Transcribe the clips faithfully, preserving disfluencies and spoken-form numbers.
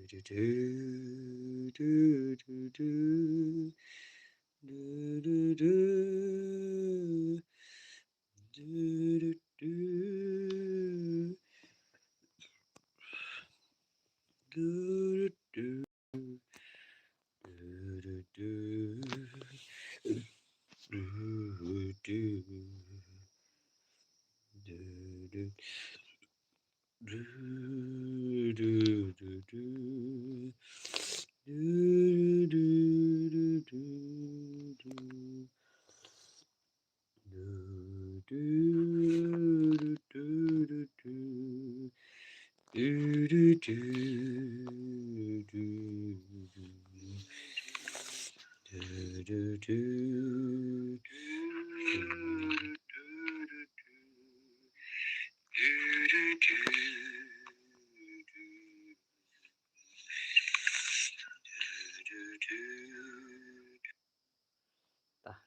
Ta,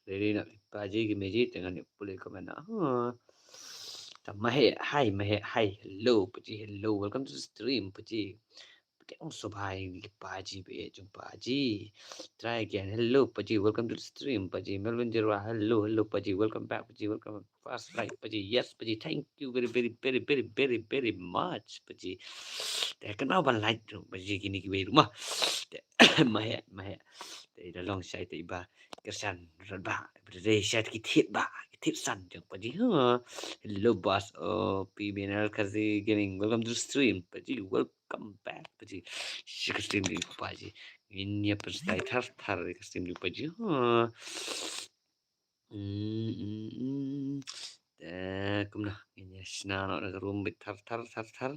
ready na, paji ki meji, tengah ni pule comment na. Ha. Ta mahe, hi, mahe, hi, hello, paji, hello, welcome to the stream, paji. Paji, ong so bhai, paji, be, jong paji. Try again, hello, paji, welcome to the stream, paji. Melvin Jirwa, hello, hello, paji, welcome back, paji, welcome. First like, paji, yes, paji, thank you very, very, very, very, very, very much, paji. Te kynmaw ban like tu, paji, kine kiwei ruh ma. Te, mahe, mahe. Te da long shai te iba kyrshan rat ba, iba dei shai te ki thied ba, ki thied san jong paji. Ha. Hello boss, oh, P B N L Kazi Gaming, welcome to the stream, paji, welcome back, paji. Shi ka stream jong paji. Ngin ïa pynshai thar thar ka stream jong paji. Ha. Mm, mm, mm. Te kumno ngin ïa shna noh na ka room beit thar thar thar thar.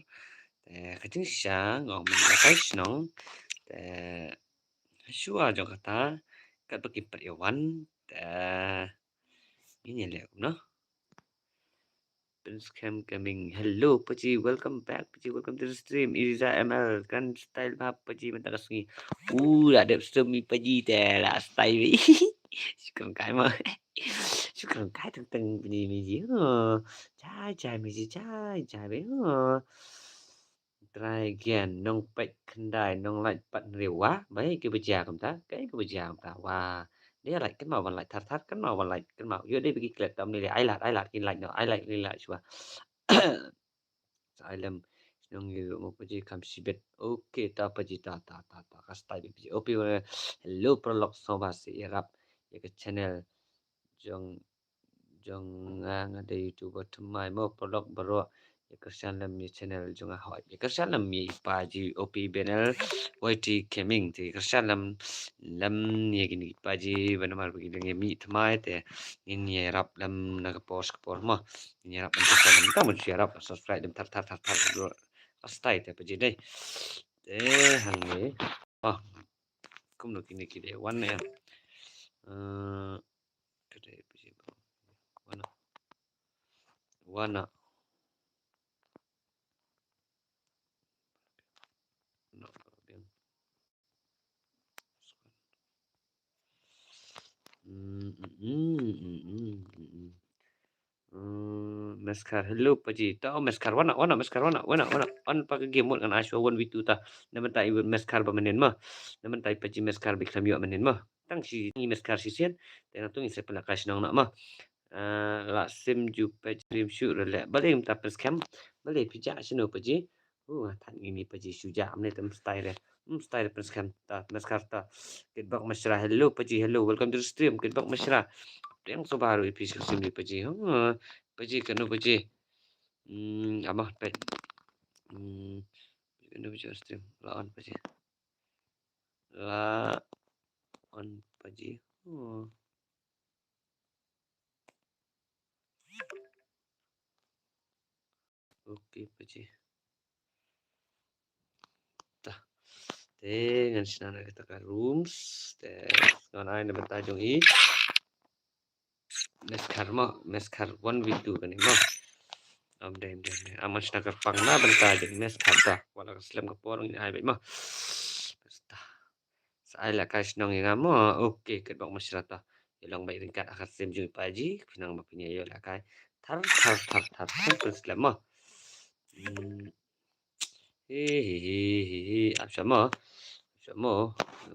Te ka jingshisha nga ong mynta ka shnong. Te shuwa jong kata katba kim pat ïa wan. Te ngin ïa leh kumno. Prince Cam Gaming. Hello, paji. Welcome back, paji. Welcome to the stream. Iriza M L. Kan style bha, paji, mynta ka sngi. Uh, la dep stream i paji te, la style. Shukran kai ma. Shukran kai teng teng paji, paji. Oh. Jai, jai, paji, jai, jai, paji. Oh. Try again. Nongpeit khyndai, nonglait pat hynriew. Wah, ba ïa kiba jia kumta, ka ïa kiba jia kumta. Wah, dei lait, kynmaw ban lait thar thar, kynmaw ban lait, kynmaw. Ïoh dei ba ki klet tam ni le, ai lad, ai lad, kin lait noh, ai lait, kin lait shuwa. Sa ai lem, shnong ïa mo paji kham shibit. Okay, ta paji ta, ta, ta, ta, ka style paji. Opi wana, hello, paralok sngewbha sa ïarap ïa ka channel jong jong nga, nga dei YouTuber thymmai mo, paralok baroh. Ïa kyrshan lem ïa channel jong nga, hooid. Ïa kyrshan lem ïa i paji O P B N L Y T Gaming te ïa kyrshan lem, lem ïa kine ki paji ba namar ba ki dang ïa mih thymmai te ngin ïarap lem na ka por sha ka por mo. Ngin ïarap lem kyrshan lem, tang ban shu ïarap, subscribe lem thar thar thar thar baroh. Ka style te paji dei. Te hangne. Oh. Kumno kine ki dei wan ne. Eh, Ka dei paji ba wana. Wana. No, biang. Mm, mm, mm, mm, mm, mm. Mm, Meskar, hello paji. Ta, oh, Meskar, wana, wana, Meskar, wana, wana, wana. Wan pa ka game mode ngan ai shuwa one v two ta. Na mynta i Meskar ba mynnin ma. Na mynta i paji Meskar ba khlem ïoh mynnin ma. Tang shi ngi Meskar shisien, te nangta ngi sa pynlehkai shnong noh ma. Ah, la sim ju peit stream shuh re leh. Balei mynta pynskhem? Balei phi jah shano paji? Uh, nga thait ngi mi paji shu jah, mynne te mstai re. Mstai re pynskhem ta, Meskar ta. Kitbok Mishra, hello paji, hello, welcome to the stream, Kitbok Mishra. Pdiang sngewbha ruh ïa phi sha ka stream jong i paji. Huh, paji kano paji? Hmm, ama peit. Hmm, kano paji stream? La on paji. La on paji. Oh. Okay, paji. Tah. Te ngan shna na kata ka rooms. Te ngan ai na bynta jong i Meskar mo, Meskar one v two kane mo. Am dei, am dei, am dei. Am ngan shna kyrpang na bynta jong i Meskar ta. Wat la ka slem ka por ngin ai beit mo. Tah. Sa ai lehkai shnong ïa nga mo. Okay, Kitbok Mishra ta. Ïa long beit ryngkat ha ka stream jong i paji. Khnang ba phin ïa ïoh lehkai. Thar, thar, thar, thar, thar, thar, slem mo. Hmm. Hi hi hi hi hi. Ap sha mo. Ap sha mo.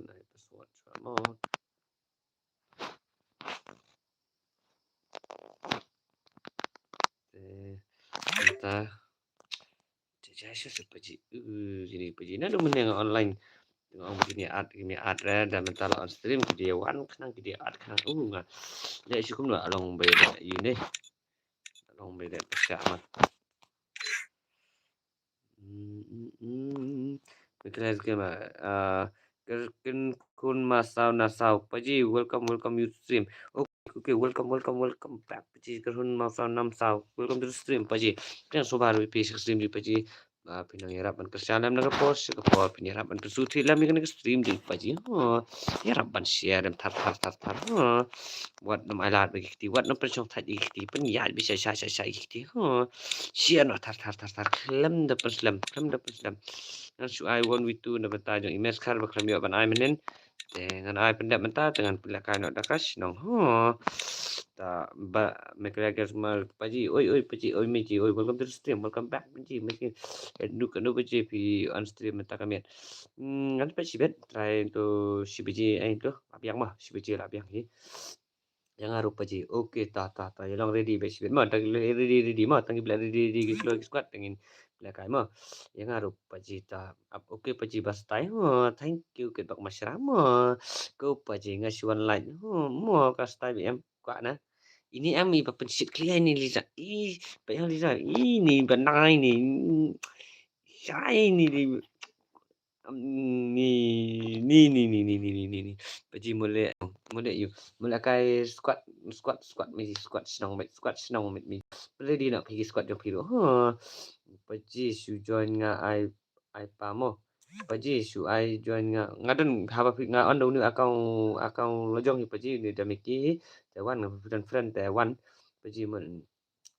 Nai password sha mo. Te mynta. Te ja sha sha paji. Uh, jini paji. Na dum ne online. Ong jini ad, jini ad re da mynta la on stream ki dia wan khnang ki dia ad khnang. Uh nga. Ya shu kum la along bai da yu ne. Along bai da pisa ma. Mm, mm, mm. Miklas game, ah, ker ken kun ma saw na saw. Paji, welcome, welcome you stream. Okay, okay, welcome, welcome, welcome back. Paji, ker hun ma saw nam saw. Welcome to the stream, paji. Pdiang sobar wi pi stream di paji. Ah, phi nang ïarap ban kyrshan lem na ka por sha ka por, phi nang ïarap ban kyrsu thied lem ïa kane ka stream di paji. Ho, ïarap ban share dem thar thar thar thar. Ho. Wat nym ai lad ba ki kti, wat nym pynshong thait ïa ki kti, pynïaid ba sha sha sha sha ïa ki kti. Ho. Share noh thar thar thar thar, khlem da pynslem, khlem da pynslem. Ngan shu ai one v two na bynta jong i Meskar ba khlem ïoh ban ai mynnin. Te ngan ai pyndep mynta te ngan pynlehkai noh da ka shnong. Ho. Ta ba Mekla Games Mar paji, oi oi paji, oi meji, oi welcome to the stream, welcome back meji, meji. Eh, nu ka nu paji phi on stream mynta ka miet. Hmm, ngan pynshibit, try to shi baji ai to, la biang ma, shi baji la biang hi. Ïa nga ruh paji. Okay, ta ta ta, ïa long ready ba shibit ma, tang ready ready ma, tang ki bla ready ready ki kloi ki squad tang in bla kai ma. Ïa nga ruh paji ta. Ap, okay paji ba stai. Ho, thank you ket bak mashra ma. Ko paji nga shu wan like. Ho, mo ka stai bi em kwah na. Ini em i ba pynshit klia ini Liza. I ba yang Liza. Ini ba nai ni. Shai ni di. Ni ni ni ni ni ni ni ni ni. Paji mule mule yu. Mule kai squad squad squad mi squad shnong mi squad shnong mi mi. Ready na phi squad jong phi ruh. Ha. Paji shu join nga ai ai pa mo. Paji shu ai join nga. Nga don haba phi nga on da uni account account lajong hi paji ni da miki. Te wan nga friend friend te wan. Paji mun.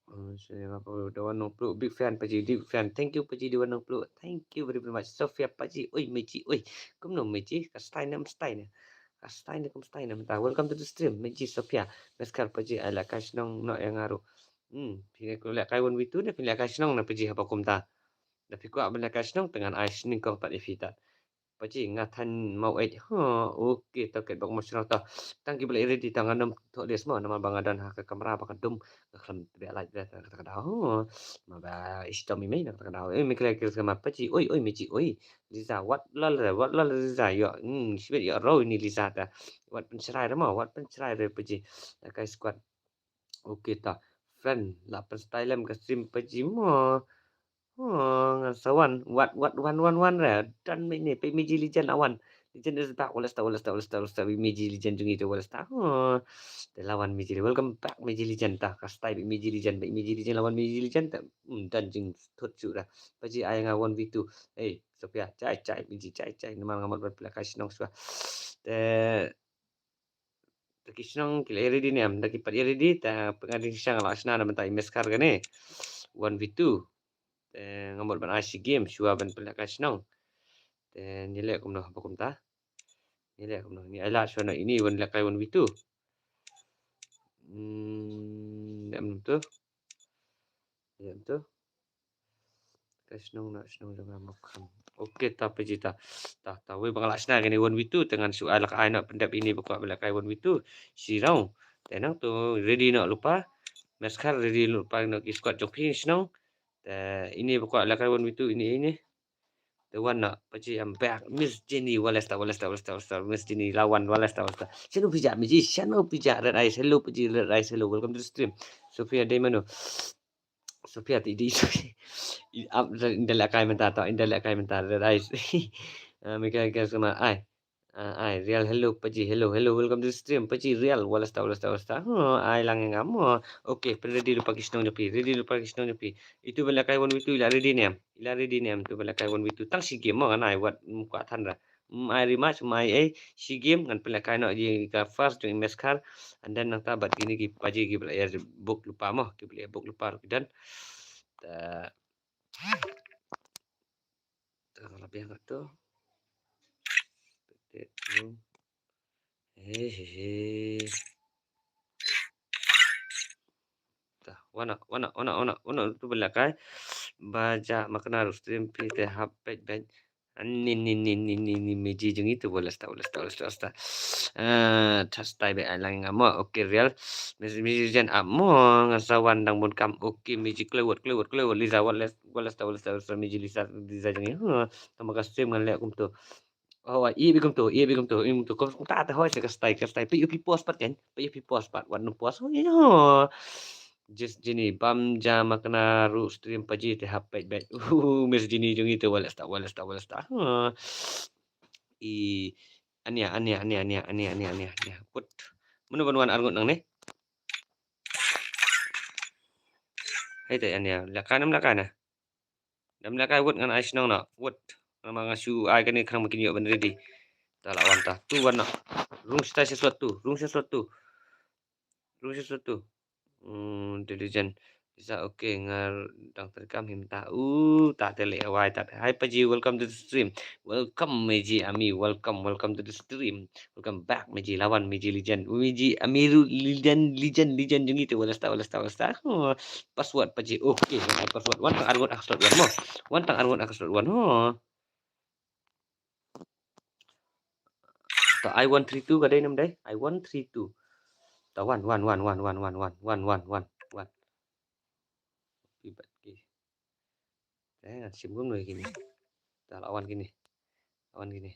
Oh, so, ya, apa, Dewan Nongpluh, big fan, paji, big fan. Thank you, paji, Dewan Nongpluh. Thank you very, very much. Sophia, paji, oi, meji, oi. Kumno, meji, ka style ne, style ne. Ka style ne, kum style ne, mynta. Welcome to the stream, meji, Sophia. Meskar, paji, ai lehkai shnong, noh ïa nga ruh. Hmm, phi lehkai one v two ne, phi lehkai shnong ne, paji, haba kumta. Da phi kwah ban lehkai shnong, te ngan ai shnong kong pat ïa phi ta. Paji nga than mau eit. Ha, okay, to ket bak mo shnong to. Tang ki bla ready tang ngan nym thoh list mo, namar ba nga don ha ka kamra ba ka dum. Nga khlem tbeh light re, kata ka daw. Ma ba istom i mei, kata ka daw. Eh, mi kle kle sama paji. Oi, oi, meji, oi. Liza, wat lol re, wat lol Liza, yo. Hmm, shibit yo ro ini Liza ta. Wat pynshrai re mo, wat pynshrai re paji. Kai squad. Okay ta. Friend, la pynstyle lem ka stream paji mo. Oh, ngan sa wan, wat, wat, wan, wan, wan, re. Dan me ne, pe meji Lijan awan. Lijan is back, wala sta, wala sta, wala sta, wala sta, meji Lijan jong ito, wala sta. Oh, te lawan meji, welcome back meji Lijan ta, ka style meji Lijan, meji Lijan, lawan meji Lijan ta. Hmm, dan jing thot su ra. Paji ai nga one v two. Hey, Sophia, chai, chai, meji, chai, chai. Namar nga mot ban pla ka shnong swa. Te Te ki shnong ki la ready ne em, da ki pat ready, te pyngading sha nga la shna na mynta i Meskar kane. One v two. Te nga mut ban ai shi game, shuwa ban pynlehkai shnong. Te ngi leh kumno, ba kumta. Ngi leh kumno, ngi ai la shuwa na ini, wan lehkai one v two. Hmm, ne em tu. Ne em tu. Ka shnong na shnong jong nga Mawkham. Okay, ta paji ta. Ta, ta, wei ba nga la shna kane one v two, te ngan shu ai lak ai na pyndep ini ba kwah ba lehkai one v two. Shi round. Te nang to ready na lupa. Meskar ready lupa na ki squad jong phi shnong. Te ini ba kwah lehkai one v two ini, ini. Te wan na paji, I'm back. Miss Jenny, wala sta, wala sta, wala sta, wala sta. Miss Jenny, lawan, wala sta, wala sta. Shano pija, miji, shano pija, Red Eyes, hello, paji, Red Eyes, hello, welcome to the stream. Sophia Daimano. Sophia ti di. Ap, inda lehkai mynta to, inda lehkai mynta, Red Eyes. Ah, Mika, Mika sama ai. Ah, ai, Real, hello, paji, hello, hello, welcome to the stream, paji, Real, wala sta, wala sta, wala sta. Huh, ai lang ïa nga mo. Okay, pyn ready lupa ki shnong jong phi, ready lupa ki shnong jong phi. Itu ban lehkai one v two, ila ready ne em, ila ready ne em, itu ban lehkai one v two. Tang shi game mo, ngan ai wat, mm, kwah than ra. Mm, ai rematch, mm, ai, eh, shi game, ngan pynlehkai noh ïa ka first jong i Meskar, and then nangta bad kine ki paji ki ba la ïa book lupa mo, ki ba la ïa book lupa ruh ki don. Ta, ta la biang to. He, he, he. Ta, wana, wana, wana, wana, wana, tu ban lehkai. ba ja ma kena ruh stream phi te hap peit beit. Ani ni ni ni ni ni ni meji jong i tu wala sta wala sta wala sta wala sta. Ah, tas tai be ai lang ngam. Okay, real. Meji meji jan amo ngan sa wan dang bun kam. Okay, meji klewat klewat klewat Liza wala wala sta wala sta wala sta meji Liza Liza jong i. Huh, tang ba ka stream ngan leh kum tu. Oh, i bi kum tu, i bi kum tu, i bi kum tu. Kum ta ta hoi sa ka stai ka stai. Pe yu pi post pat kan. Pe yu pi post pat. Wat nu post. Oh, ino. Just jini bam ja ma kena ruh stream pa ji te hap peit beit. Uh, miss jini jong i te wala sta wala sta wala sta. Huh. I ania ania ania ania ania ania ania ania. Put. Mano ban wan arngut nang ni? Hai te ania. Lakan am lakan ah. Dam leh kai wut ngan ai shnong noh. Wut. Namar nga shu ai kane khnang ba kin ïoh ban ready. Ta la wan ta. Tu wan noh. Rung sha ta sha slot tu. Rung sha slot tu. Rung sha slot tu. Hmm, diligent. Isa okay nga dang treikam hi mynta. Uh, ta te leh wai ta te. Hi Paji, welcome to the stream. Welcome Meji Ami. Welcome, welcome to the stream. Welcome back Meji Lawan, Meji Legend. Meji Amiru Legend, Legend, Legend jong i te wala sta wala sta wala sta. Huh. Password Paji. Okay, ai password. Wan tang arngut ha ka slot one mo. Wan tang arngut ha ka slot one. Huh. Ta ai one three two ka dei nam dei. Ai one three two. Ta wan wan wan wan wan wan wan wan wan wan wan. Pi bat ki. Eh, ngan sim gum noi kini. Ta la wan kini. La wan kini.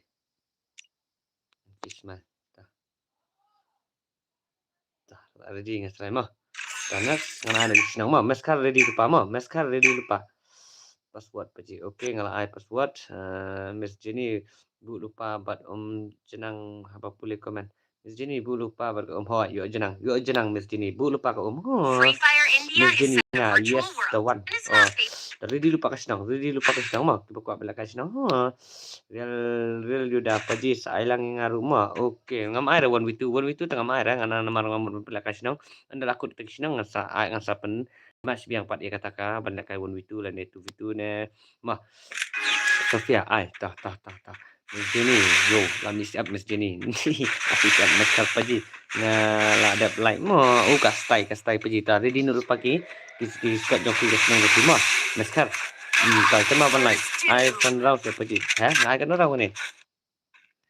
Kisma. Ta. Ta, ready nga try mo. Ta next, ngan ai na shnong mo. Meskar ready lupa mo. Meskar ready lupa. Password Paji. Okay, nga la ai password. Uh, Miss Jenny, bu lupa bat um jenang haba pule comment. Miss Jenny, bu lupa bat ka um. Hoi, ïoh jenang. Ïoh jenang Miss Jenny. Bu lupa ka um. Hoi. Miss Jenny, na, yes, the one. Oh, ready lupa ka shnong. Ready lupa ka shnong mo. Kiba kwah bela ka shnong. Hoi. Real, real Yuda Paji sa ai lang nga ruh mo. Okay, ngam ai ra one v two, one v two ta ngam ai ra, nga na namar ngam pynlehkai shnong. Ynda la kut ta ki shnong ngan sa ai, ngan sa pyn match biang pat ïa kata ka ban lehkai one v two lane two v two ne. Mo. Sofia ai, ta ta ta ta. Miss Jenny, yo, la miss up Miss Jenny. Miss up Miss Paji. Nga la dep like mo, u ka stai, ka stai Paji ta. Ready noh ruh Paji. Ki, ki squad jong ki ka shnong jong ki mo. Meskar. Hmm, ta, ta ma ban like. Ai san round te Paji. Ha? Nga ai kano round ne?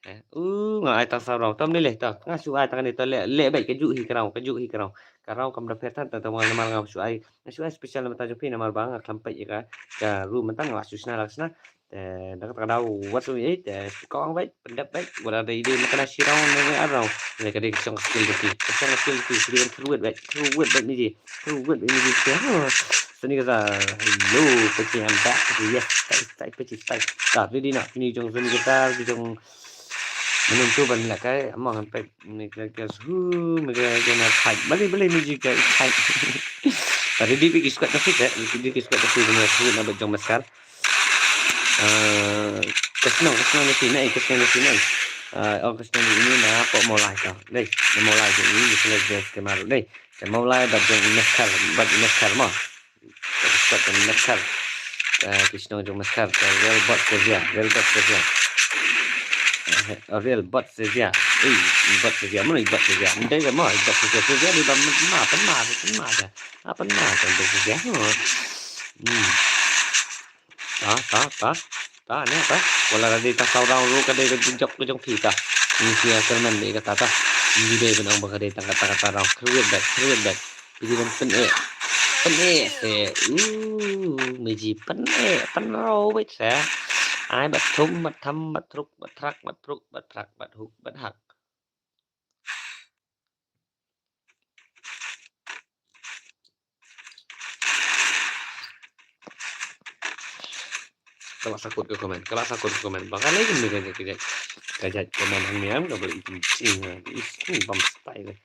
Eh, u, nga ai tang san round. Tam leh leh ta. Nga shu ai tang ne ta leh, leh beit ka juh hi ka round, ka juh hi ka round. Ka round kam da pher than ta, ta ma namar nga shu ai. Nga shu ai special namar ta jong phi namar ba nga khlem peit ïa ka. Ka room mynta nga shu shna la shna. Te da kata ka daw wat shu ïeit, te shu kawang beit, pyndep beit, wat la dei dei ma kane shi round ne ar round. Ne ka dei ka shong ka skill jong ki, ka shong ka skill jong ki, ki dei ban kyrwit beit, kyrwit beit ni ji, kyrwit beit ni ji. Te, huh, sani ka sa, hello, Paji, I'm back. Yes, stai, stai, Paji, stai. Ta, ready na, ni jong sani ka sa, ki jong, mynta tu ban lehkai, among ngan peit. Mega Gas, hu, Mega Gas na fight. Bali, bali, Mega Gas fight. Ready bad ki squad na fit, eh. Ready bad ki squad na fit, na fit na bad jong Meskar. Ah, ka shnong, ka shnong na fit na, eh, ka shnong na fit na, eh. Ah, oh, ka shnong ini na pok Mawlai ka. Dei, na Mawlai ka ini, ni sila gas ka maru. Dei, ka Mawlai bad jong Meskar, bad Meskar mo. Ka squad ka Meskar. Eh, ki shnong jong Meskar, ka Real Bot Sezia, Real Bot Sezia. Eh, Real Bot Sezia. Eh, Bot Sezia, mano i Bot Sezia? Ndai ka mo, i Bot Sezia, Sezia di ba ma, ma, ma, ma, ma, ja. Apa ma, ka Bot Sezia? Hmm. Hmm. Ta, ta, ta. Ta, ne, ta. Wala ka dei ta saw round ruh ka dei ka jingjop ka jong phi ta. Ni sia sermon dei kata ta. Ni dei ban ong ba ka dei tang kata kata round. Kyrwit bad, kyrwit bad. Phi dei ban pyneh. Pyneh se. Uh, Meji pyneh. Pynrau bad se. Ai bad thum, bad tham, bad thruk, bad thrak, bad phruk, bad phrak, bad huk, bad hak. Ka la sakut ka comment, ka la sakut ka comment. Ba ka lei ka, ka, ka, ka jait comment hangne em, ka ba itim ching ha. Is, ni bam style.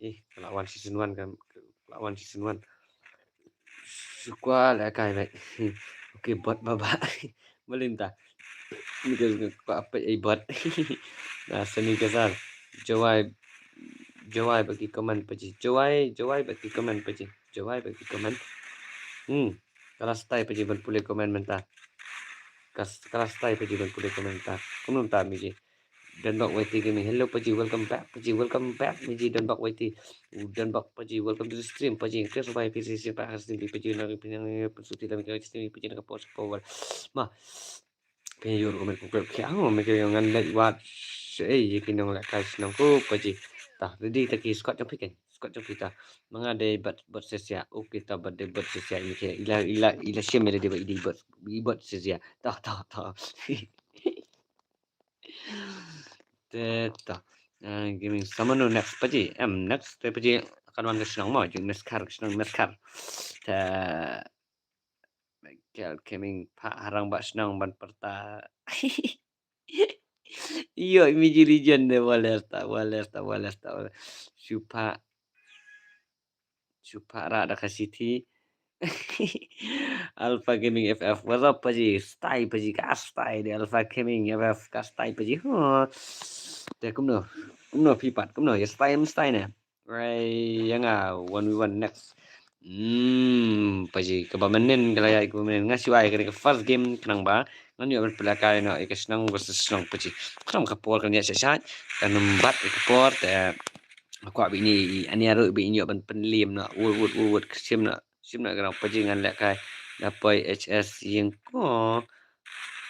Eh, ka la wan season one kan, ka la wan season one. Sukwa la kai bai. Okay, bot baba. Malim ta. Ni ka, ka apa ai bot. Na sani ka sar. Jawai. Jawai bad ki comment Paji. Jawai, jawai bad ki comment Paji. Jawai bad ki comment. Hmm. Ka la style Paji ban pule comment mynta. Ka s-, ka la style Paji ban pule comment mynta. Kumno mynta Miji. Donbok Y T Gaming. Hello Paji, welcome back. Paji, welcome back. Miji Donbok Y T. Donbok Paji, welcome to the stream. Paji, Chris Bai P C C pa stream Paji na ri pinang suti la mi ka stream Paji na ka post power. Ma. Phi ïoh ruh ka met kukuh phi ang, ma ki ngan leit wad. Ei, ïa ki nong lehkai shnong ko Paji. Ta, ready ta ki squad jong phi kan. Squad jong phi ta. Ma nga dei bot, bot sisia. Okay ta, bot dei bot sisia. Ïa ki, ila, ila, ila shim ïa dei bot, i dei bot, i bot sisia. Ta, ta, ta. Te ta. Ah, Gaming Samanu next Paji. Em, next te Paji. Kan wan ka shnong mo, jong Meskar, ka shnong Meskar. Te Michael Gaming, pha harang ba shnong ban pyrta. Ïoh, Miji Legend de, waler ta, waler ta, waler ta, waler. Shu pha, shu pha ra da ka city. Alpha Gaming F F, what's up Paji? Style Paji, ka style de Alpha Gaming F F, ka style Paji. Huh. Te kumno, kumno phi pat, kumno ïa style, style ne. Right, ïa nga one v one next. Hmm, Paji, kaba mynnin ka la ïaid kaba mynnin. Nga shu ai kane ka first game khnang ba ngan ïoh ban pynlehkai noh ïa ka shnong versus shnong Paji. Khnang ka por kan ïaid shait shait, kan ym bat ïa ka por te. Nga kwah ba ine i Ania ruh ba in ïoh ban pynliem noh. Wut wut wut wut, shim noh. Shim noh ka nong Paji, ngan lehkai da poi H S ïing ko.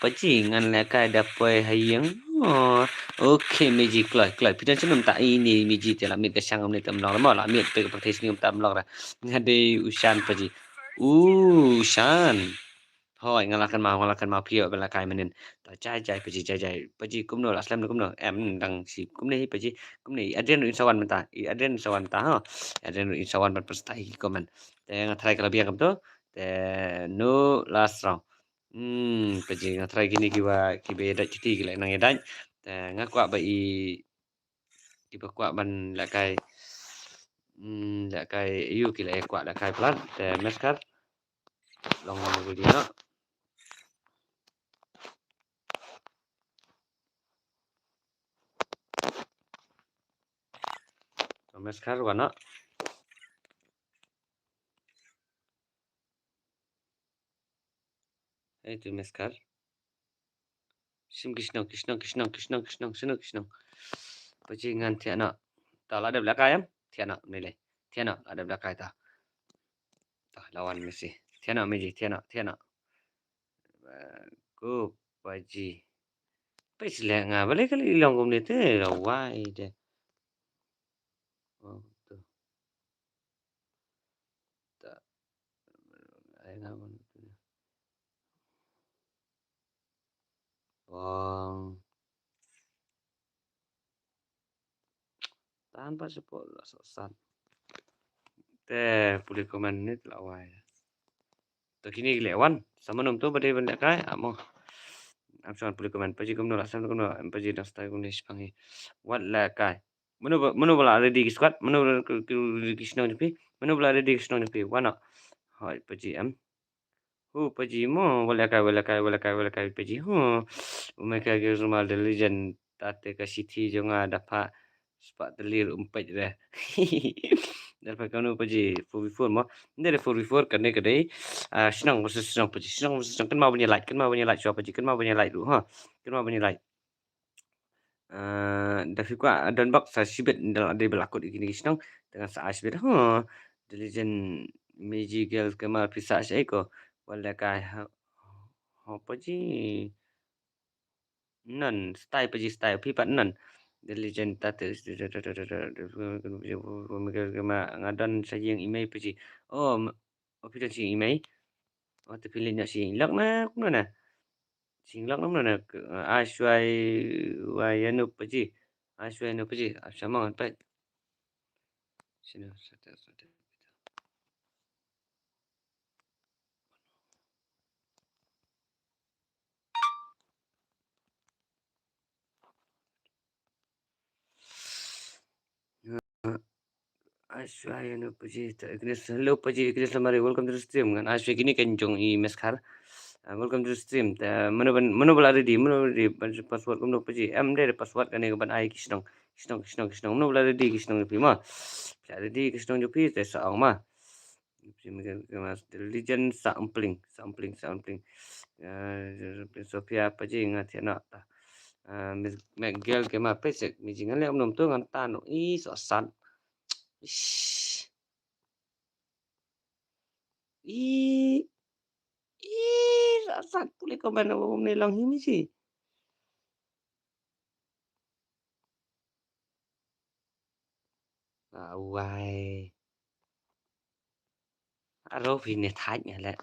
Paji, ngan lehkai da poi ha ïing. Oh. Okay, Miji, kloi, kloi. Phi don shnong mynta? Ine Miji te la miet ka shang mynne te ym long re mo, la miet peit ka pyrthei shnong mynta ym long re. Nga dei u Shan Paji. U Shan. Hooid, nga la kynmaw, nga la kynmaw phi ïoh ban lehkai mynnin. Ta jai jai Paji, jai jai. Paji kumno, la slem kumno? Em, dang shi kumne hi Paji. Kumne i Adrian ruh in sa wan mynta. I Adrian in sa wan mynta ha. Adrian ruh in sa wan ban pynstyle hi comment. Te nga try ka la biang kumto. Te no last round. Hmm, Paji, nga try kine kiba, kiba ïadait kiti ki la nang ïadait. Te nga kwah ba i, kiba kwah ban lehkai. Hmm, lehkai ïu ki la kwah lehkai palat. Te Meskar. Long long video noh. To Meskar wan noh. Hei tu Meskar. Shim ki shnong, ki shnong, ki shnong, ki shnong, ki shnong, shano ki shnong. Paji ngan thiah noh. Ta la dep lehkai em? Thiah noh, nilai. Thiah noh, la dep lehkai ta. Ta la wan Miji. Thiah noh Miji, thiah noh, thiah noh. Ko Paji. Peit leh nga balei ka la i long kumne te, la wai de. Oh, tu. Ta. Ai nga ban. Bang. Tahan pat sha pdeng la sohsat. Te pule comment nit la wai. To kine ki leh wan. Sa mano to ba dei ban lehkai amo. Am shuwa pule comment Paji kumno la sam kumno Paji dang style kumne shipang hi. Wat lehkai. Mano ba, mano ba la ready ki squad, mano ba la ready ki shnong jong phi, mano ba la ready ki shnong jong phi. Wan noh. Hooid Paji em. Hu Paji mo, wat lehkai, wat lehkai, wat lehkai, wat lehkai Paji. Hu. Umai ka ge rumal de legend. Tate ka shithi jong nga da pha spah tylli ruh ym peit re. Da pha kano Paji four v four mo. Nde de four v four kane ka dei. Ah, shnong versus shnong Paji. Shnong versus shnong. Kynmaw ban ïa like, kynmaw ban ïa like shuwa Paji. Kynmaw ban ïa like ruh ha. Kynmaw ban ïa like. Ah, da phi kwah don bok sa shibit nda la dei ba la kut ïa kine ki shnong. Te ngan sa ai shibit. Huh. The legend Meiji girls kynmaw phi sa shaei ko. Wat lehkai ha. Ho Paji. Nan, style Paji style. Phi pat nan. The legend ta te. Nga don sa ïing i mei Paji. Oh, ma-, oh, phi don sa ïing i mei. Oh, te phi leit noh sa ïing lok na, kumno na. Sa ïing lok na, kumno na. Ai shuwa ïa no Paji. Ai shuwa ïa no Paji. Ai shuwa ma ngan peit. Sino, sa te, sa te. Ai shuwa ïa no Paji, ta Ignis, hello Paji, Ignis Lamare, welcome to the stream. Ngan ai shuwa kine kan jong i Meskar. Ah, welcome to the stream. Ta mano ban, mano ba la ready, mano ready ban password kumno Paji. Em dei password kane ka ban ai ki shnong. Ki shnong, ki shnong, ki shnong. Mano ba la ready ki shnong jong phi ma? Phi la ready ki shnong jong phi te sa ong ma. Phi ma, ma, Diligent Sampling, Sampling, Sampling. Eh, Sophia Paji nga thiah noh ta. Eh, Miss McGill ke ma pesek mi ji ngan leh um nom tu ngan ta no. Ih, so sat. Ish. Ih. Ih, so sat pule ko ban um ne long hi mi ji. Awai. Aro phi ne thait nga leh.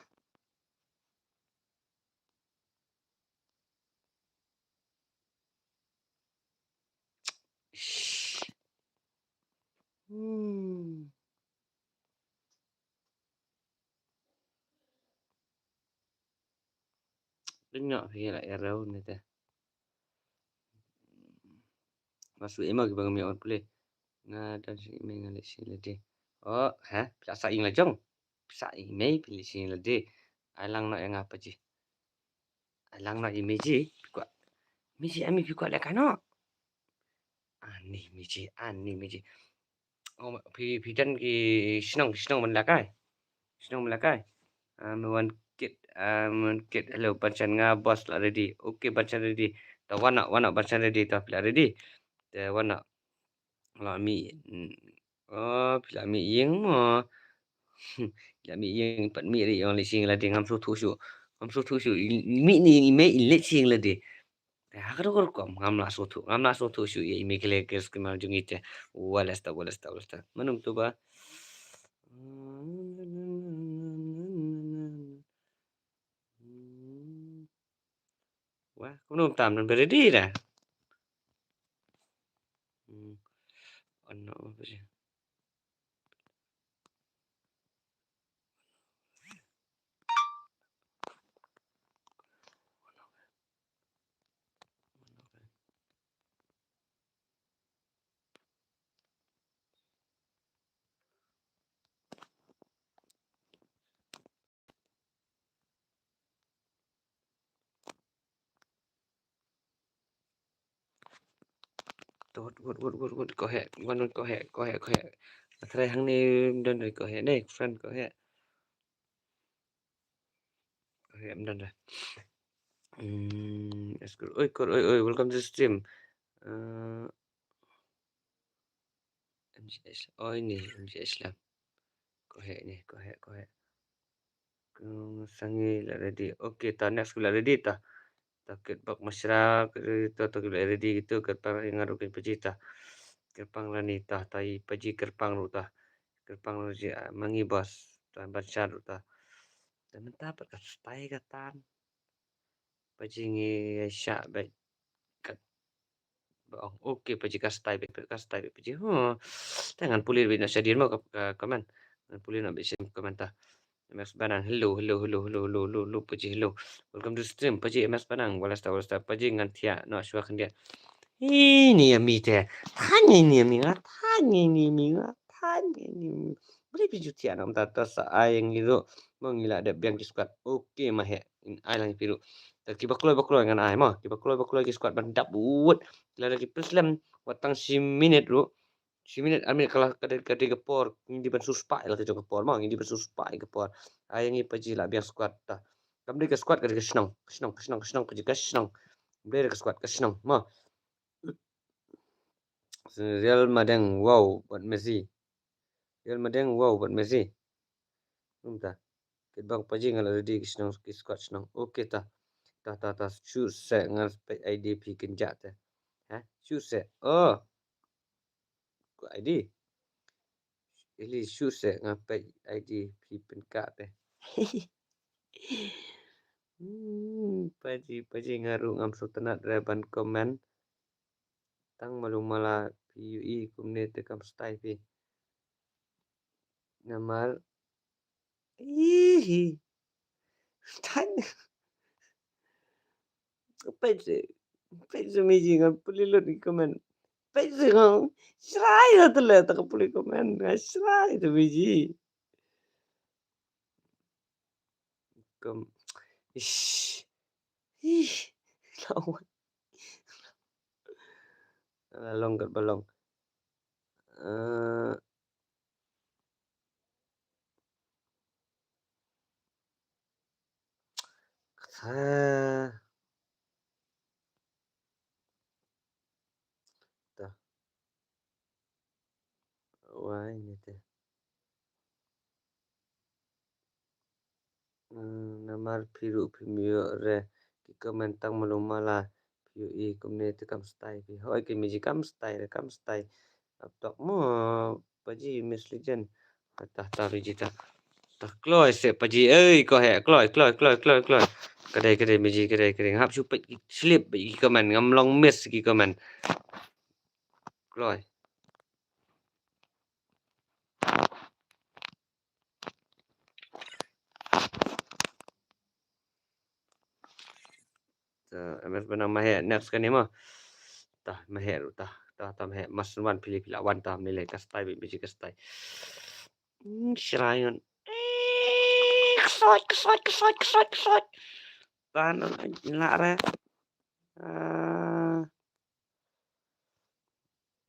Hmm. Ding nok phi la ero ni te. Masu ema ki bang mi on pule. Nga dan si email nga leh si lade. Oh, ha? Pisa sa ing la jong. Pisa email pile si lade. Ai lang nok ïa nga Paji. Ai lang nok email ji. Phi kwah. Email ji ami phi kwah leh ka nok. Ani mi ji, ani mi ji. Oh, phi, phi don ki shnong, ki shnong ban lehkai. Shnong ban lehkai. Ah, me wan kit, ah, me wan kit. Hello, Banchan nga boss la ready. Okay, Banchan ready. Ta wan noh, wan noh, Banchan ready. Ta phi la ready. Ta wan noh. La mi, mm. Oh, phi la mi ïing mo. Phi la mi ïing pat mi ri ong leh sing la ding ngam sngewthuh shuh. Ngam sngewthuh shuh. Mi ni ïing i mei i leh sing la ding. Te ha ka rukom ngam lah sngewthuh, ngam lah sngewthuh shuh ïa i mei kele ke skema jong i te. Walesta, walesta, walesta. Manum tu ba. Wah, kumno tam nan beredi dah. Hmm. Ano apa sih? Wot, wot, wot, wot, wot, go ahead. Wan, wan, go ahead, go ahead, go ahead. Try hangne, don, don, go ahead. Nei, friend, go ahead. Go ahead, don, don. Hmm, let's go. Oi, kor, oi, oi, welcome to the stream. Uh, M G S. Oh, ini M G S lah. Go ahead ni, go ahead, go ahead. Kong Sangi la ready. Okay, ta next la ready ta. Ta kit bak mashra, ta, ta la ready gitu, kit pang ring aru kit paji ta. Kit pang rani ta, ta i paji kit pang ru ta. Kit pang ru ji, ah, mangi bas, ta ban shan ru ta. Ta mynta pat ka stai ka tan. Paji ngi sha bek kat. Ba ong, okay, paji ka stai bek, ka stai bek, paji. Huh. Te ngan pule bek na shadien mo ka, ka comment. Ngan pule na bek shadien comment ta. M S Banang, hello, hello, hello, hello, hello, hello, hello, paji, hello. Welcome to stream, paji M S Banang, walesta, walesta, paji ngan thiah noh shuwa khyndiat. Ini ami te. Tanya ini ami nga, tanya ini ami nga, tanya ini ami. Boleh phi ju thiah noh mynta ta sa ai ngi ruh. Mo ngi la dep biang ki squad. Okay, ma he. In ai lang phi ruh. Ta kiba kloi ba kloi ngan ai mo. Kiba kloi ba kloi ki squad ban dap wut. Ki la da ki pyrslem wat tang shi minit ruh. Shi minit ar minit ka la ka dei, ka dei ka por. Ngi dei ban suspah la ka jong ka por mo. Ngi dei ban suspah ka por. Ai ngi paji la biang squad ta. Kam dei ka squad ka dei ka shnong. Ka shnong, ka shnong, ka shnong, paji ka shnong. Kam dei ka squad ka shnong mo. Real Madeng, wow, bad Messi. Real Madeng, wow, bad Messi. Kumta. Kit bang paji nga la ready ki shnong ki squad shnong. Okay ta. Ta, ta, ta, shu se nga peit I D phi kynjah te. Ha? Shu se. Oh. Ko I D. Ili shu se nga peit I D phi pynka te. Hmm, paji, paji nga ruh ngam sngewtynnat re ban comment. Tang malu mala phi ïohi kumne te kam stai phi. Namar. Ihi. Tang. Peit se. Peit se miji ngan pule lut ki comment. Peit se ngan. Shrai la tele ta ka pule comment. Ngan shrai te miji. Kum. Ish. Ish. Lawan. Ba long kat ba long. Eh, kata. Dah. Wai ni te. Hmm, namar phi ruh phim ïoh re ki comment tang malu mala. Phi ïoh i kumne te kam stai phi. Hoi ki miji kam stai re kam stai. Ap tok mo paji Miss Legend. Tah tah paji tah. Tah kloi se paji. Ei ko he kloi kloi kloi kloi kloi. Kadai kadai miji kadai kadai. Hap shu peit ki slip ki comment ngam long miss ki comment. Kloi. Tah, M F ba nang maheh next kane mo. Tah, maheh ruh tah, tah, tah maheh mas wan pili pila wan tah mili kastai bi biji kastai. Hmm, shirayon. Ksot, ksot, ksot, ksot, ksot. Tan la re. Ah.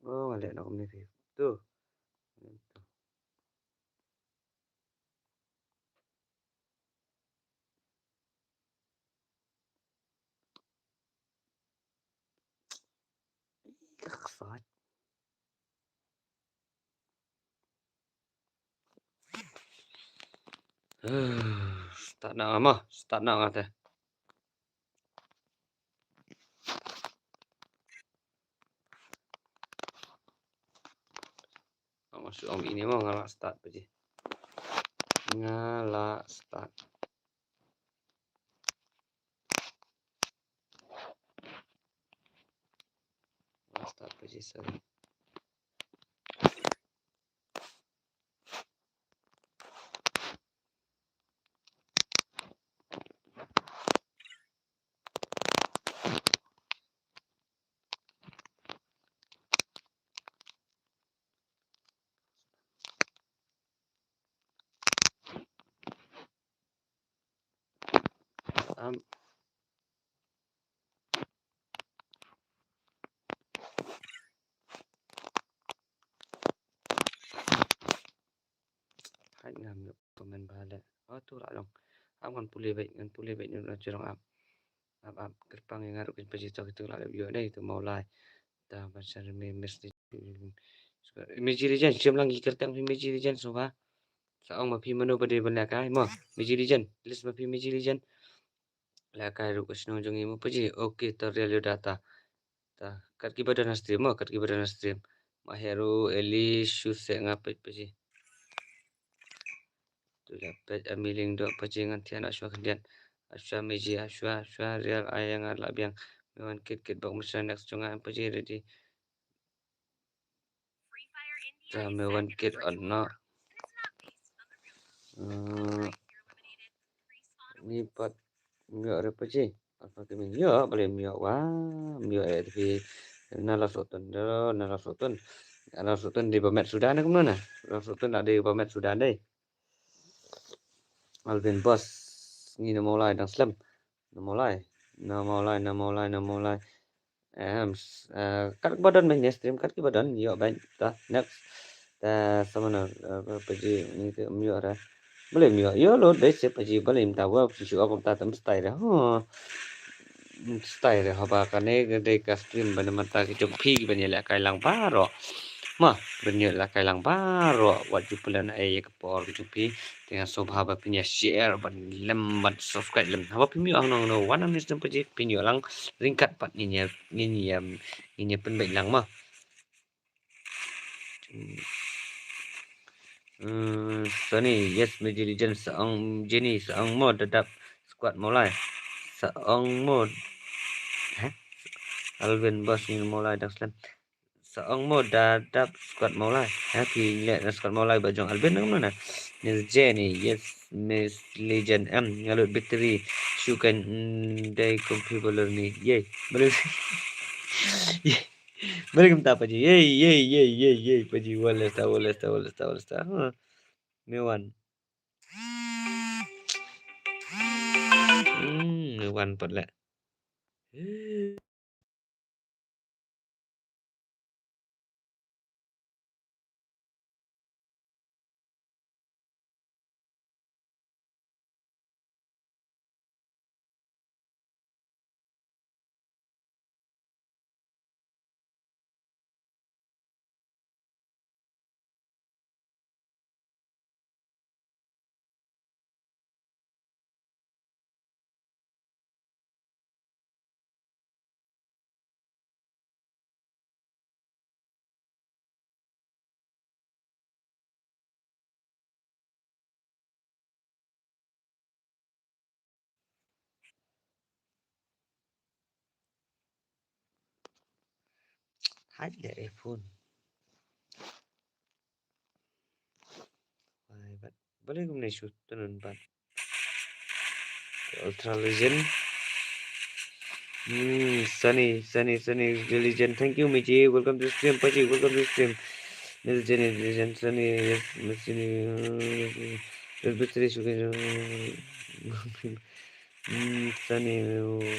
Oh, ngalek nak ni. Tu. Start na ma, start na ngate. Masuk om ini mo ngala start paji. Ngala start. Ngala start paji, sorry. Am. Hai ngam comment ba le. Oh tu la long. Am ngan pule bait, ngan pule bait ngan chirong am. Ap ap kyrpang ïa nga ruh kin pajih tok itu la ïoh dei itu Mawlai. Ta ban san mi Miss Legend. Miji Legend shim lang ki kyrteng phi Miji Legend suba. Sa ong ma phi mano ba dei ban lehkai mo Miji Legend. List ma phi Miji Legend. Lehkai ruh ka shnong jong i mo paji. Okay, ta real ïoh data. Ta kat ki ba don ha stream mo, kat ki ba don ha stream. Ma Hero Eli shu se nga peit paji. Tu la peit Ami Lyngdoh paji ngan thiah na shwa khyndiat. Ashwa Miji, ashwa, ashwa real ai nga la biang. Me wan kit kit bok mesra next jong nga em paji ready. Ta me wan kit on no. Hmm. Ni pat myo re paji. Apa ke myo bale myo wa myo e tapi na la sotun do na la sotun. Na la sotun di ba met suda na kumno na. La sotun la di ba met suda dei. Alvin Boss ngi na Mawlai dang slem. Na Mawlai, na Mawlai, na Mawlai, na Mawlai. Em, s- eh, kat ba don main stream, kat ki ba don, ïoh ban ta next. Ta sama na eh, paji ni te myo ra. Bale myo, ïoh lo dei se paji bale ta wa shu ak ta tam style ra. Huh. Style re haba kane ka dei ka stream ban mata ki jong phi ban ïalehkai lang baroh. Ma ban ïalehkai lang baroh wat ju plan ai ka por ki jong phi. Te nga sngewbha ba phin ïa share ban lem ban subscribe lem. Haba phim ïoh hangne hangne wan hangne sdang paji phin ïoh lang ryngkat pat ngin ïa ngin ïa ngin ïa pynbeit lang ma. Hmm, Sony, yes, Miji Legend sa ong Jenny, sa ong mo da dap squad Mawlai. Sa ong mo. Heh? Alvin Boss ngin Mawlai dang slem. Sa ong mo da dap squad Mawlai. Ha ki leh na squad Mawlai ba jong Alvin nang na. Miss Jenny, yes, Miss Legend em nga lut battery. Shu kan mm, dei computer ni. Yay. Balik. Yay. Balik kumta paji. Yay, yay, yay, yay, yay. Paji wala sta, wala sta, wala sta, wala sta. Ha. Me wan. Hmm, me wan pat leh. Ai da iPhone. Ai, bad balei kumne shu tynun bad Ultra Legend. Hmm, Sunny, Sunny, Sunny, the Legend. Thank you, Miji. Welcome to the stream, Paji. Welcome to the stream. Miss Jenny, Legend, Sunny, yes, Miss Jenny. Hmm, Miss Jenny, Sugar. Hmm, Sunny,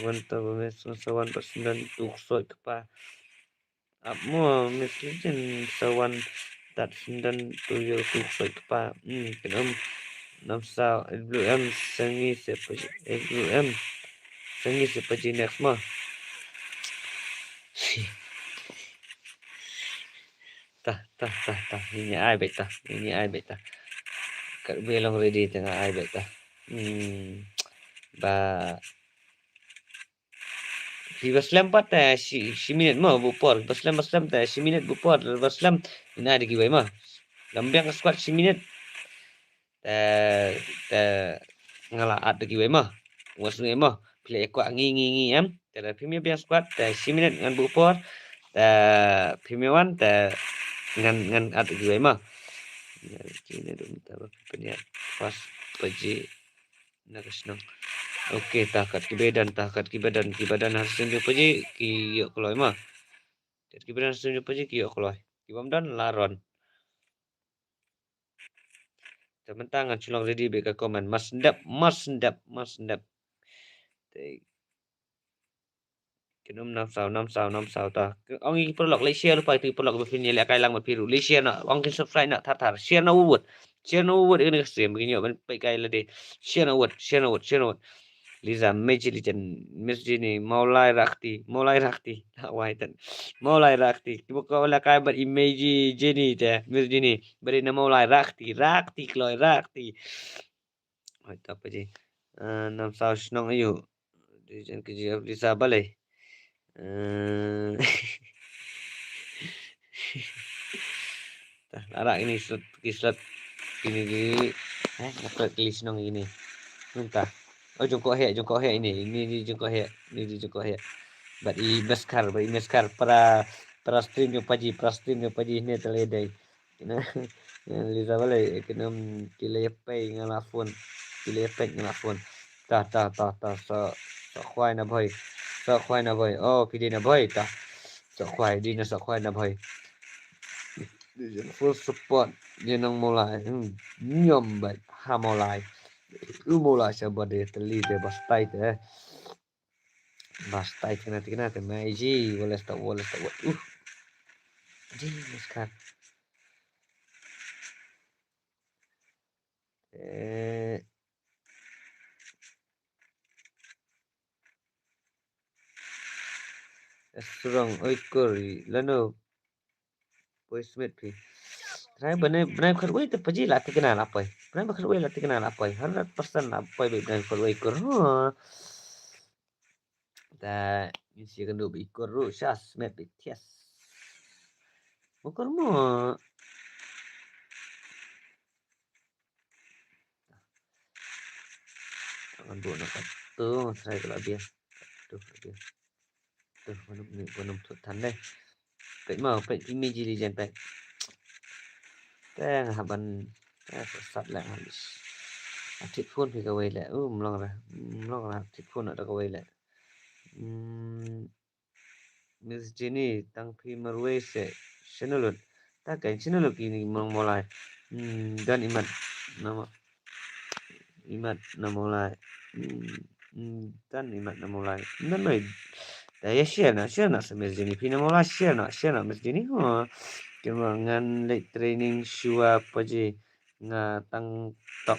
one thousand, one thousand percent, two, so, kpa. Ap mo, Miss Legend, sa wan tat sendon tu yo tu soi kpa. Hmm, kin um. Nam sa, W M, sangi se pa, W M. Sangi se pa ji next mo. Tah, tah, tah, tah. Ini ai beta, ini ai beta. Kat belong ready tengah ai beta. Hmm. Ba Phi ba slem pat, eh, shi, shi minit mo, bu por. Ba slem, ba slem, te shi minit bu por, ba slem. Ina da kiwei mo. Lam biang squad shi minit. Te, te, nga la add da kiwei mo. Wa sngew mo. Phi la ïa kwah ngi, ngi, ngi, em. Te da phim ïa biang squad, te shi minit ngan buh por. Te phim ïa wan, te ngan, ngan add da kiwei mo. Kine dum ta ba pynïaid pas paji. Na ka shnong. Okay, ta kat kiba don, ta kat kiba don, kiba don ha shnong jong paji, ki ïoh kloi mo. Kat kiba don ha shnong jong paji, ki ïoh kloi. Kibym don, la run. Te mynta ngan shu long ready bad ka comment. Mas ndep, mas ndep, mas ndep. Te Kin ym nam saw, nam saw, nam saw ta. Ong ïa ki paralok, leit share ruh pat ïa ki paralok ba phin ïalehkai lang bad phi ruh. Leit share noh, ong kin subscribe noh, thar thar. Share noh wut wut. Share noh wut wut ïa kane ka stream ba kin ïoh ban peit kai lade. Share noh wut, share noh wut, share noh wut. Liza, Meji Lijan, Miss Jenny, Mawlai Rakti, Mawlai Rakti. La wai tan. Mawlai Rakti. Kiba kwah lehkai bad i Meji Jenny te, Miss Jenny. Ba dei na Mawlai Rakti, Rakti kloi, Rakti. Hoi ta paji. Eh, nam saw shnong aïu. Di jan ki ji ap di sa balei. Eh, ta la rak ini slot, ki slot. Kini di, eh, ngapret kali shnong ini. Nunta. Oh, jongkok heh, jongkok heh ini. Ini di jongkok heh. Ini di jongkok heh. Bad i meskar, bad i meskar para, para stream jong paji, para stream jong paji ne tele dei. Kine, kine Liza balei, kine, um, ki la ïa peit nga la phone. Ki la ïa peit nga la phone. Ta, ta, ta, ta, sa, sa khwai na bhoi. Sa khwai na bhoi. Oh, phi dei na bhoi, ta. Sa khwai, dei na sa khwai na bhoi. Dei jan full support. Dei nang Mawlai. Hmm, nyom bad. Ha Mawlai. U Mawlai sa ba dei teli dei ba stai te. Ba stai tikna tikna te mai ji. Wala sta, wala sta, wa-, uh. Ji, meskar. Eh. Surong, oi, kori, lano. Poi smet phi. Trai bane, bane khat wei te paji la tikna la poi. Bane khat wei la tikna la poi. Hundred percent la poi bane khat wei kor. Huh. Ta, ni si kan du bi kor ru, sha smet bi tias. Bukan mo. Ngan buh na kat tu, ngan try ka la biang. Tu, la biang. Tu, ngan ym, ngan ym thut than dei. Peit mo, peit phi Meji Lijan peit. Te nga hap ban, eh, sat leh nga. Thied phone phi kawei leh. Uh, mlong ra. Mlong ra, thied phone da kawei leh. Hmm. Miss Jenny, tang phi marwei se, shano lut. Ta kein shano lut kine ki Mawlai. Hmm, don imat na Mawlai. Imat na Mawlai. Hmm, hmm, don imat na Mawlai. Don mai. Ta ïa share noh, share noh sa Miss Jenny. Phi na Mawlai share noh, share noh Miss Jenny. Ho. Kima ngan leit training shuwa paji. Nga tang tok.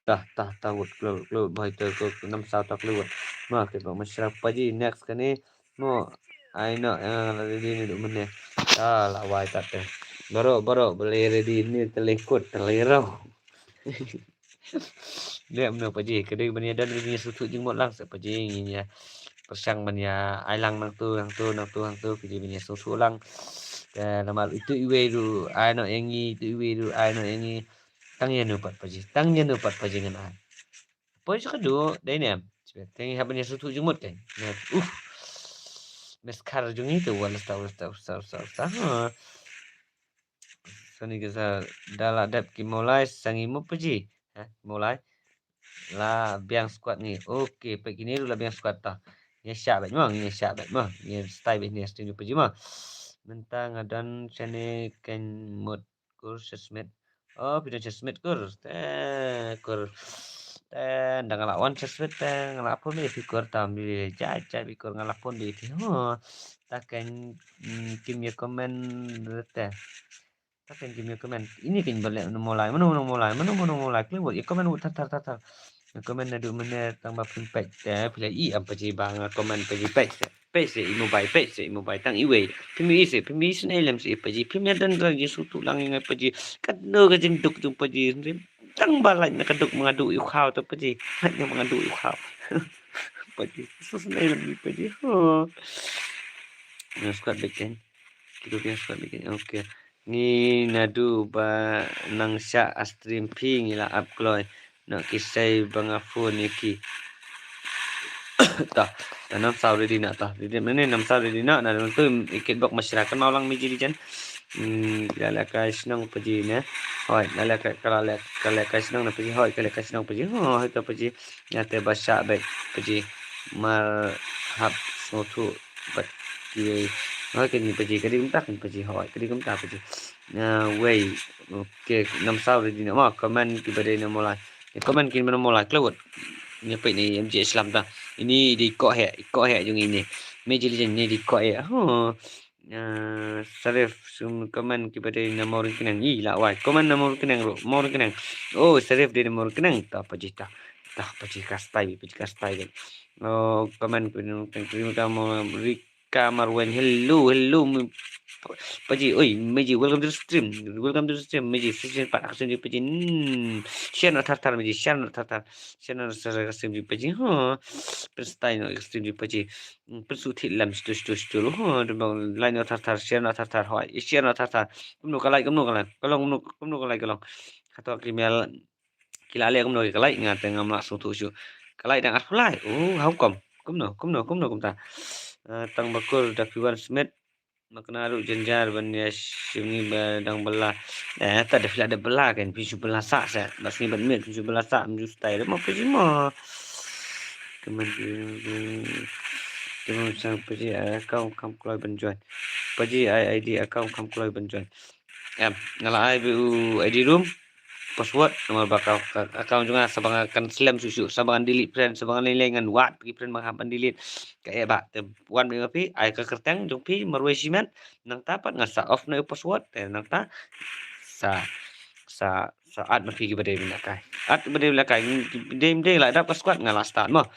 Tah, tah, tah, wut, kloi, kloi, bhai, tah, kloi, nam saw, tah, kloi, wut. Ma, kito, ma, shrap, paji, next, kane, mo, ai, no, eh, la ready ni, du, mene. Ah, la wai, tat, te. Baroh, baroh, balei ready ni, te leh kut, te leh raw. Dei, mene, paji, ka dei, mene, don, mene, sngewthuh jingmut lang, sa, paji, ngin ïa pyrshang ban ïa ai lang nangtu, nangtu, nangtu, nangtu, ki dei ban ïa sngewthuh lang. Te namar itu iwei ruh ai noh ïa ngi, itu iwei ruh ai noh ïa ngi. Tang ïa nu pat paji, tang ïa nu pat paji ngan ai. Poi sha ka duh, dei ne em. Te ngi hap ban ïa sngewthuh jingmut kan. Uh. Meskar jong ngi tu, wala sta, wala sta, wala sta, wala sta, wala sta. Ha. Sani ka sa da la dep ki Mawlai sa ngi mo paji. Ha, Mawlai. La biang squad ngi. Okay, peit kine ruh la biang squad ta. Ngi shah beit mo, ngi shah beit mo. Ngi stay beit ne sting paji mo. Mynta nga don shane kan mut kur sesmet. Oh, phi don sesmet kur. Te kur. Te da nga la wan sesmet te nga la phone beit phi kur tam di ja ja phi kur nga la phone beit phi. Ho. Ta kan, mm, kim ïa comment te. Ta kan kim ïa comment. Ini kan ba leh Mawlai. Mano mano Mawlai. Mano mano Mawlai. Klik wut ïa comment wut thar thar thar thar. Ïa comment naduh mynne tang ba phim peit. Te phi la i am paji ba nga comment paji peit. Peit se i mobile, peit se i mobile tang iwei. Phim i se, phim i sngewlem se i paji. Phim ïa don la jingsngewthuh lang ïa nga paji. Katno ka jingduk jong paji. Tang ba lait na ka duk ma nga duk ïa u khaw ta paji. Lait na ma nga duk ïa u khaw. Paji. Sngewlem i paji. Ho. Nga squad beit kan. Kitu ki squad beit kan. Okay. Ngi naduh ba nang shah a stream phi ngi la ap kloi. Noh ki sei ba nga phone ïa ki. Ta, ta nam saw ready na ta. Ready mane nam saw ready na, na tu i kit bok mashra kan mau lang miji di jan. Hmm, la la kai shnong paji ne. Hoi, la la kai, ka la la, ka la kai shnong na paji. Hoi, ka la kai shnong paji. Hoi, ka paji. Ïa te ba shah beit paji. Mar hap sngewthuh bad kiwei. Hoi, kani paji, ka dei kumta kan paji. Hoi, ka dei kumta paji. Na wei. Okay, nam saw ready na. Ma, comment ki ba dei na Mawlai. Ïa comment kin ba na Mawlai kloi wut. Ïa peit ni M J Islam ta. Ini dei koh heh, koh heh jong ini. Miji li jan ini dei koh heh. Ho. Ah, Sarif sum comment ki ba dei na Mawryngkneng. I la wai. Comment na Mawryngkneng ruh. Mawryngkneng. Oh, Sarif dei na Mawryngkneng. Ta paji ta. Ta paji ka style, paji ka style kan. Oh, comment ki ba dei na Mawryngkneng. Terima kasih Mawryngkneng. Kamar wen, hello, hello, mi-, paji, oi, Meji, welcome to the stream, welcome to the stream, Meji, session pat action di paji, hmm, share na thar thar, Meji, share na thar thar, share na thar thar, stream di paji, ha, pyn style na stream di paji, hmm, pyn su thit lam, stu, stu, stu, lo, ha, de bang, like na thar thar, share na thar thar, hoi, share na thar thar, kumno ka like, kumno ka like, ka long, kumno, kumno ka like, ka long, kata ki mel, ki la leh kumno ki ka like nga te ngam lah sngewthuh shuh. Ka like dang arphew lai. Oh, how come? Kumno, kumno, kumno kumta. Eh, tang ba kur da phi wan smet. Ma kane ruh jynjar ban ïa shim ngi ba dang bylla. Eh, ta da phi la dep bylla kan phi shu bylla sah seh. Ba sngi ban miet phi shu bylla sah, ym ju style ma phi ma. Kumne, kumne sang paji, eh, account kham kloi ban join. Paji ai I D account kham kloi ban join. Em, nga la ai beit u I D room, password, namar ba ka, ka account jong nga sa ba nga kan slem shuh shuh, sa ba ngan delete friend, sa ba ngan lei lei ngan wad ki friend ba nga hap ban delete. Ka eh ba te wan beit ma phi, ai ka kyrteng jong phi marwei shimet, nangta pat nga sa off na u password, te nangta sa, sa, sa add ma phi ki ba dei beit na kai. Add ki ba dei beit na kai, dei, dei la dap ka squad nga la start mo.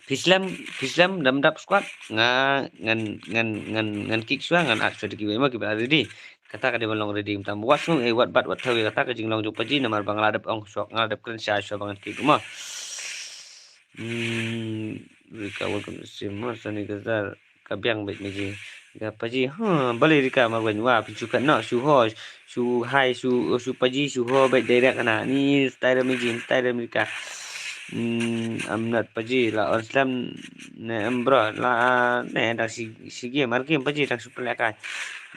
Phi slem, phi slem dam dap squad nga ngan, ngan, ngan, ngan kick shuwa ngan add shuwa da kiwei mo kiba la ready. Kata ka dei ban long ready mynta wat sngewbha eh wat bat wat thaw ïa kata ka jinglong jong paji namar ba nga la dep ong shuwa nga la dep kren sha shuwa ba ngan kick mo. Hmm, Rika welcome to stream mo Sani Gazar ka biang beit Meji. Ka paji ha balei Rika mar wen wa phi shu kynnoh shu ho shu hai shu shu paji shu ho beit direct na ni style Meji style Rika. Hmm, I'm not paji la on slem ne em bro la ne dang shi shi game ar game paji dang shu pynleh kai.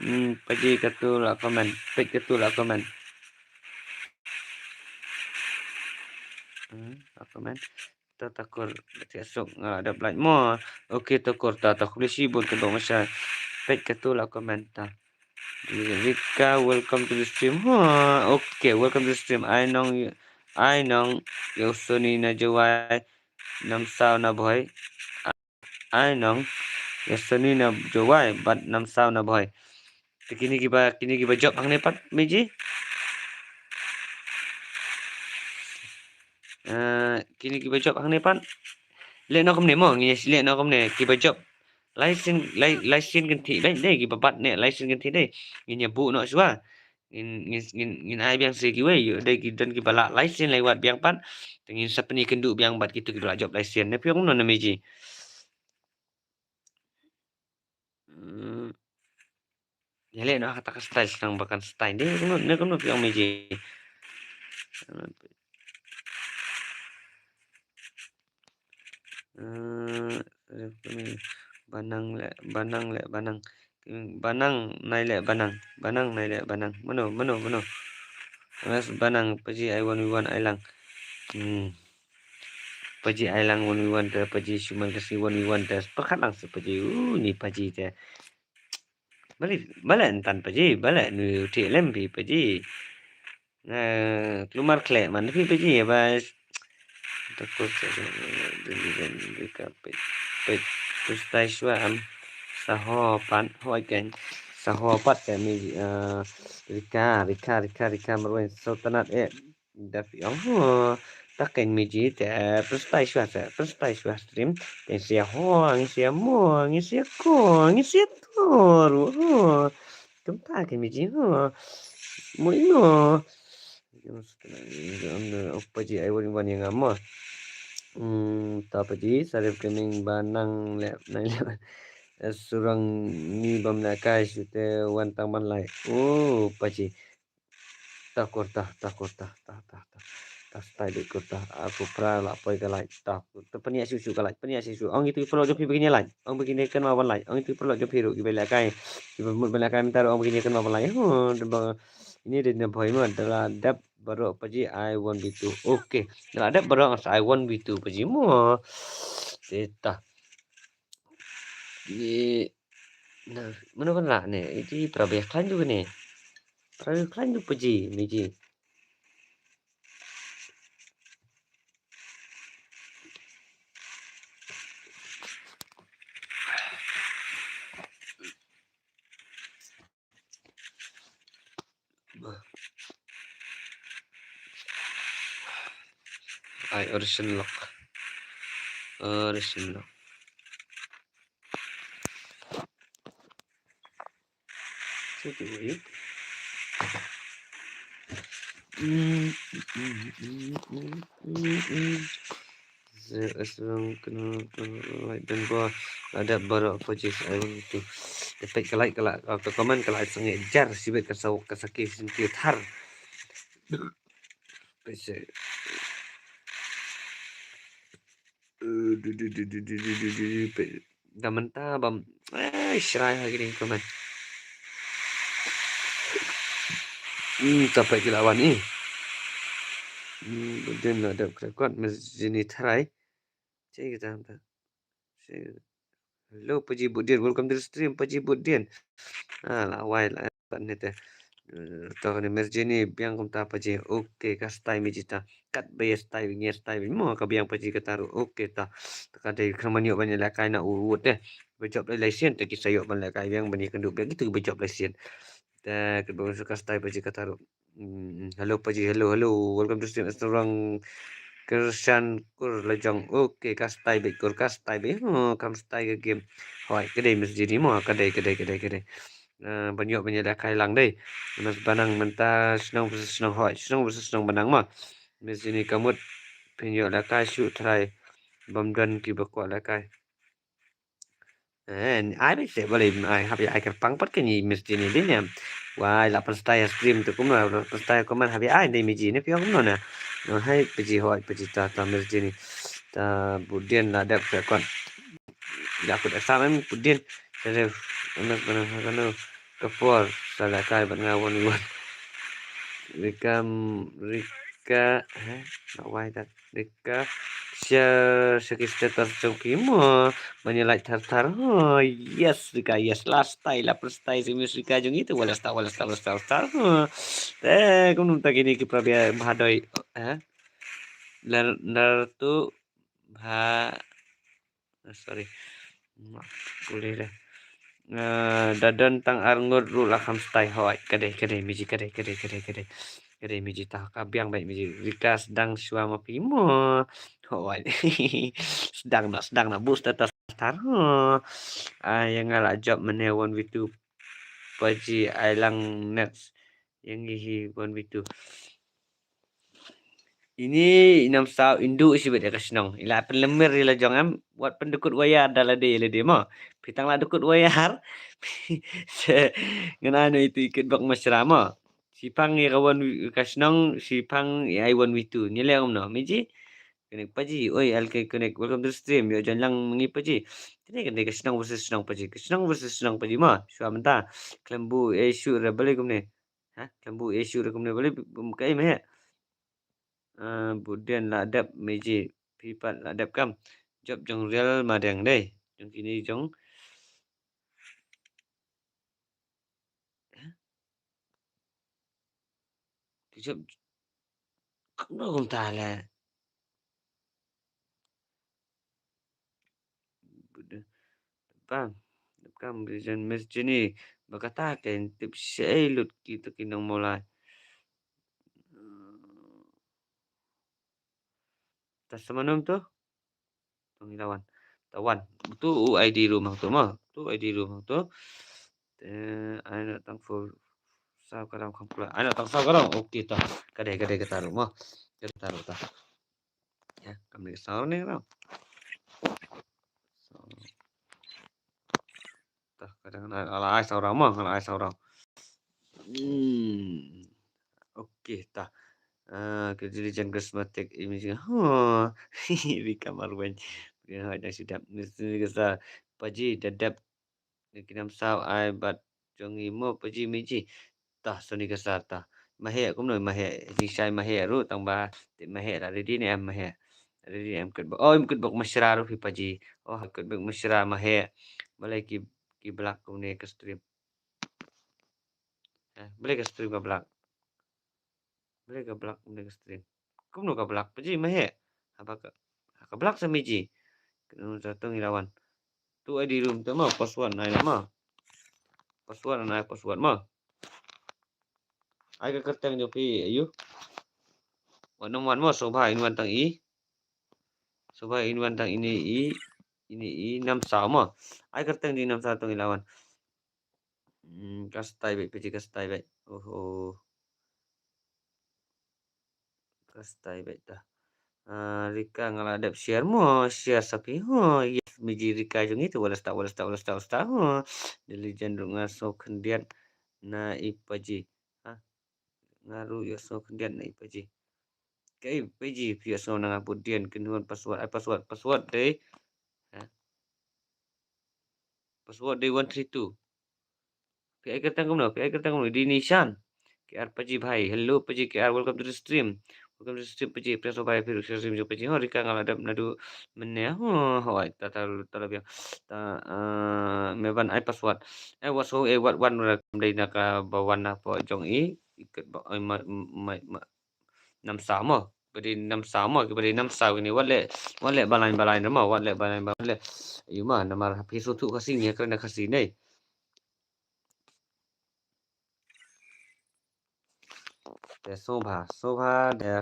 Hmm, paji katu la comment page katu la comment. Hmm, la comment. Ta ta kur, ta suk nga la dep like mo. Okay ta kur ta ta kur shi bun ta dong masha. Peit katu la comment ta. Rika, welcome to the stream. Ha, okay, welcome to the stream. Ai nong, ai nong, ïa u Soni na Jowai, Namsaw na Bhoi. Ai nong, ïa u Soni na Jowai bad Namsaw na Bhoi. Te kine kiba, kine kiba jop hangne pat Meji. Eh, kine kiba jop hangne pat. Leh noh kumne mo, ngin ïa leh noh kumne kiba jop. Live stream, live, live stream kynthih dei, dei kiba bat ne live stream kynthih dei. Ngin ïa buh noh shuwa. Ngin, ngin, ngin, ngin ai biang sha kiwei, ïoh dei ki don kiba lah live stream lai wat biang pat. Te ngin sa pyni kynduh biang bad kito kiba lah jop live stream. Ne phi ong kumno na Meji. Hmm. Ïa leh noh kata ka style sdang ba kan style. Dei kumno, ne kumno phi ong Meji. Eh, Banang le, Banang le, Banang. Banang, nai le, Banang. Banang, nai le, Banang. Mano, mano, mano. Mas Banang, Paji, I one V one, I lang. Hmm. Paji, I lang one V one te, Paji, Shuman Kasi one V one te. Pyrkhat lang sa Paji. Uh, ni Paji te. Balik, balik entan Paji, balik nu ti lem pi Paji. Nah, klumar khleh man phi Paji ya bas. Takut saya dulu kan mereka pet pet kustai shwa am saho pat hoi kan saho pat kan mi eh, Rika Rika Rika Rika marwin sultanat eh dap ong ho tak kan mi ji te kustai shwa te kustai shwa stream kan sia ho ngi sia mo ngi sia ko ngi sia to ru ho kumta kan mi ji ho mo ino Paji ai wan wan yang ama. Hmm, ta Paji sarip kening Banang le nai le. Surang ni bam le kai sute wan tang ban lai. Oh, Paji. Ta kurta, ta kurta, ta ta ta. Ta stai de kurta. Aku pra la poi ka lai. Ta ta penia susu ka lai, penia susu. Ong itu perlu jopi begini lai. Ong begini kan ma ban lai. Ong itu perlu jopi ru ki bela kai. Ki mut bela kai mentar ong begini kan ma ban lai. Huh, ini de ne boy ma dala dep Baroh Paji I one V two. Okay. Dah ada baroh ngas I one V two Paji mo. Seta. Ni na mana kan lah ni. Iti prabe klan juga ni. Prabe klan juga Paji ni ji. Ai, Orison Lock. Orison Lock. Situ, ya. Zero as long kena like dan gua ada baru apa je saya itu. Dapat kelak kelak atau komen kelak sangat jar sibet kasau kasaki senti thar. Pese. Da menta bam. Eh, shrai ha kini komen. Hmm, tapai ki lawan ni. Hmm, budin la dep krekot mes jini tharai. Cek kita ta. Hello Paji Budin, welcome to the stream Paji Budin. Ah, la wai la pat ni te. To ni mes jini biang kumta Paji. Okay, ka stai mi jita. Kat ba ya stai ngi stai mo ka biang Paji kata ru. Okay ta. Ka dei khrang ban ïoh ban ïalehkai na u wut te. Ba jop lai lai sien te ki sa ïoh ban lehkai biang ban ïakynduh biang kitu ba jop lai sien. Te ka ba ka stai Paji kata ru. Hmm, hello Paji, hello hello. Welcome to stream Estorang. Kershan kur lajong. Okay, ka stai bit kur ka stai bit. Oh, kam stai ka game. Hoi, ka dei mes jini mo, ka dei ka dei ka dei ka dei. Ban ïoh ban ïalehkai lang dei. Mes Banang mynta shnong versus shnong hoi, shnong versus shnong Banang ma. Mes jini ka mut phin ïoh lehkai shu tharai bam don ki ba kwah lehkai. Eh, ai bit te bale ai hap ai kyrpang pat ka ni mes jini dei ne. Wai la pan stai stream tu kumno, la pan stai kumno hap ai dei mi jini phi ong kumno na. No hai Paji hoi Paji ta ta mes jini. Ta Budin la dep ka kon. Ïa kut exam em Budin. Sharif, Anas Banang ha kano ka por sa lehkai bad nga one on one. Rika, Rika, eh, na wai dat. Rika, share sha ki status jong phi mo. Ban ïa like thar thar. Oh, yes, Rika, yes. Last time, la first time si Miss Rika jong itu. Wala star, wala star, wala star, wala star. Oh. Eh, kumno ta kini ki pra bia bha doi. Eh. Nar, nar tu bha Ah, sorry. Mak pule dah. Eh, da don tang ar ngut ruh la kham stai hoi. Ka dei, ka dei, miji, ka dei, ka dei, ka dei, ka dei. Ka dei, miji, ta ka biang bai, miji. Rika sdang shwa ma phi mo. Hoi. Sdang na, sdang na. Boost atas tar. Ho. Ah, ïa nga la jop mane one v two. Paji ai lang net. Ïa ngi hi one v two. Ini i Namsaw Indu shibit ïa ka shnong. I la pynlymir ïa la jong em. Wat pyndukut wayar da lade ïa lade mo. Phi tang la dukut wayar. Ngan ai noh itu i kitbok mashra mo. Shipang ïa ka one wi-, ka shnong, shipang ïa i one v two. Ngi leh kumno, miji? Connect Paji. Oi, L K Connect. Welcome to the stream. Ïoh join lang ma ngi Paji. T Kane kane ka shnong versus shnong paji, ka shnong versus shnong paji mo. Shuwa mynta. Khlem buh issue re balei kumne. Ha? Khlem buh issue re kumne balei bym kaei mo he. Ah, Budian la dep meji, phi pat la dep kam. Jop jong Real Madeng dei. Jong kini jong. Ki jop. Kumno kumta le. Bam. Kam bijan Miss Jenny. Ba kata ka tip shei lut ki to ki nong Mawlai. Ta sa ma nom to. Tong i la wan. Ta wan. Tu u I D room hangto mo. Tu I D room hangto. Te ai na tang for sa ka ram kham kula. Ai na tang sa ka ram. Okay ta. Ka dei ka dei kata room mo. Kata room ta. Ya, kam ni sa ni ram. Tah, kadang nga la ai saw rau mo, nga la ai saw rau. Hmm. Okay, tah. Ah, ke jili jan charismatic image. Huh. Di kamar wen. Dia hai dah sidap. Mesti ni kesa paji dadap. Ni kinam saw ai bat jong i mo paji miji. Tah, soni ka sar tah. Maheh kumno maheh. Ni shai maheh ruh tang ba. Tip maheh la ready ne em maheh. Ready ne em kut bok. Oh, em kut bok mashra ruh phi paji. Oh, kut bok mashra maheh. Balei ki, ki block kumne ka stream. Eh, balei ka stream ka block. Balei ka block kumne ka stream. Kumno ka block paji maheh. Haba ka, ka block sa miji. Kenu sa tong i la wan. Tu I D room te mo, password nai mo. Password nai password mo. Ai ka kyrteng jong phi ayu. Wan nang wan mo, Sobha in wan tang i. Sobha in wan tang ini i. Ini i nam saw mo. Ai kyrteng jong i nam saw tong i la wan. Hmm, ka stai bek, phi ka stai bek. Oh, oh. Ka stai bek ta. Ah, Rika nga la dep share mo, share sa phi ho. Yes, miji Rika jong i tu wala sta, wala sta, wala sta, wala sta ho. Deli jan ruh nga so khyndiat na i paji. Ha? Nga ruh ïa so khyndiat na i paji. Kaei paji phi ïa so na nga Budian kynhun password, ai password, password dei. Ha? Password dei one three two. Phi ai kyrteng kumno, phi ai kyrteng kumno, di Nishan. K R paji bhai, hello paji K R, welcome to the stream. Welcome to the stream paji, press bhai, phi ruksa stream jong paji. Ho Rika nga la dep naduh mynne, ho, ho, ai, ta, ta, ta la biang. Ta, eh, me ban ai password. Eh, what so, eh, what one ra kam dei na ka ba wan na po jong i, i kut ba, ai, ma, ma, ma, nam saw mo. Ba dei nam saw mo, ba dei nam saw kini, wat le, wat le ba line ba line mo, wat le ba line ba, wat le. Ayu ma, namar phi sngewthuh Khasi ne, kren Khasi ne. Te Sobha, Sobha de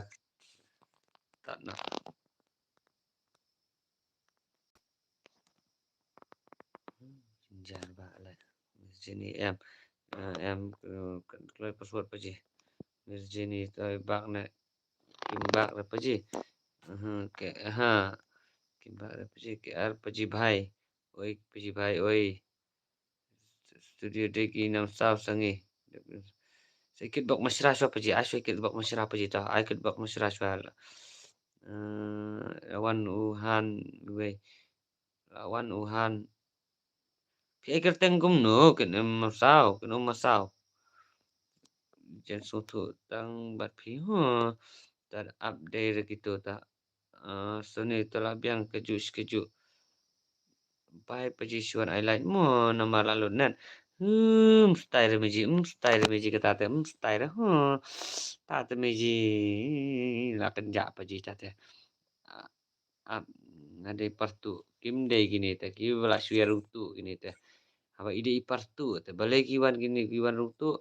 tat na. Jar ba le. Miss Jenny em. Eh, em, eh, kloi password paji. Miss Jenny toi bak ne. Kim bak re paji. Aha, ke, aha. Kim bak re paji, K R paji bhai. Oi, paji bhai, oi. Studio dei ki nam saw sangi. Sa kit bok mashra shwa paji, ai shwa kit bok mashra paji ta, ai kit bok mashra shwa. Eh, wan u han wei. Wan u han. Phi ai kyrteng kumno, kin em masaw, kin em masaw. Jen sngewthuh tang bad phi, huh. Tad update re kito ta. Ah, soni to la biang kaju kaju. Bai paji shuan ai like mo namar la lut net. Hmm, style re miji, hmm, style re miji kata te, hmm, style re, huh. Ta te miji la kynjah paji ta te. Ah, ah, nga dei partu, kim dei kini te, ki ba la shuwa rungtu kini te. Haba i dei i partu te, balei ki wan kini, ki wan rungtu.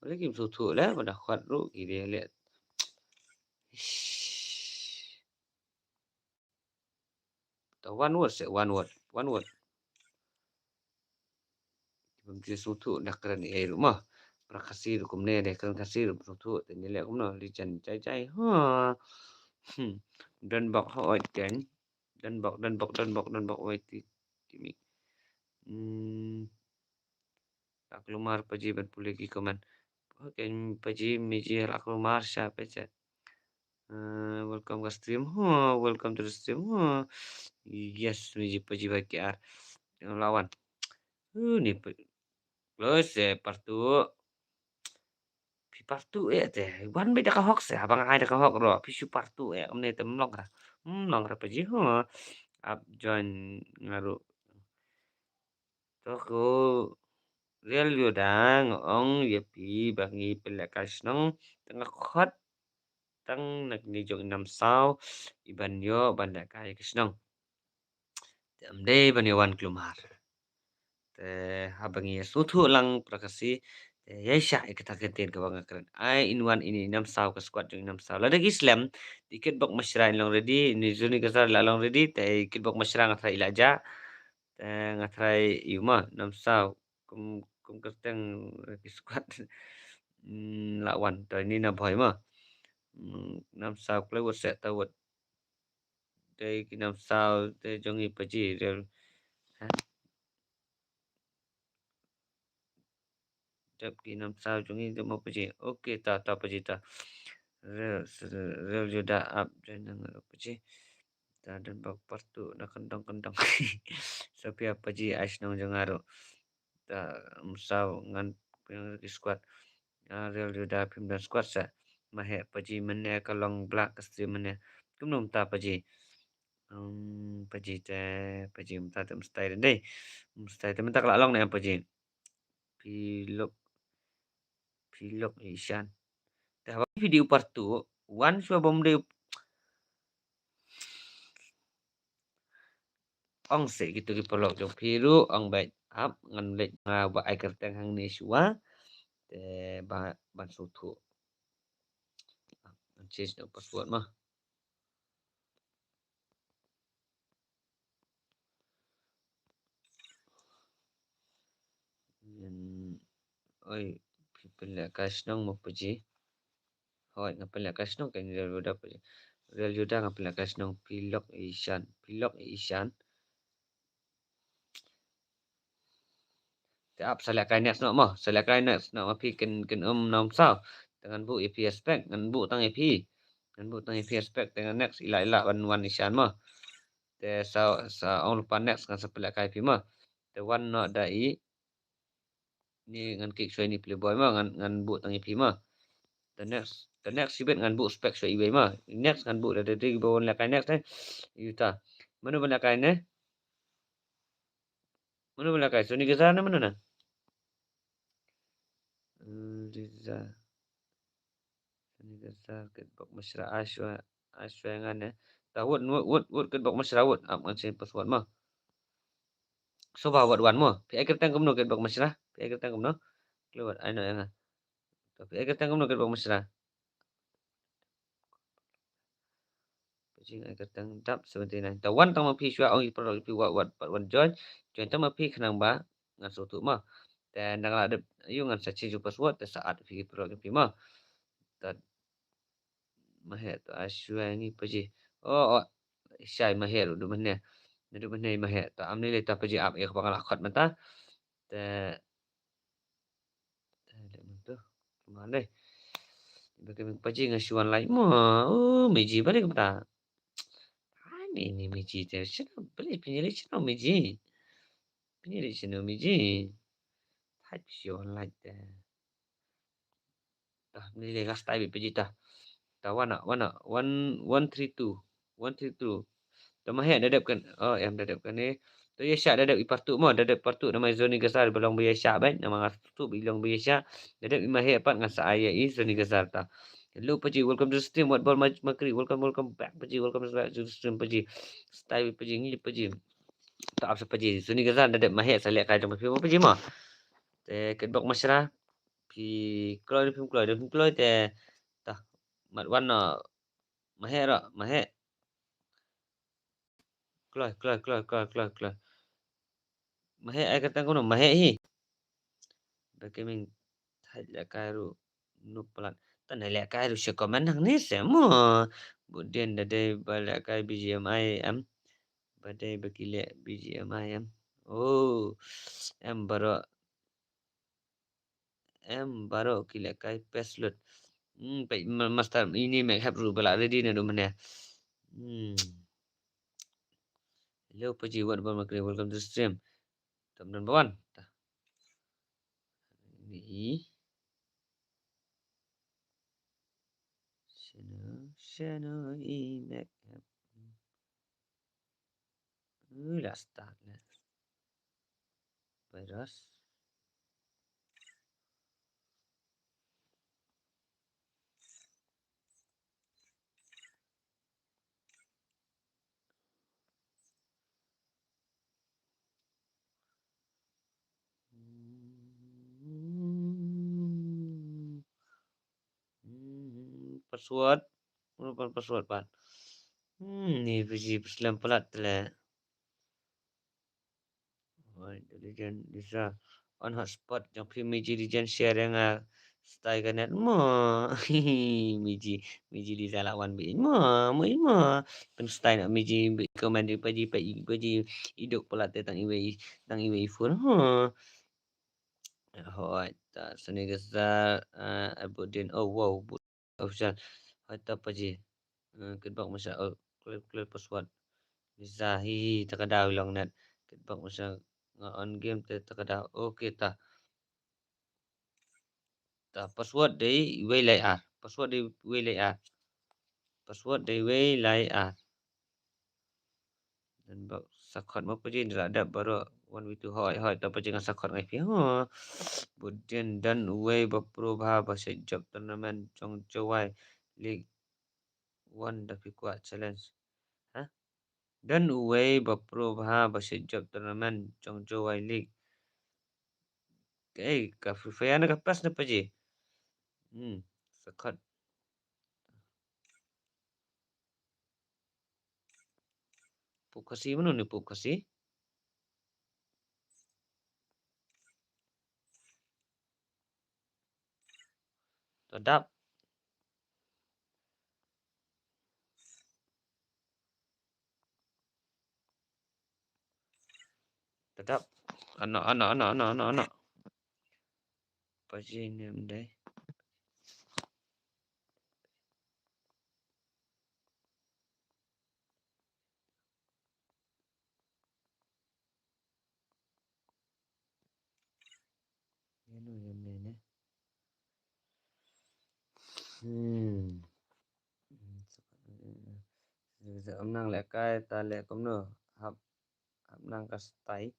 Balei kim sngewthuh le, ba da khot ruh ki dei le. Ish. Ta one word se, one word, one word. Bym ju sngewthuh da kren ei ruh ma. Pra Khasi ruh kumne de, kren Khasi ruh sngewthuh, te ngi leh kumno, lijan jai jai. Ha. Hmm. Don bok ha oi ken. Don bok, don bok, don bok, don bok oi ti, ti mi. Hmm. La kulmar paji ban pule ki comment. Okay, paji miji la kulmar sha pechat. Eh, welcome. welcome ka stream. Huh, welcome to the stream. Huh. Yes, ni ji paji ba ki ar. Tengok lawan. Uh, ni pa-, close eh, partu. Phi partu eh te. Wan beit da ka hok se, haba nga ai da ka hok ro. Phi shu partu eh, kam ne te mlong ra. Mlong ra paji. Huh. Ap join nga ruh. To ko Real Yoda nga ong ïa phi ba ngi pynlehkai shnong tang nga khot tang na kine jong i Namsaw i ban ïoh ban lehkai ka shnong. Te ym dei ban ïoh wan kulmar. Te haba ngi ïa sngewthuh lang pra Khasi te ïa shah ïa kata ka ktien kaba nga kren. Ai in wan ini i Namsaw ka squad jong i Namsaw. Lada ki slem te i Kitbok Mashra in long ready, ini Zoni Gazar la long ready, te i Kitbok Mashra nga tharai i la jah. Te nga tharai ïa u ma Namsaw kum, kum kyrteng ki squad. Hmm, la wan to ini na bhoi ma. Hmm, Namsaw kloi wut se ta wut. Dei ki Namsaw te jong i paji Real. Ha? Dep ki Namsaw jong i te mo paji. Okay, ta, ta paji ta. Real, Real Yoda ap join nang paji. Ta don bak partu na kendong kendong. Sapia paji ai shnong jong nga ruh. Ta Namsaw ngan pynrem ki squad. Ah, Real Yoda phim don squad sa. Maheh paji mane ka long black ka stream mane. Kumno mynta paji. Hmm, paji te, paji mynta te mstai dei. Mstai te mynta ka la long ne paji. Pilok, pilok Ishan. Te haba video partu, wan shuwa bom dei. Ong se kito ki paralok jong phi ruh, ong beit ap ngan leit nga ba ai kyrteng hangne shuwa. Te ba ban sngewthuh. Ngan change na password ma. Oi, phi pynlehkai shnong mo paji. Hoi, nga pynlehkai shnong ka Real Yoda paji. Real Yoda nga pynlehkai shnong Pilok Ishan. Pilok Ishan. Te ap sa lehkai next noh mo. Sa lehkai next noh ma phi kin, kin um Namsaw. Te ngan buh ïa phi respect, ngan buh tang ïa phi. Ngan buh tang ïa phi respect, te ngan next ila ila ban wan Ishan mo. Te sa, sa ong lypa next ngan sa pynlehkai phi mo. Te wan noh da i. Ni ngan kik shuwa ini playboy ma, ngan, ngan buh tang ïa phi ma. The next, the next shibit ngan buh spec shuwa iwei ma. Next ngan buh da, da, da, ba wan lehkai next eh. Yuta. Mano ban lehkai ne? Mano ban lehkai? Sony Gazar ne mano na? Hmm, Gazar. Sony Gazar, Kitbok Mashra, Ashwa, Ashwa ngan ne. Ta wut, wut, wut, wut, Kitbok Mashra, wut. Ap ngan change password ma. So ba wat wan mo. Phi ai kyrteng kumno Kitbok Mashra? Phi ai kyrteng kumno? Klo wat ai no ïa nga. To phi ai kyrteng kumno Kitbok Mashra? Pajing ai kyrteng dap seventy nine. Ta wan tang ma phi shuwa ong i paralok phi wat, wat, wat wan join. Join tang ma phi khnang ba ngan sngewthuh ma. Te nang la dep ïa ngan sa change password te sa add phi paralok phi ma. Ta Maheh to Ashwa ngi paji. Oh, oh. Shai Maheh ruh du mane. Naduh mane Maheh to am ni le ta paji ap ïa ka ba nga la khot mynta. Te, te le mynta. Mane. Ba ka ming paji nga shu wan lai mo. Oh, miji balik mynta. Ai ni, ni miji te. Shano balik pini le shano miji. Pini le shano miji. Hai shu wan lai te. Ta, ni le ngas tai bit paji ta. Ta wana, wana, one, one three two. One three two. Ta Maheh da dep kan. Oh, em da dep kan eh. Ta ïa shah da dep i partu mo, da dep partu nama i Zoni Gazar ba long ba ïa shah bad, nama ngas tu ba i long ba ïa shah. Da dep i Maheh pat ngan sa ai ïa i Zoni Gazar ta. Hello paji, welcome to the stream. Wat bol ma-, makri, welcome, welcome back paji, welcome back to the stream paji. Stai bit paji, ngi paji. Ta ap sa paji. Zoni Gazar da dep Maheh sa lehkai jong paji mo paji mo. Te Kitbok Mashra. Phi kloi, phi kloi, phi kloi te. Ta mat wan no. Maheh ro, Maheh. Kloi, kloi, kloi, kloi, kloi, kloi. Maheh ai kyrteng kumno, Maheh hi. Ba ka ming thait lehkai ruh. Nuk palat. Ta ne lehkai ruh sha comment hangne se mo. Bud dien da dei ba lehkai B G M I em. Ba dei ba ki leh B G M I em. Oh. Em baroh. Em baroh ki lehkai pes lut. Hmm, peit ma-, master ini mek hep ruh ba la ready na dum ne. Hmm. Hello, Paji, what about Makri? Welcome to the stream. Tam don bawan. Ta. Ini. Shano, shano i mek hep. Ui, la start la. Virus. Hmm. Hmm, password. Mano ban password pat? Hmm, ni phi slem palat te le. Oi, Legend Lisa. On hotspot jong phi Miji Legend share ïa nga. Stai ka net mo. Miji, Miji Lisa la wan bi mo, mo, mo. Pyn stai na Miji bi comment di Paji, Paji, Paji. I duk palat te tang iwei, tang iwei i phone. Ho. Hoi, ta sani ka sa, eh, Abudin. Oh, wow, bu-, official. Hoi, ta Paji. Eh, kitbok masa, oh, clear, clear password. Bisa hi, ta ka daw long net. Kitbok masa nga on game te ta ka daw. Okay, ta. Ta password dei wei lai ar. Password dei wei lai ar. Password dei wei lai ar. Dan bak sakhot mo Paji, nda la dep baroh one v two. Hoi, hoi, ta Paji nga sakhot ngai phi. Ho. Budin dan uwei ba pro bha ba sha jop tournament jong Jowai League One da phi kwah challenge. Ha? Dan uwei ba pro bha ba sha jop tournament jong Jowai League. Ei, ka Free Fire na ka PES na Paji. Hmm, sakhot. Pop Khasi, mano ni Pop Khasi? To dap. To dap. Ano, ano, ano, ano, ano, ano. Paji ni em dei. Ïa no ïa ne ne. Hmm. Ym nang lehkai ta leh kumno. Hap, hap nang ka stai.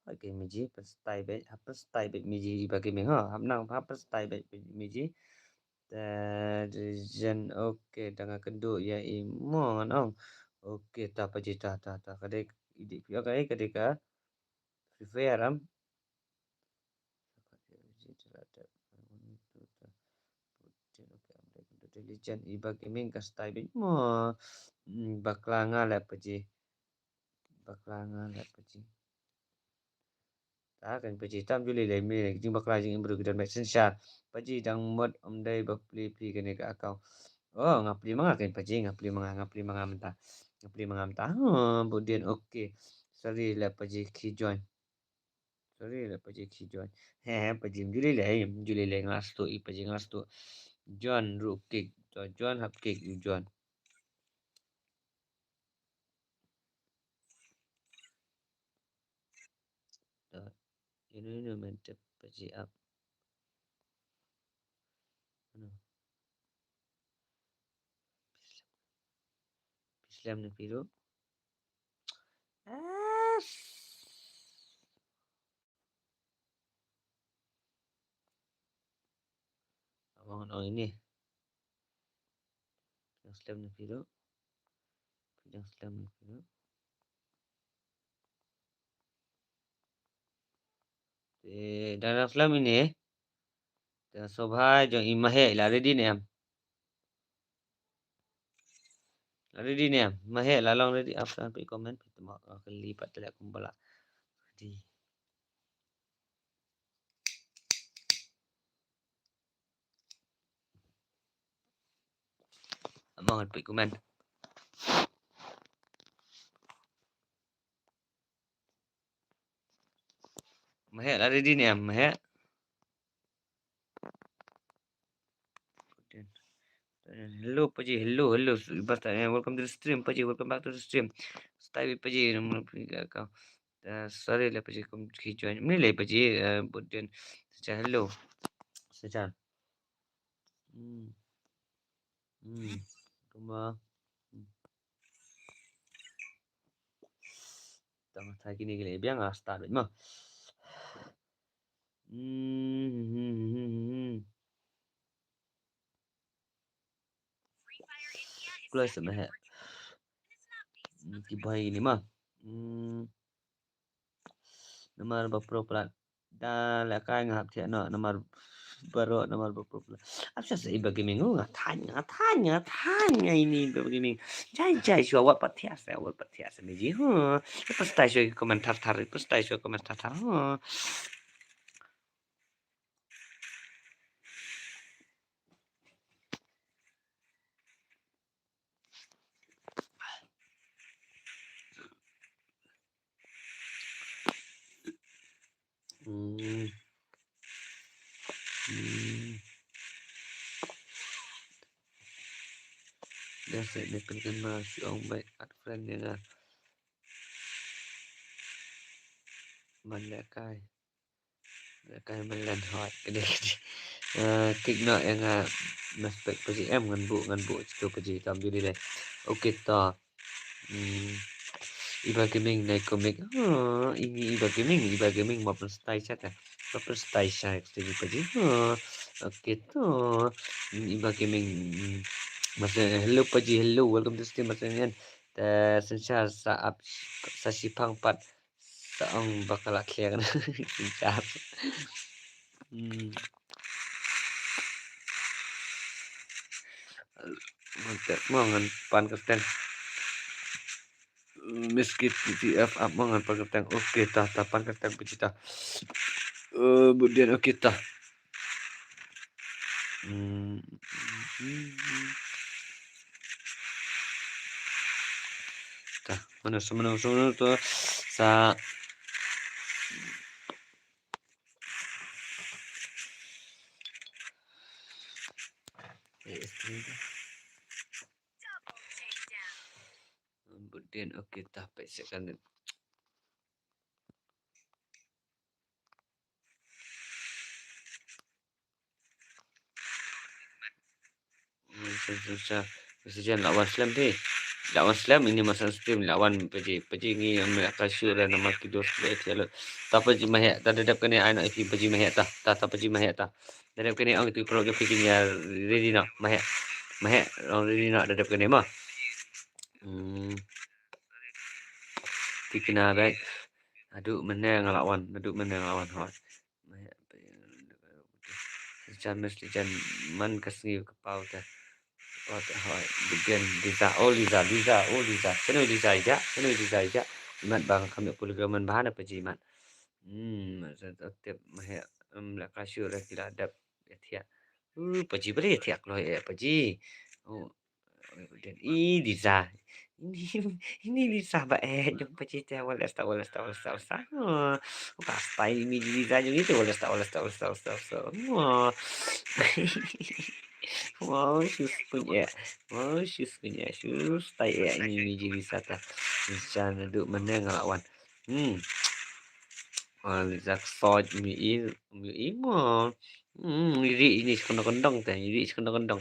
Hap ka Miji, pynshai beit, hap pynshai beit Miji Iba Gaming ha, hap nang, hap pynshai beit Miji. Te, Jen, okay, da nga kynduh ïa i mo ngan ong. Okay, ta Paji ta, ta, ta, ka dei, i dei, okay, ka dei ka Free Fire am. Legend Iba Gaming ka stai beit mo. Hmm, bakla nga leh Paji. Bakla nga leh Paji. Ta kan Paji tam ju lei lei mi lei jingbakla jingim briew ki don beit synshar. Paji dang mut ym dei ba plie plie kane ka account. Oh, nga plie ma nga kan Paji, nga plie ma nga, nga plie ma nga mynta. Nga plie ma nga mynta. Huh, Budin, okay. Sorry leh Paji, ki join. Sorry leh Paji, ki join. He, he, Paji, ju lei lei, ju lei lei, nga la sdang i Paji, nga la sdang. Join ruh kick, to join hap kick, u join. To, ino ino men tep Paji ap. Ano. Phi slem ne phi ruh. Ah. Abang ong ini. Phi dang slem ne phi ruh. Phi dang slem ne phi ruh. Te dang dang slem ini. Te sngewbha jong i Maheh la ready ne em? La ready ne em? Maheh la long ready, ap sha phi comment phi tmo ka kali pat te leh kumba la ready. Among phi comment. Maheh la ready ne em, Maheh? Hello, Paji. Hello, hello. Basta, eh, welcome to the stream, Paji. Welcome back to the stream. Stay with Paji. Number, uh, sorry, le Paji, kum ki join. Mini le Paji, uh, but then, sacha hello. Sacha. Hmm. Hmm. Kuma. Hmm. Tang thai kini kini biang ah start mo. Hmm. Close ma he. Hmm, ki bai ni ma. Hmm. Namar ba pro plat. Da la kai nga hap thiah no namar baro namar ba pro plat. Ap sa sa Iba Gaming nga than nga than nga than nga ini Iba Gaming. Jai jai shuwa wat pat thiah sa wat pat thiah sa meji. Huh. Pas tai shuwa komentar thar pas tai shuwa komentar thar. Huh. Hmm. Hmm. Dah set ni kena kena si ong baik add friend ni lah. Man leh kai. Kai man len hot. Kede kede. Eh, kik no ïa nga mespek Paji em ngan buh ngan buh chitu Paji tam juli deh. Okay to. Hmm. Iba Gaming nai komik. Ha, ini Iba Gaming, Iba Gaming ma pynstyle chat eh. Ma pynstyle chat eh, Paji. Ha. Okay to. Hmm, Iba Gaming. Hmm. Masa hello Paji, hello, welcome to stream Masa Nyan. Te synshar sa ap sa shipang pat. Sa ong ba ka la clear na. Synshar. Hmm. Mo ngan pan kyrteng. Miss Kit P T F ap mo ngan pan kyrteng. Okay ta ta pan kyrteng Paji ta. Eh, but then okay ta. Hmm. Ta, mana sa mana sa mana tu sa. Eh, istri tu. But then okay ta, pek second. Message jan la wan slem phi. La wan slem ini masa stream la wan Paji Paji ngi am la ka shu ra namar ki dos le ti lo. Ta Paji ma he ta da dep kane ai na phi Paji ma he ta ta ta Paji ma he ta. Da dep kane ong tu pro jo phi kin ya ready na ma he ma he ong ready na da dep kane ma. Hmm. Tikna back. Adu meneng la wan adu meneng la wan hot. Jan mes jan man ka sngi ka pau ta. Pau ta hoi. Begin Liza. Oh Liza, Liza, oh Liza. Kano Liza ija, kano Liza ija. Imat bang kami pulga man bahana Paji mat. Hmm, tip mahe. Em la ka shu ra kila dap. Ethia. Uh, Paji bali ethia kloi eh Paji. Oh. Ih, Liza. Ini, ini Liza ba eh jong Paji te wales ta wales ta wales ta wales ta. Oh, ka style ini Liza jong ite wales ta wales ta wales ta wales ta. Oh. Wow, sus punya. Wow, sus punya. Sus tai ya ini ini Liza ta. Liza nadu mana ngelawan. Hmm. Liza ksoj mi i mi i mo. Hmm, iri ini sekendong-kendong teh, iri sekendong-kendong.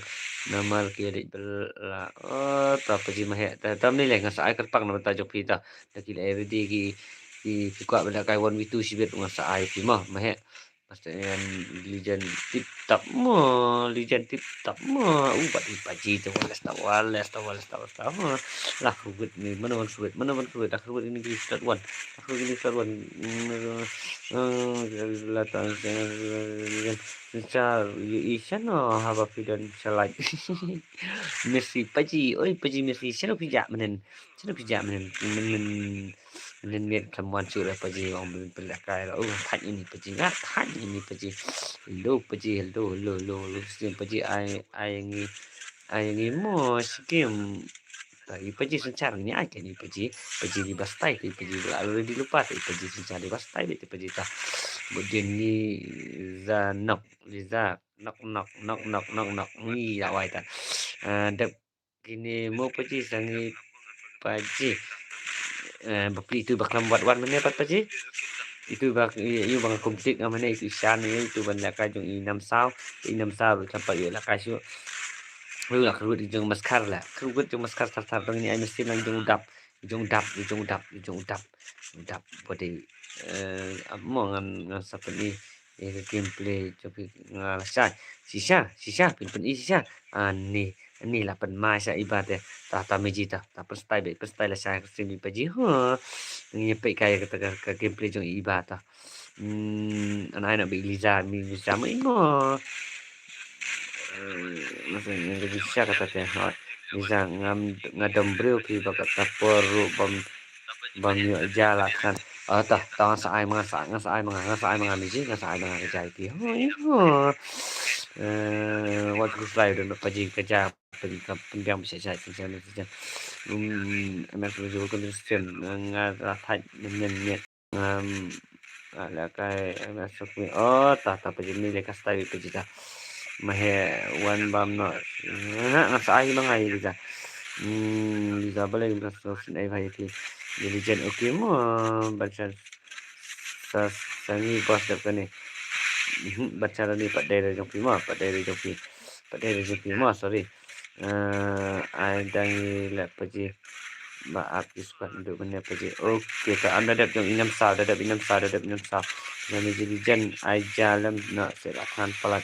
Namar ki adik bela, oh, ta Paji mahe, ta, ta mele ngasa ai kerpang nama ta jok pita. Ta ki lai ready ki, ki, ki kuak benda kai one v two sibet ngasa ai pi mo, mahe. Pasti yang Liza tip tap mo, Liza tip tap mo. Ubat i Paji tu, wales ta, wales ta, wales ta, wales ta. Mo. Lah, rugut ni, mana wan rugut, mana wan rugut, lah, rugut ini, ini, start one. Aku gini kawan. Char yu i chano haba pidon chalai. Messi Paji, oi Paji Messi, chano pija menen. Chano pija menen. Menen menen miet kam wan chura Paji wang menen pelakai la. Oh, thaj ini Paji. Ngat thaj ini Paji. Hello Paji, hello, hello, hello, hello. Skin Paji ai ai ngi ai ngi mo skim. Ta i paji synchar ni ai ke ni paji, paji ni bastai, i paji la already lupa, ta i paji synchar ni bastai, ta paji ta. Budin ni za nok, li za nok, nok, nok, nok, nok, nok, ni ya wai ta. Ah, dep kini mo paji sangi paji. Eh, bapli itu baklam wat wan mene pat paji. Itu bak, i, i bang complete nga mene itu shan ni, itu ban laka jong i nam saw, i nam saw, sampai i laka shu. Lu la krugut jong maskar la. Krugut jong maskar tar tar dong ni ai mesti nang jong dap. Jong dap, jong dap, jong dap. Dap body. Eh, amo ngan, ngan sapin i. Eh, gameplay jong phi nga lashai. Shisha, shisha, pin pin i shisha. Ah, ni, ni la pin ma sha i ba te. Ta, ta meji ta, ta pin style be, pin style lashai ka stream i paji. Ha. Ngi pe kai ka, ka, ka gameplay jong i ba ta. Hmm, an ai na bi Liza, mi Liza mo imo. Eh, masa ni ka Liza kata te. Ha. Liza ngam, ngadom briew phi ba kata por ru bam, bam yo ja la kan. Ah, ta, ta ngan sa ai ma nga, sa, ngan sa ai ma nga, ngan sa ai ma nga miji, ngan sa ai ma nga ka jai ti. Ho, ho. Eh, wat ku slai don paji ka ja, pen, pen biang bi sa jai, sa jai, sa jai. Hmm, anak tu jul kan stream, nga ra thai, nyen, nyen. Ngam, ala kai, ala sukmi. Oh, ta, ta paji ni le ka style paji ta. Mahe wan bam no. Na, na sa ai mangai Liza. Hmm, Liza bale ka so sin ai bhai ti. Jadi jen okay mo, bacha sa, sangi bos dep kane. Mhm, bacha ni pat dai jong pi mo, pat dai jong pi. Pat dai jong pi mo, sorry. Eh, ai dang i leh paji. Ba ap i squad ndu mene paji. Okay, ta am da dep jong i nam saw, da dep i nam saw, da dep i nam saw. Nam i jili jen ai ja lem na se la khan palat.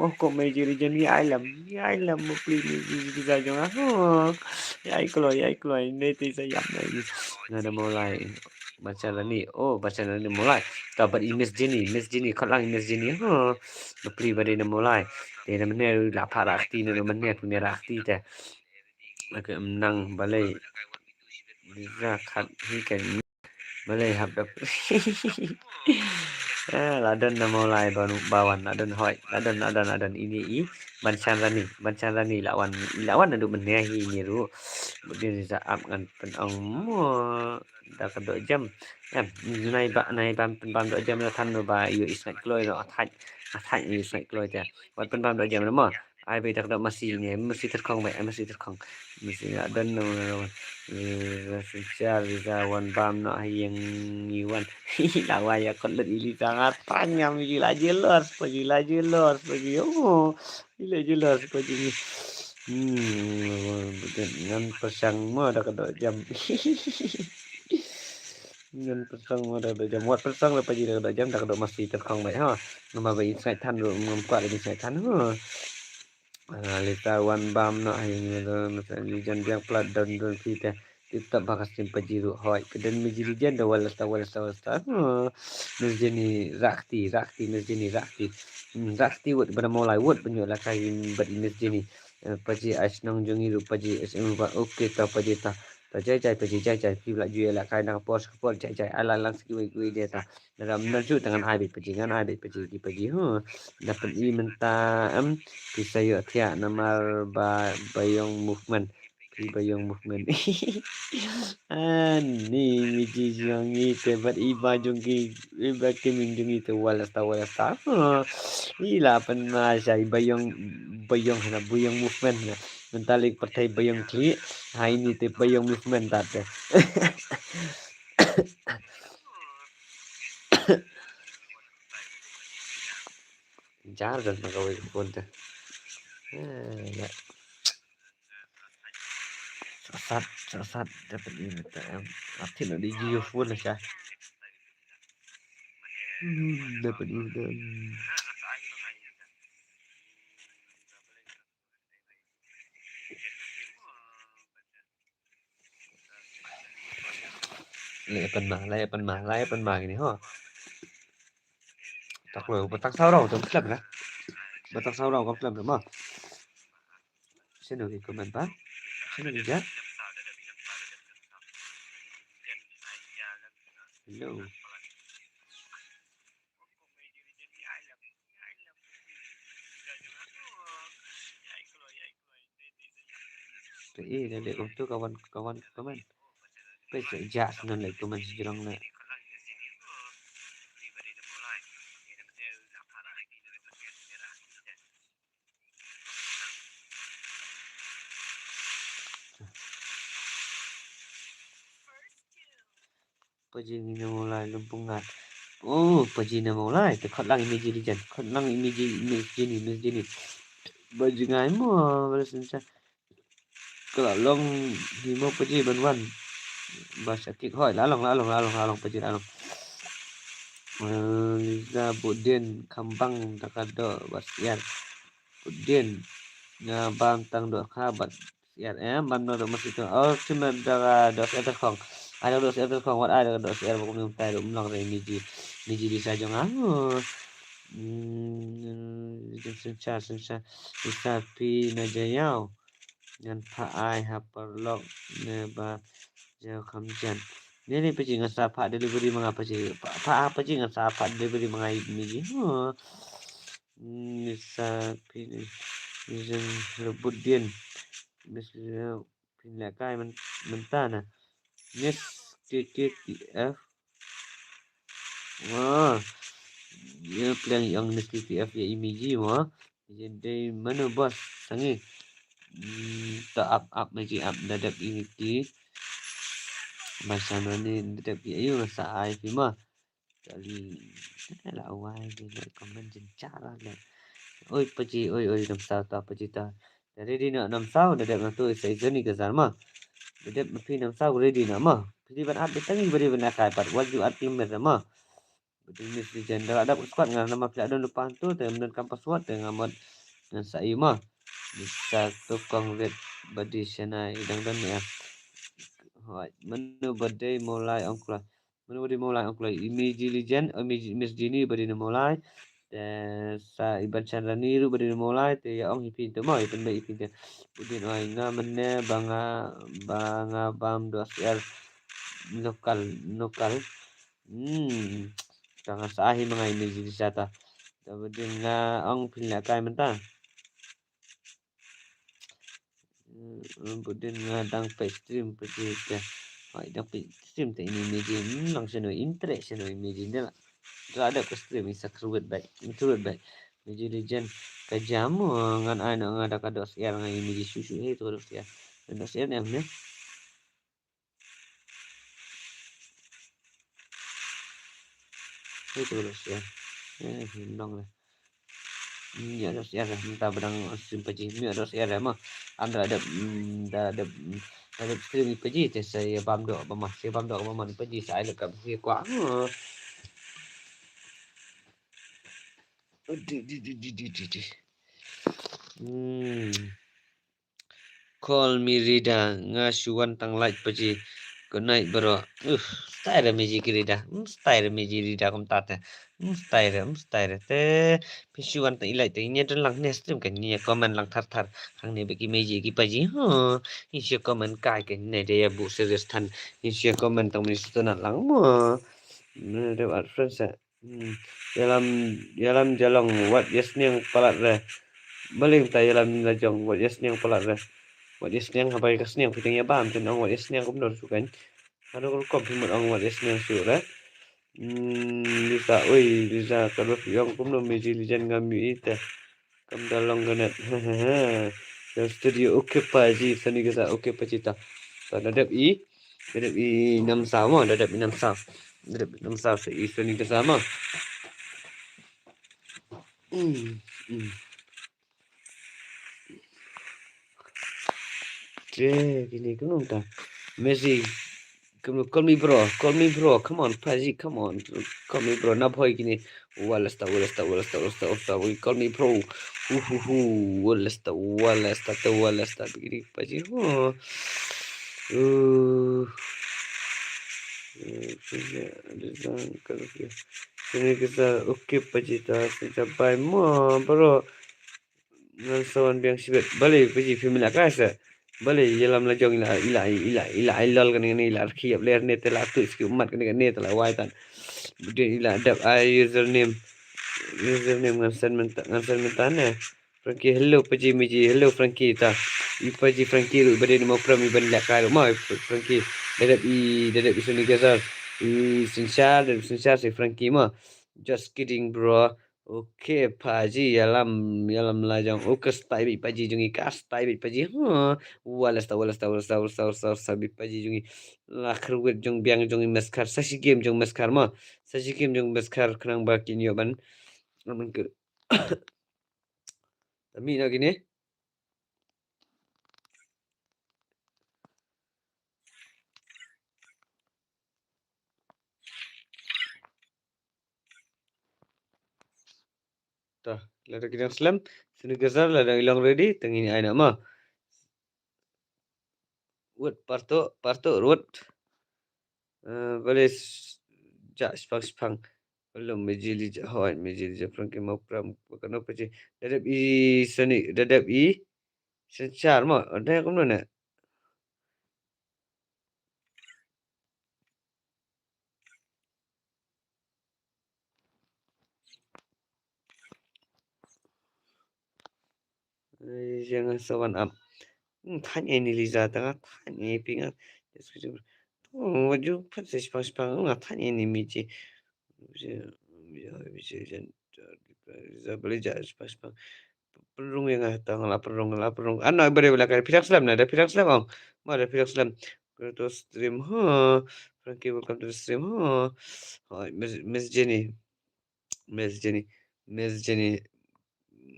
Oh, ko me jili jen i ai lem, i ai lem mo pli me jili ja jong a. Oh, i ai kloi, i ai kloi, ne te sa yam na i. Na da mo lai. Bacha la ni. Oh, bacha la ni mo lai. Ta bat i Miss Jenny, Miss Jenny, khat lang i Miss Jenny. Oh, mo pli ba de na mo lai. Te na mene la pha rakti na mene pune rakti te. Lake em nang balei. Liza khat hi kan balei hap dap. Eh, la don na mo lai ba, ba wan, la don hoi, la don, la don, la don ini i. Banchan Rani, Banchan Rani la wan, la wan na du mene hi ni ru. Budin za ap ngan pen ong mo. Da ka dok jam. Em, nai ba, nai bam, bam dok jam la than no ba yu is ngai kloi no athaj, athaj yu is ngai kloi te. Wat pen bam dok jam no mo. Ai bai da ka dok masi ni, masi terkong bai, masi terkong. Masi la don no, no, no. Eh, sejal za wan bam no hayeng ngi wan. La wa ya kot let ili tang atang ngam ili la jealous, paji la jealous, paji. Oh, ili jealous, paji. Hmm, ngan persang mo da ka dok jam. Ngan persang mo da ka dok jam. Wat persang da paji da ka dok jam da ka dok masi terkong bai ha. Nama bai inside than ru ngam kwah da inside than ha. Ah, lita wan bam no ai ni do masa ni jan biang plat don don kita. Tip tap ba ka stream paji ru hoi. Ka don mi jili jan da wala sta, wala sta, wala sta. Hmm. Miss Jenny rakti, rakti, Miss Jenny rakti. Hmm, rakti wot bana molai wot banyo la kai bat Miss Jenny. Eh, paji ai snong jong i ru paji ai snong ba. Okay ta paji ta. Ta jai jai paji jai jai. Pi bla ju la kai na ka por ka por jai jai. Ala lang siki wei wei dia ta. Dalam naju tangan ai bit paji ngan ai bit paji ki paji. Huh. Dapat i menta em. Pi sayo thiak namar ba bayong movement. Pi bayong movement. Ani mi ji jong i te bat i ba jong ki, i ba ki min jong i te wala sta wala sta. Huh. I la pan ma sha i bayong, bayong hana bayong movement na. Menta lik patai bayong kli. Hai ni te bayong movement ta te. Jar dan na kawai phone te. Eh, ya. Sat, sat, dapat ini ta em. Atin di jiyo phone sha. Hmm, dapat ini dan. Lai pan ma, lai pan ma, lai pan ma kini ho. Tak lo, batang saurau jom klem na. Batang saurau jom klem na ma. Sino ki comment ba? Sino ki ja? Hello. Te i da dei kumtu ka wan, ka wan comment. Peit sa ja snan leh comment sdang ne. Paji ngi na Mawlai lum pungat. Oh, paji na Mawlai. Te khot lang i Miji Lijan. Khot lang i Miji, Miss Jenny, Miss Jenny. Paji ngai mo, balas ncha. Ka la long hi mo paji ban wan. Ba sa kik hoi, la long, la long, la long, la long, paji la long. Eh, Liza Budin, Khambang, da ka doh, ba siar. Budin, nga bam tang doh kha, ba siar, eh, ban no doh masi tu. Oh, cuma da ka doh siar terkong. Ai da ka doh siar terkong, wat ai da ka doh siar, ba kum ni um tai, doh mlong re, Miji, Miji Liza jong nga. Oh. Hmm, sensa, sensa, sensa pi na jayau. Ngan phah ai ha paralok ne ba jaw kham jan. Ne ne paji ngan sa phah delivery ma nga paji. Phah, phah paji ngan sa phah delivery ma nga i Miji. Oh. Ni sa pi ni jeng rebut dien. Mis pin leh kai men, mynta na. Miss T T T F. Wah. Ïa pliang ïa ong Miss T T F ïa i Miji mo. Ïa dei mano bos sangi. Hmm, to ap ap Miji ap da dep i Miji. Ba sa mani da dep ïa yu sa ai phi mo. Kali la wai di le comment jin chara le. Oi paji, oi, oi, nam sa ta paji ta. Da ready na nam sa, da dep na tu isa isa ni ka zar ma. Da dep na phi nam sa ready na ma. Phi di ban ap di tangi bari ban akai pat. Wat ju ap phi mer ma. Badi Miss Lijan da dep squad nga nama phi la don lupa tu, te mden kam password, te nga mot ngan sa i ma. Bisa tu kong red badi shanai dang don ya. Hoi, menu badi Mawlai ong kula. Menu badi Mawlai ong kula. I Miji Lijan, oh, Miji, Miss Jenny badi na Mawlai. Te sa Iban Chandrani ru badi na Mawlai. Te ya ong i pin tu ma, i pin ba i pin tu. Budin oi nga mene ba nga, ba nga bam doh siar lokal, lokal. Hmm. Tang sa hi ma nga i Miji Lijan ta. Te budin nga ong pin la kai mynta. Hmm, budin nga dang peit stream paji te. Hoi, dang peit stream te i Miji. Hmm, lang seno interest seno i Miji ne la. Ka da ka stream isa kruet bai. Kruet bai. Miji Lijan ka jam, oh, ngan ai no nga da ka doh siar nga i Miji shu shu he tu ka doh siar. Doh siar ne em ne. Itu doh siar. Eh, nong le. Mia doh siar le. Mynta ba dang stream paji. Mia doh siar le ma. Am da dep, mm, da dep, mm, da dep stream paji te sa ïa bam doh ba ma. Sa ïa bam doh ba ma paji sa ai le ka paji kwah. Di, di, di, di, di, di, di. Hmm. Call me Rida, nga shu wan tang like paji. Good night, bro. Uh, style re meji ki Rida. Hmm, style re meji Rida kumta te. Hmm, style re, hmm, style re. Te, phi shu wan tang i like te. Ngi don lang ne stream ka ngi comment lang thar thar. Hangne ba ki meji ki paji. Huh. Ngi shu comment kai ka ne de ya bu serious than. Ngi shu comment tang mini sutana lang mo. Ne de at friends eh. Hmm. Ïalam, ïalam jalong wat ïa sniang palat re. Baling ta ïalam la jong wat ïa sniang palat re. Wat ïa sniang haba ïa ka sniang phi tang ïa bam tang ong wat ïa sniang kumno shu kan. Hano rukom phi mut ong wat ïa sniang shu re. Hmm, Lisa, oi, Lisa, ka dok ïong kumno meji Lijan ngam ïohi te. Kam da long ka net. Jong studio okay paji, sani ka sa okay paji ta. Ta da dep i, da dep i nam sa mo, da dep i nam sa. Da dep i nam sa sa i sani ka sa mo. Hmm, hmm. Te, kini kumno ta. Messi. Come, call me bro, call me bro, come on, paji, come on, call me bro, na boy kini, walasta, walasta, walasta, walasta, walasta, we call me bro, hu, hu, hu, walasta, walasta, ta, walasta, bigini, paji, hu, uh, sini kita, okay, paji, ta, sini, bye, mo, bro. Ngan sa wan biang shibit. Balei paji phi mih la kai sa. Balei ïalam la jong ila, ila, ila, ila, ila, lol kane kane ila rkhie ïap ler ne te la tu ski umat kane kane te la wai tan. Budin ila dep ai username. Username ngan send mynta, ngan send mynta ne. Frankie, hello paji meji, hello Frankie ta. i Paji Frankie ruh ba dei na Mawprem i ban lehkai ruh ma, i Frankie. Da dep i, da dep i Sony Gazar. I Synshar, da dep Synshar sa i Frankie ma. Just kidding, bro. Okay, Paji, ïalam, ïalam la jong. Oh, ka style bad Paji jong i, ka style bad Paji. Huh. Wala sta, wala sta, wala sta, wala sta, wala sta, wala sta, bad Paji jong i. La kyrwit jong biang jong i Meskar. Sa shi game jong Meskar ma. Sa shi game jong Meskar khnang ba kin ïoh ban. Aman ke. Tami na kine. Ta, lada ki dang slem, Sony Gazar lada i long ready, te ngin ai noh ma. Wut, parto, parto, wut. Eh, balei s-, ja, spang, spang. Belum, mejili ja, hoi, mejili ja, Frankie Mawprem, bukan apa je. Da dep i Sony, da dep i Synshar ma, ada kumno ne. Jangan sawan ap. Hmm, tanya ini Liza tengah tanya pingat. Description. Oh, wajib pun saya sepang-sepang. Nggak tanya ini Michi. Bisa, bisa, bisa, jan-, jan-, Liza boleh jadi sepang-sepang. Perung yang nggak tahu, nggak perung, nggak perung. Ano, beri belakang. Pidang selam, nah, ada pidang selam, oh. Ma ada pidang selam. Welcome to stream, ha. Frankie, welcome to the stream, ha. Oh, Miss, Miss Jenny. Miss Jenny. Miss Jenny.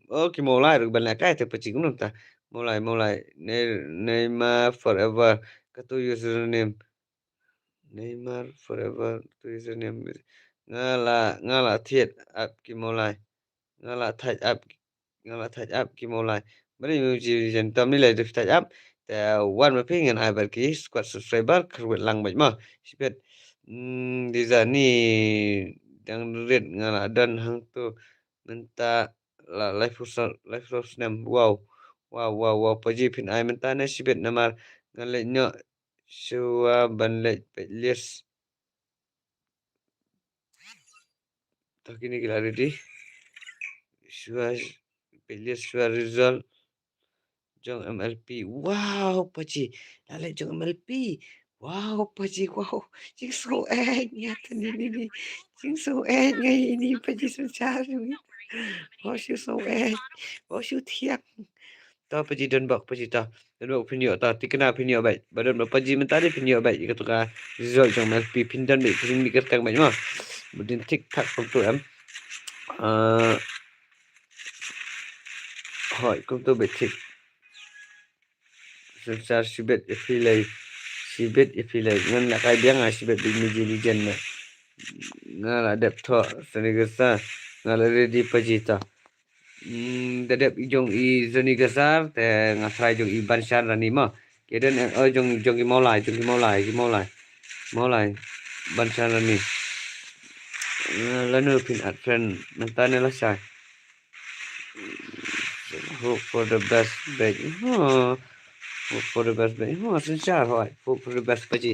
Oh, ki Mawlai ruh ban lehkai te Paji kumno ta. Mawlai, Mawlai. Ne-, Neymar forever. Katu username. Neymar forever. Katu username. Nga la, nga la thied ap ki Mawlai. Nga la thied ap, nga la thied ap ki Mawlai. Bari mu ji jen tam ni la dep thied ap. Te wan ma phi ngan ai bad ki squad subscriber kyrwit lang bad ma. Shibit. Hmm, di za ni dang rit nga la don hangtu. Mynta la laiphew sa-, laiphew snem. Wow. Wow, wow, wow. Paji phin ai mynta ne shibit namar nga leit noh shuwa ban leit peit list. Ta kine ki la ready. Shuwa peit list shuwa result jong M L P. Wow, Paji. La leit jong M L P. Wow, Paji, wow. Jingsngew eh ïa tani ni ni. Jingsngew eh ïa ini Paji Synshar jong ngi. Wow, shu sngew eh. Wow, shu thiang. Ta Paji don bok Paji ta. Don bok phin ïoh ta. Tikna phin ïoh bad. Ba don bok Paji mynta dei phin ïoh bad. Ïa katu ka result jong M L P phin don bad. Phin mih kyrteng bad ma. Budin tik tak kumtu em. Ah, hoi, kumtu bad tik. Synshar shibit ïa phi lei. Shibit ïa phi lei. Ngan lehkai biang nga shibit bad Miji Legend na. Nga la dep thoh Sony Gazar. Nga la ready Paji ta. Hmm, da dep i jong i Sony Gazar, te nga try jong i Banshan Rani ma. Ki don, eh, oh, jong, jong ki Mawlai, jong ki Mawlai, ki Mawlai. Mawlai, Banshan Rani. Eh, lano phin add friend, mynta ne lashai. Hope for the best, bad. Huh. Hope for the best, bad. Huh, Synshar, hoi. Hope for the best, Paji.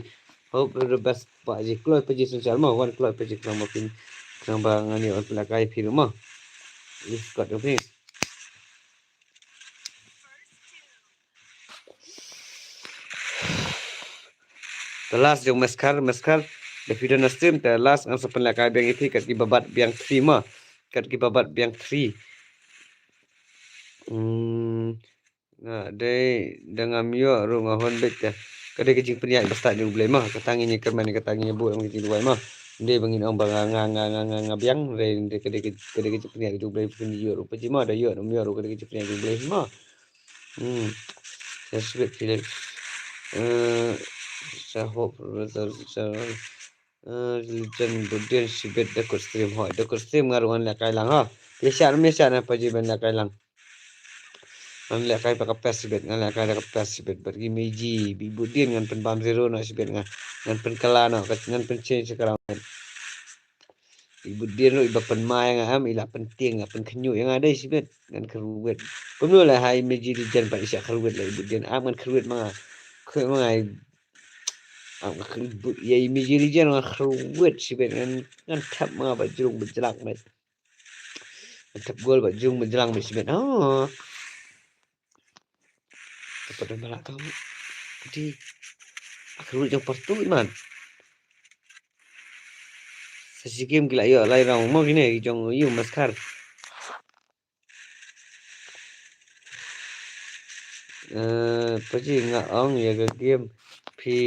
Hope for the best, Paji. Kloi Paji Synshar ma, wan kloi Paji khnang ba phin, khnang ba ngan ïoh pynlehkai phi ruh ma. Ïa squad jong phi. Te last jong Meskar, Meskar. Da phi don na stream, te last ngan sa pynlehkai biang ïa phi kat kiba bat biang three ma. Kat kiba bat biang three. Hmm. Nga dei da ngam ïoh ruh nga hun beit te. Ka dei ka jingpynïaid ba stad jong U Blei ma. Kata ngin ïa kyrmen, kata ngin ïa buh ïa ka jingduwai ma. Ym dei ba ngin ong ba nga, nga, nga biang, hynrei ka dei ka, ka dei ka jingpynïaid jong U Blei, phin ïoh ruh Paji ma, da ïoh ruh ym ïoh ruh ka dei ka jingpynïaid jong U Blei ma. Hmm. Sa sweet feeling. Eh, sa hope, sa, sa, eh, Legend Budin shibit da kut stream hoi. Da kut stream nga ruh ngan lehkai lang ha. Ïa shah, ym ïa shah na Paji ban lehkai lang. Ngan lehkai ba ka pes shibit, ngan lehkai da ka pes shibit. Bad ki Miji, Big Budin ngan pynbam zero noh shibit nga. Ngan pynkylla noh, ngan pynchange ka round. Big Budin ruh iba pynmai nga em, i la pyntieng, nga pynkhynñiuh ïa nga dei shibit. Ngan kyrwit. Kumno la hai Miji Legend pat i shah kyrwit la i Budin. Am ngan kyrwit ma nga. Kyrwit ma nga i. Am nga kyrwit ïa i Miji Legend nga kyrwit shibit ngan, ngan thep ma nga ba jrung ba jlak met. Thep gol ba jrung ba jlang ba shibit. Oh. Pat da ba la kam. Di. Ak ru jong partu man. Sa shi game ki la ïoh lai round mo kine ki jong ïu maskar. Eh, paji nga ong ïa ka game phi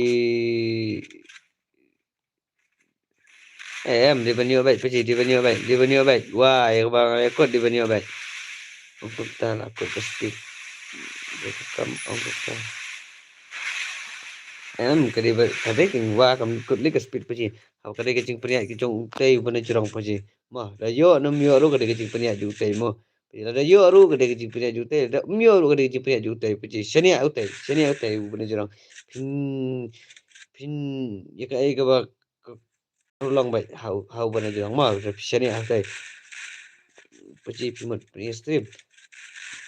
Em, di ban ïoh bad, paji, di ban ïoh bad, di ban ïoh bad. Wah, ïa ka ba nga ïa kut di ban ïoh bad. Ong kumta la kut ka speed. Ïa ka kam, ong kumta. Em, ka dei ba, ka dei ka wah, kam kut lei ka speed paji. Haba ka dei ka jingpynïaid ka jong utei uba na jrong paji. Mo, da ïoh ne ym ïoh ruh ka dei ka jingpynïaid jong utei mo. Paji, lada ïoh ruh ka dei ka jingpynïaid jong utei, lada ym ïoh ruh ka dei ka jingpynïaid jong utei paji. Shaniah utei, shaniah utei uba na jrong. Phin, phin, ïa kaei kaba ka long bad ha u, ha uba na jrong mo, da phi shaniah ha utei. Paji phi mut pyn-i stream.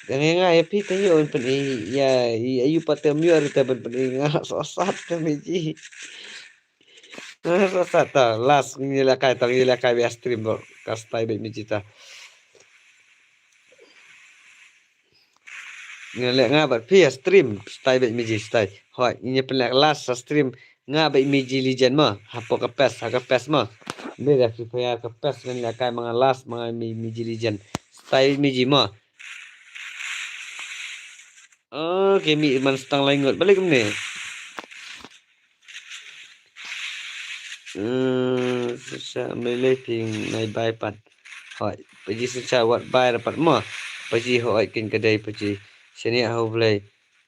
Dang ïa nga ïa phi te ïoh ban pyn-i ïa, ïa, ïa u pat te ym ïoh ruh te ban pyn-i nga sosat te miji. Nga sosat ta, last ngi lehkai ta, ngi lehkai bad stream bad ka stai bad miji ta. Nga leh nga bad phi ha stream, stai bad miji stai. Hoi, ngi pynleh last ha stream, nga bad miji legend mo, hapoh ka pes, ha ka pes mo. Mbe da Free Fire ka pes ngan lehkai ma nga last, ma nga mi, miji legend. Stai bad miji mo. Okay, mi man stang lai ngut. Balei kumne? Hmm, sa sa mele ping nai bai pat. Hoi, paji sa sa wat bai ra pat mo. Paji hoi kin ka dei paji. Shaniah ha U Blei.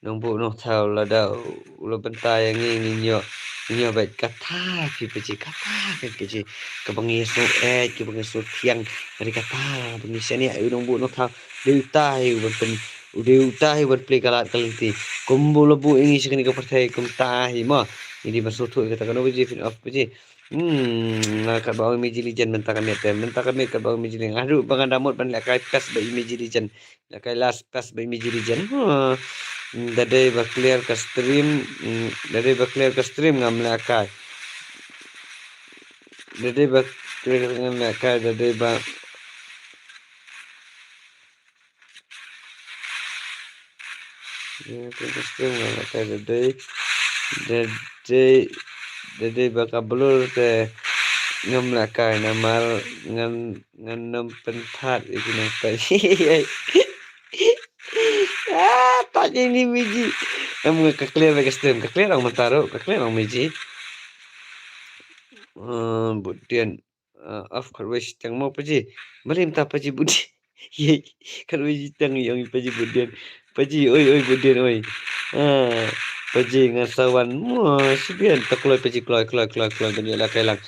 Nongbuh nongthaw lada u la bynta ïa ngi ngin ïoh, ngin ïoh bad kata phi paji kata kan kaji. Kaba ngi sngewthuh, kaba ngi sngewthiang. Ri kata ba ngi shaniah ïa u nongbuh nongthaw. Dei uta hi u ban pyn, u dei uta hi u ban plie ka lad ka lynti. Kumba u la buh ïa ngi sha kane ka pyrthei kumta hi mo. Ngi dei ban sngewthuh ïa kata, kano paji phin off paji. Hmm, nga katba ong miji legend mynta ka miet te. Mynta ka miet katba ong miji legend. Nga haduh ba ngan da mut ban lehkai pes bad miji legend. Lehkai last pes bad miji legend. Hmm. Da dei ba clear ka stream, hmm, da dei ba clear ka stream ngam lehkai. Da dei ba clear ngam lehkai, da dei ba Ïa, ka stream ngam lehkai da dei, da dei, da dei ba ka blur te ngam lehkai namar ngan, ngan nym pynthad ïa ki nongpeit. Ah, thad ïa ini miji. Em, ka clear bad ka stream, ka clear ong mynta ruh, ka clear ong miji. Hmm, butdian. Ah, of khatwei shiteng mo paji. Mari mynta paji butdian. Ye, khatwei shiteng ong paji butdian. Paji, oi, oi, butdian, oi. Ah, paji ngan sa wan mo, shibun, ta kloi paji, kloi, kloi, kloi, kloi, ban ïoh lehkai lang.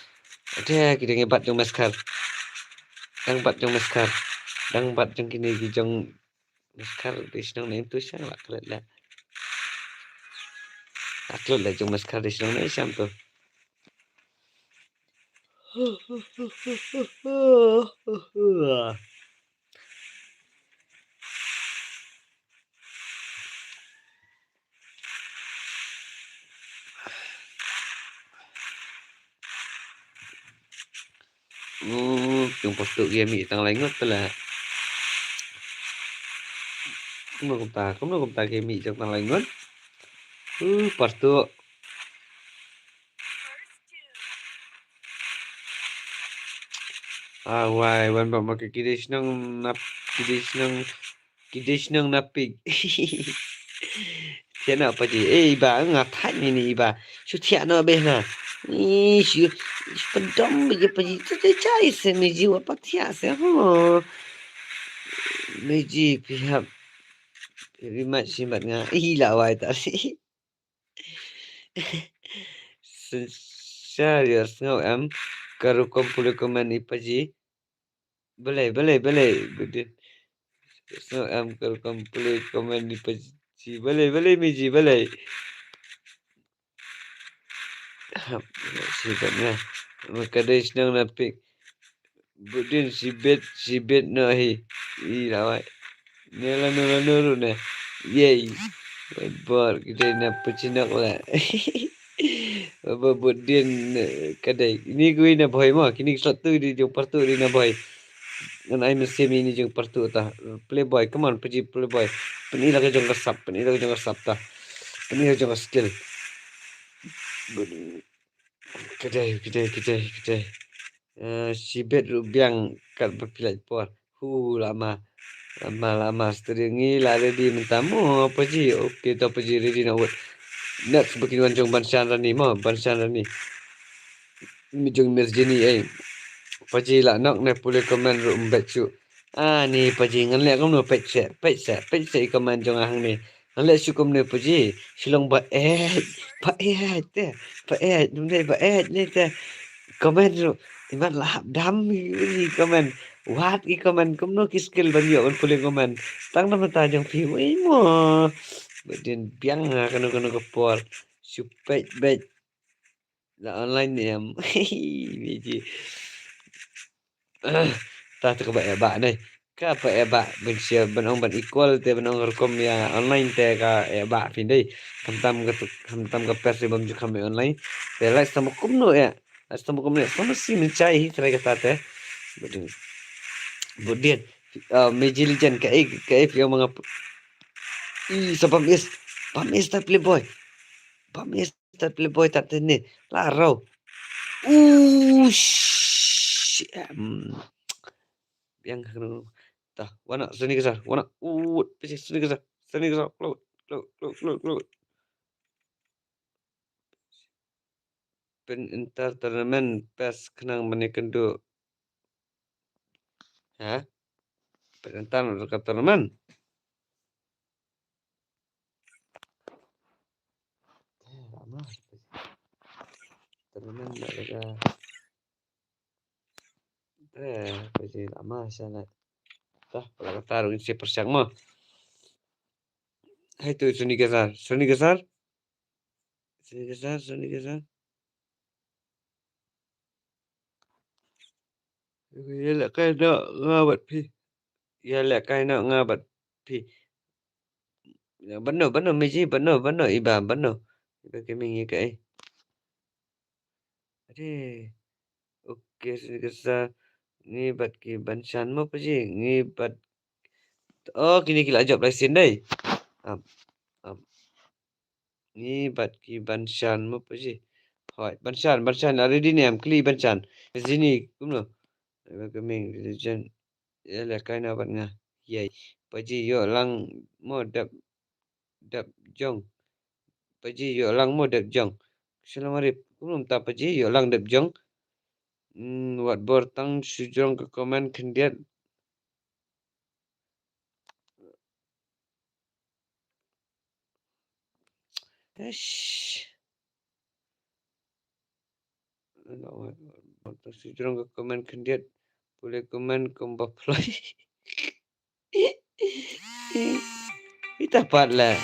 Ade, ki dang ïa bat jong Meskar. Dang bat jong Meskar. Dang bat jong kine ki jong Meskar, dei shnong ne em tu shang la klet la. La klet la jong Meskar, dei shnong ne sham tu. Uh, jong Partu ki mih tang lai ngut pala. Kumno kumta, kumno kumta ki mih jong tang lai ngut. Uh, Partu. Ah, wai, wan ba ma ki dei shnong nap, ki dei shnong, ki dei shnong na pik. Thiah noh paji. Eh, iba, nga thait ni ni iba. Shu thiah noh beh na. Ni shu, shu pyndonkam beh paji. Tu tu jai se miji wa pa thiah se. Ho. Miji phi hap. Phi mat shi mat nga. Ih, la wai ta. Share ïa sngew em ka rukom pule comment i paji. Balei, balei, balei. Gudin. Sngew em ka rukom pule comment i paji. Balei, balei miji, balei. Hap, sibet na. Ma ka dei shnong na pik. Budin sibet, sibet no hi. I lawai. Ne lano lano ruh ne. Yei. Bor kita na pechinok la. Ba budin ka dei. Ini ku ina boy mo. Kini satu di jong Partu di na boy. Ngan ai mynsiem ini jong Partu ta. Playboy, come on, paji playboy. Pyni la ka jong ka sap, pyni la ka jong ka sap ta. Kane ka jong ka skill. Kdei, kdei, kdei, kdei. Eh, shibit ruh biang katba phi lait por. Hu, lama. Lama, lama. Steri ngi la ready mynta mo, Paji. Okay, to Paji ready na wut. Next ba kin wan jong Banshan Rani mo, Banshan Rani. Mi jong Miss Jenny ei. Paji la nok ne pule comment ruh mbet shu. Ani Paji ngan leh kumno peit seh, peit seh, peit seh i comment jong nga hangne. Ngan leh shu kumno Paji, shu long ba eh, ba eh te, ba eh, num dei ba eh ne te. Comment ruh, imat la hap dam i comment. Wat i comment kumno ki skill ban ïoh ban pule comment. Tang na mata jong phi wei mo. Ba dien biang ha kano kano ka por. Shu peit beit. La online ne em. Biji. Ta te kaba eh bah ne. Kaba eh bah ban share ban ong ban equal te ban ong rukom ïa online te ka eh bah phin dei. Khamtam ka tu, khamtam ka pes bam ju kham online. Te lai sama kumno ïa. Lai sama kumno ïa. Sama si menchai hi trai kata te. Budin. Budin. Uh, Meji Legend ka eh ka eh phi ong manga. I sa bam is. Bam is ta playboy. Bam is ta playboy ta te ne. La rau. Ush. Em. Biang kano. Ta, wana, sini kasar, wana. Ut, pisi sini kasar. Sini kasar. Klo, klo, klo, klo, klo. Pynentar tournament pes khnang ban ïakynduh. Ha? Pynentar ka tournament. Eh, lama. Tournament da ka. Eh, pesi lama sangat. Tah, pala kata ruh ngin sa pyrshang mo. Hai tu, Suni Kasar. Suni Kasar. Suni Kasar, Suni Kasar. Ïa lehkai noh nga bad phi. Ïa lehkai noh nga bad phi. Bano, bano, Meji, bano, bano, Iba, bano. Iba Gaming ïa kaei. Ade. Okay, Suni Kasar. Ngi bad ki Banshan mo Paji. Ngi bad. Oh, kine ki la jop lai sien dei. Ap, ap. Ngi bad ki Banshan mo Paji. Hoi, Banshan, Banshan, la ready ne em, kylli Banshan. Zini, kumno? Welcoming religion. Ïa lehkai noh bad nga. Ïai. Paji ïoh lang mo dep, dep jong. Paji ïoh lang mo dep jong. Shalom Arif, kumno mynta Paji ïoh lang dep jong. Hmm, wat bor tang shu jrong ka comment khyndiat. Eish. Shu jrong ka comment khyndiat. Pule comment kumba phloi. Ita pat la.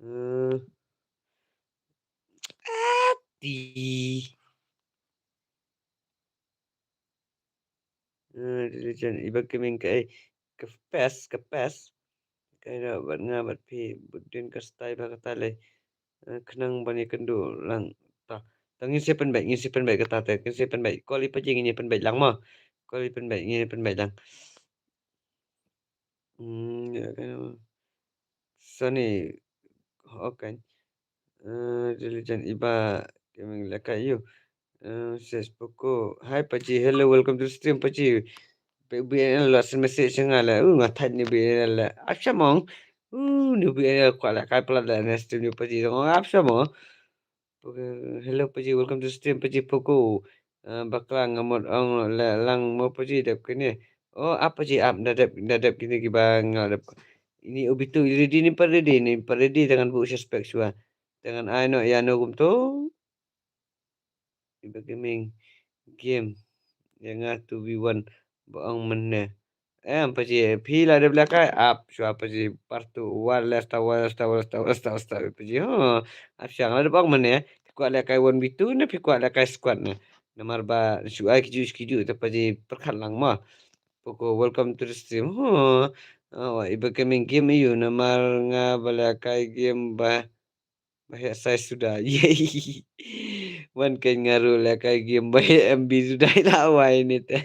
Eh, ati. Eh, religion, Iba Gaming kaei, ka pes, ka pes. Kaei noh bad nga bad phi, bud dien ka style ba kata lei. Eh, khnang ban ïakynduh lang. Ta, ta ngin sa pynbeit, ngin sa pynbeit kata te, ngin sa pynbeit. Call i Paji ngin ïa pynbeit lang mo. Call i pynbeit, ngin ïa pynbeit lang. Hmm, ïa kaei noh. Sony, okay. Eh, religion Iba Gaming lehkai ïa u. Eh, says Poco. Hi Paji, hello, welcome to the stream Paji. Be-, B N L la send message nga la. Uh, nga thait ni B N L la. Ap sha mong. Uh, ni B N L kwah lehkai palat la ne stream ni Paji. Ap sha mong. Okay, hello Paji, welcome to stream Paji Poco. Eh, bakla nga mut ong leh lang mo Paji dep kine. Oh, ap Paji ap, da dep, da dep kine kiba nga dep. Ini ubitu ready, ni pat ready, ni pat ready, te ngan buh suspect shuwa. Te ngan ai noh ïa no kumto. Iba Gaming game. Ïa nga two v one ba ong mynne. Em, paji, phi la dep lehkai, ap shuwa paji, partu, war leh sta, war sta, war sta, war sta, war sta, paji, ha. Ap shuwa, nga la dep ong mynne, phi kwah lehkai one v two ne phi kwah lehkai squad ne. Namar ba shu ai kiju kiju te paji pyrkhat lang mo. Poko, welcome to the stream. Ha. Oh, iba gaming game ïa u, namar nga ba lehkai game ba ba heh size suda. Yei. Wan kein nga ruh lehkai game ba heh M B suda, la wai ne te.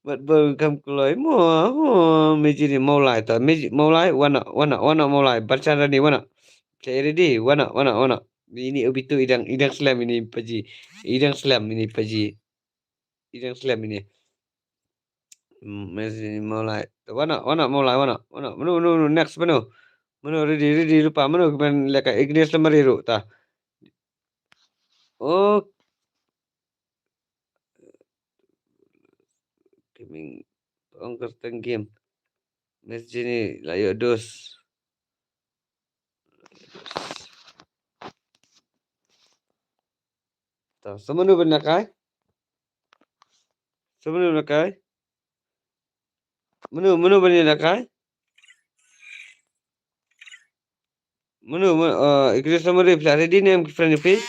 Bad ba kam kloi mo, mo, Mejini Mawlai ta. Meji Mawlai, wan noh, wan noh, wan noh Mawlai. Barchan Rani, wan noh. Play ready, wan noh, wan noh, wan noh. Ini obitu idang, idang slem ini paji. Idang slem ini paji. Idang slem ini. Hmm, Mejini Mawlai. Wan noh, wan noh Mawlai, wan noh, wan noh. Mano, mano, mano, next mano. Mano, ready, ready, lupa. Mano, ban lehkai Ignis Lamari ruh ta. Oh. Gaming, ong kyrteng game. Mejini, la ïoh dos. Ta, sa mano ban lehkai? Sa mano ban lehkai? Mano, mano ban lehkai? Mano, mano, uh, Ignis Lamari, phi la ready ne em ki friend phi?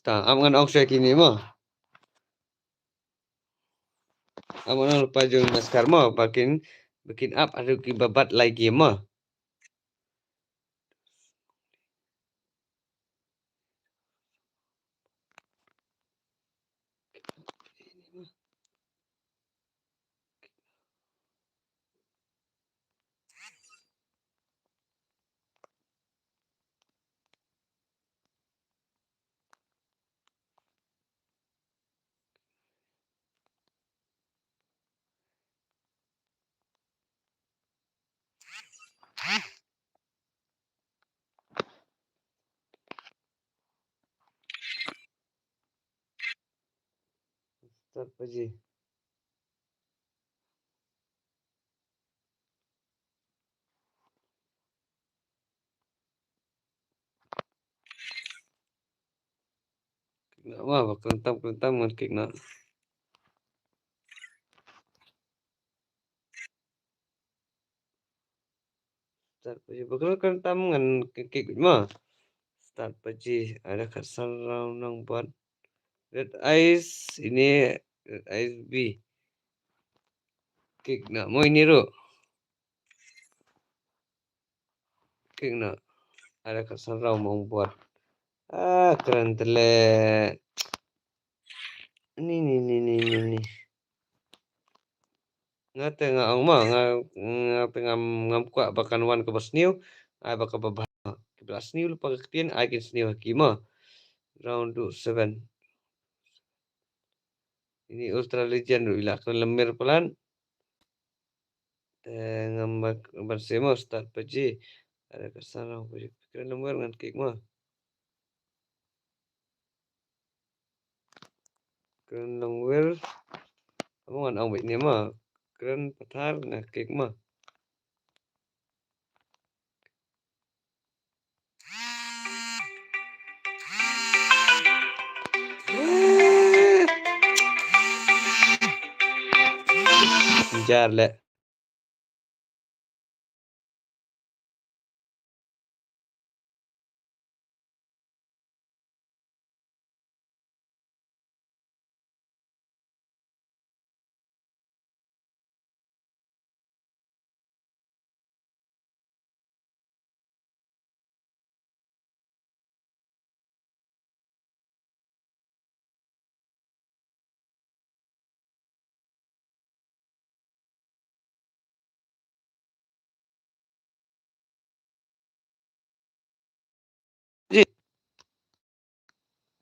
Ta, ap ngan ong sha kine mo. Ap ngan ong lypa jong maskar mo, ba kin, ba kin ap haduh kiba bat lai game mo. Start paji. Kick noh mo, ba kren tam kren tam ngan kick noh. Start paji, ba kren kren tam ngan kick mo. Start paji, ada kat san round nang buat. Red Eyes, ini Red Eyes B. Kick noh mo ini ruh. Kick noh. Ada kat san round mo buat. Ah, kren tele. Ni, ni, ni, ni, ni, ni. Nga te nga ong mo, nga, nga te ngam, ngam kwah ba kan wan kaba sniew, ai ba kaba bha. Kiba la sniew lypa ka ktien, ai kin sniew ha ki mo. Round two, seven. Ini Ultra Legend ruh i la kren lem mir palat. Te ngam ba, ban sniew mo, start paji. Ada ka san round paji. Kren lem mir ngan kick mo. Kren longwir. Amo ngan ong beit ne mo. Kren pathar nga kick mo. Jar leh.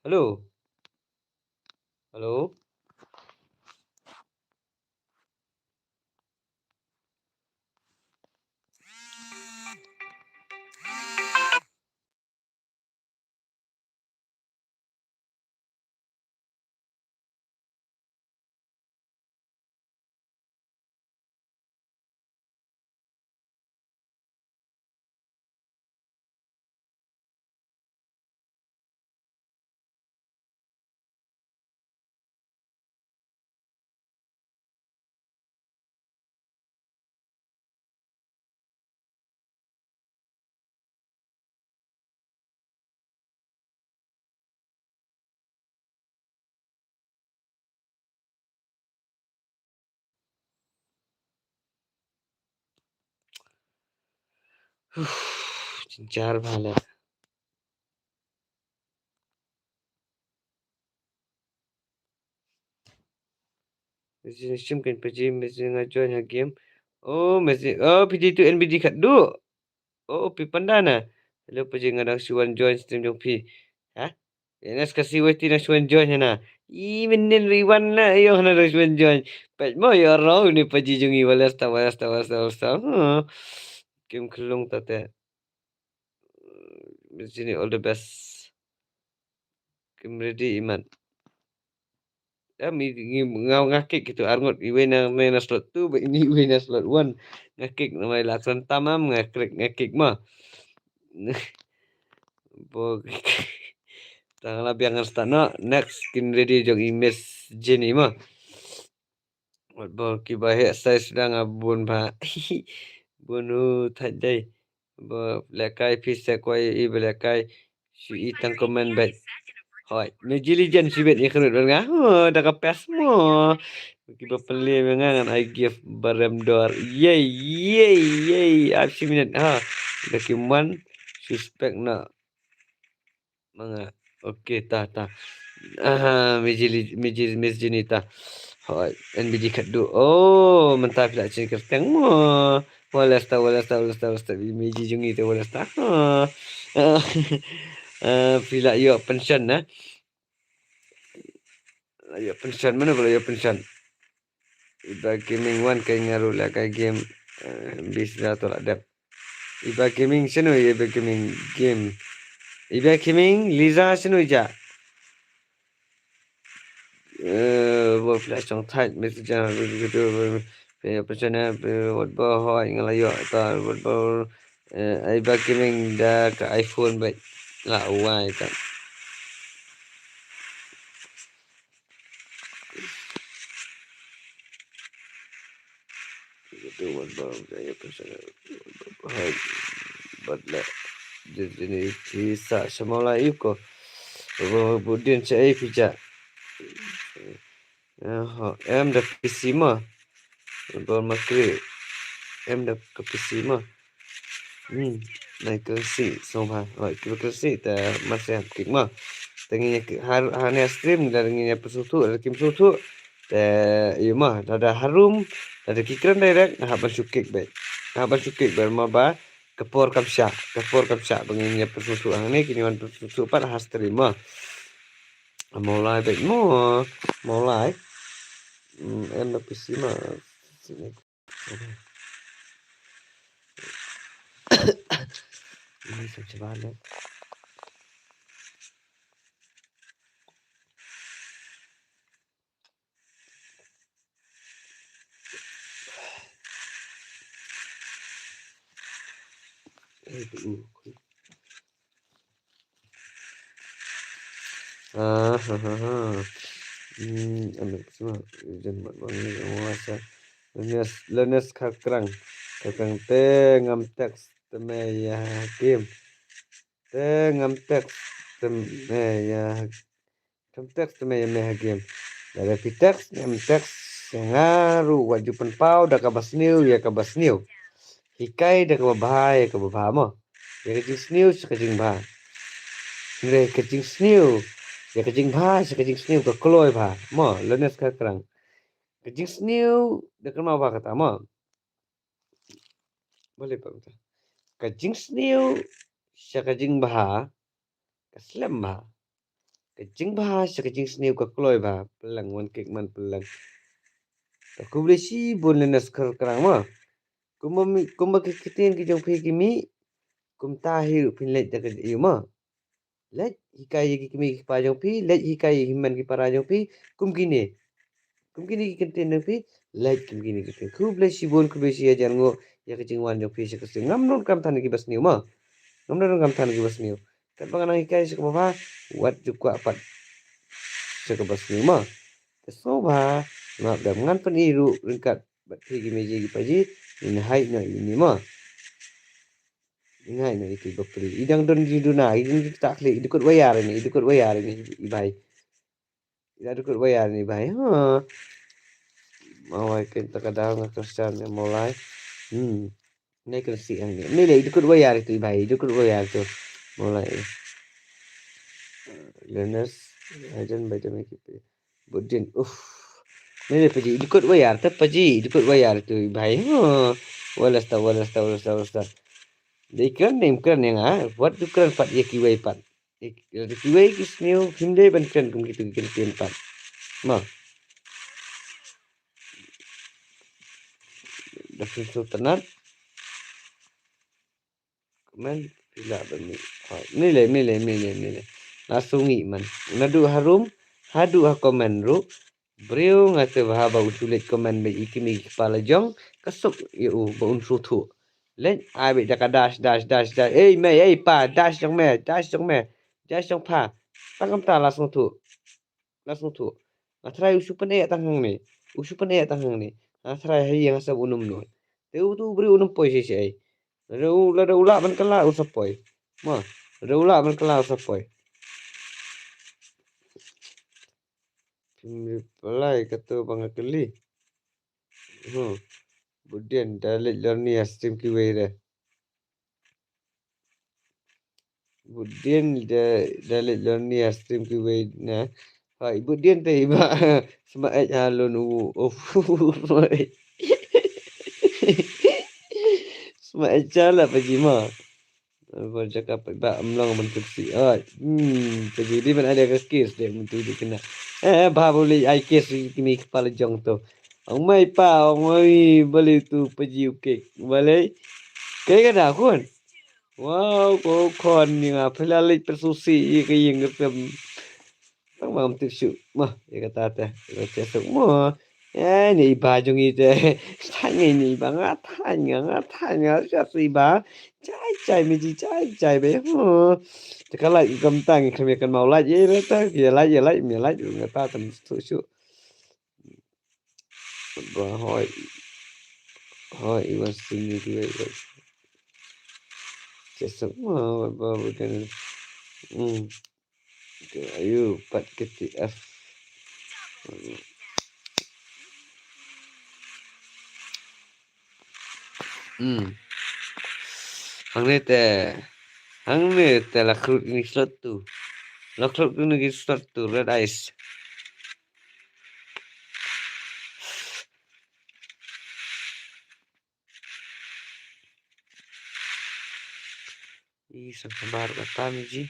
Hello. Hello. Uf, jynjar bha leh. Message shim kan paji, message nga join ha game. Oh, message. Oh, P D two N B D khatduh. Oh, pi panda na. Hello, paji nga dang shu wan join stream jong phi. Ha? N S ka C Y T na shu wan join hana. I menen ri wan na, yo hana dang shu wan join. Pet mo yo rong ni paji jong i walesta, walesta, walesta, walesta. Huh. Kim khlung tate. Miss Jenny, all the best. Kim ready imat. Ya, mi, ngi, nga, nga kick gitu, arngut, iwei na, na, na slot two, ba ini iwei na slot one. Nga kick, na mai laksan tamam, nga kick, nga kick ma. Bo, tang la biang ngan start no, next, kin ready jong i Miss Jenny ma. Wat bor kiba heh sai sdang a bun ba. Bun u thait dei. Ba lekai phi se koi i ba lekai. Shu i tang comment bet. Hoi, me jili jen shu bet i khrut ban nga. Ho, da ka pes mo. Kiba pynliem ïa nga ngan ai gift barem dor. Yei, yei, yei. Ap shi minit ha. Da ki man suspect na. Manga. Okay, ta, ta. Aha, Miss Jili, Miss Ji-, Miss Jenny ta. Hoi, N B G khatduh. Oh, mynta phi la chin kyrteng mo. Walesta, walesta, walesta, walesta. Miss Ji jong ngi te walesta. Ha. Ah, phi la ïoh pension na. La ïoh pension, mano ba la ïoh pension? Iba Gaming wan kai nga ruh la kai game, eh, bis da to la dep. Iba Gaming shano, Iba Gaming game. Iba Gaming, Liza shano ja. Eh, bo pla chong thait, mesti jan ruh gitu, eh, apa sana, eh, wat ba hoi nga la ïoh ta, wat ba, eh, Iba Gaming da ka iPhone ba la wai ta. Bad la jini ki sa shamala iko. Budin cha ai pija. Em da P C ma. Bad ma kri. Em da ka P C ma. Hmm, nai kyrsi sngewbha. Oi, kiba kyrsi te masih hap kik ma. Te ngin ïa ki-, har, har ne stream, lada ngin ïa pynsuhthuh, lada kim suhthuh. Te ïa ma, lada harum, lada ki kren direct, nga hap ban shu kik bad. Nga hap ban shu kik bad ma ba, ka por kam shah, ka por kam shah, ba ngin ïa pynsuhthuh hangne, kin ïa wan pynsuhthuh pat ha stream ma. Mawlai bad mo, mawlai. Hmm, em na P C ma. Ah, ha, ha, ha. Hmm, amek sma, jen mat bang ni, ngam wasa. Lenes, lenes kharkrang. Kharkrang te ngam text te me ïa game. Te ngam text te me ïa, ngam text te me ïa me ha game. Lada phi text, ngam text, nga ruh wat ju pynpaw da kaba sniew ïa kaba sniew. Hikai da kaba bha ïa kaba bha mo. Ïa ka jingsniew sha ka jingbha. Hynrei ka jingsniew ïa ka jingbha sha ka jingsniew ka kloi bha mo, lenes kharkrang. Ka jingsniew da kaba bha kata mo. Balei pat kata? Ka jingsniew sha ka jingbha ka slem bha. Ka jingbha sha ka jingsniew ka kloi bha. Pyllang wan kik man pyllang. Ka khublei shibun lenes kharkrang ma. Kumba mi, kumba ki ktien ki jong phi ki mih, kumta hi ruh phin leit da ka ïa ma. Leit hikai ïa ki kmie ki kpa jong phi, leit hikai ïa ki hynmen ki para jong phi, kum kine. Kum kine ki ktien jong phi, leit kum kine ki ktien. Khublei shibun, khublei shi hajar nguh ïa ka jingwan jong phi sha ka stream. Ngam donkam than ïa kiba sniew ma. Ngam donkam than ïa kiba sniew. Katba nga nang hikai sha kaba bha, wat ju kwah pat sha kaba sniew ma. Te sngewbha, ngap dam ngan pyni ruh ryngkat bad phi ki meji ki paji, ngin hide noh ïa ine ma. Ngai na iti bapli. I dang don di duna, i dang di tak li, i dukut wayar ini, i dukut wayar ini, i bai. I dang dukut wayar ini, bai. Ha. Mawai kin takadar nga Christian ya mulai. Hmm. Nai kena si ang ni. Ni le, idukut wayar itu, ibai, idukut wayar itu. Mulai. Learners, ajan baca mai kipi. Budin, uff. Ni le paji, idukut wayar, te paji, idukut wayar itu, ibai. Huh. Walasta, walasta, walasta, walasta. Dei kren ni, kren ni nga. Wat du kren pat, ya kiwei pat. Ya kiwei ki sniew, him dei ban kren kum kitu ki kren pat. Ma. Da phin sultanat. Comment, phi lah ban mih. Hoi, mih lei, mih lei, mih lei, mih lei. La sngew man. Naduh harum, haduh ha comment ruh. Briew nga te bha ba u shu leit comment ba i kmie ki kpa la jong. Ka suk ïa u ba un shu thuh. Leit ai beit da ka dash, dash, dash, dash. Ei mei, ei pa, dash jong me, dash jong me. Dash jong pha. Tang kumta la sngew thuh. La sngew thuh. Nga tharai u shu pyneh tang hangne. U shu pyneh tang hangne. Nga tharai ha ïing ha sem un ym noh. Te utu u briew un ym poi shisha ei. Lada u, lada u lah ban kylla u sa poi. Ma, lada u lah ban kylla u sa poi. Phim reply kato ba nga kylli. Hmm. Budien da leit lorni ha stream kiwei re. Budien da, da leit lorni ha stream kiwei na. Hai, budien te iba. Sma eh halun u. Of. Sma eh chala paji ma. Ba jaka pa ba amlong ban tuksi. Oi. Hmm, paji di ban ada ka case de mun tu di kena. Eh, ba boleh ai case kini kepala jong tu. Ong mai pa, ong mai balik tu paji ukek. Balik. Kaya kada kun. Wow, ko khon ni nga phi la leit pyrsusi ïa ka ïing ka sem. Tang ba ngam tip shuh. Mah, ïa kata te. Ïa ka suk mo. Eh, ni iba jong i te. Tang ni iba nga tang nga, nga tang nga. Sha si iba. Jai jai mi ji jai jai be. Huh. Te ka lait kam tang i khlem ïa kan mau lait ïa ta. Ïa lait ïa lait mi lait nga ta tam suk shuh. Ba hoi. Hoi, iwan sini dua. Just a, ba ba ba. Hmm. Ayu pat kiti F. Hmm. Hangne te, hangne te la khrut ini slot tu. La khrut ini slot tu, red eyes. Ih, sang kembar kata ni ji.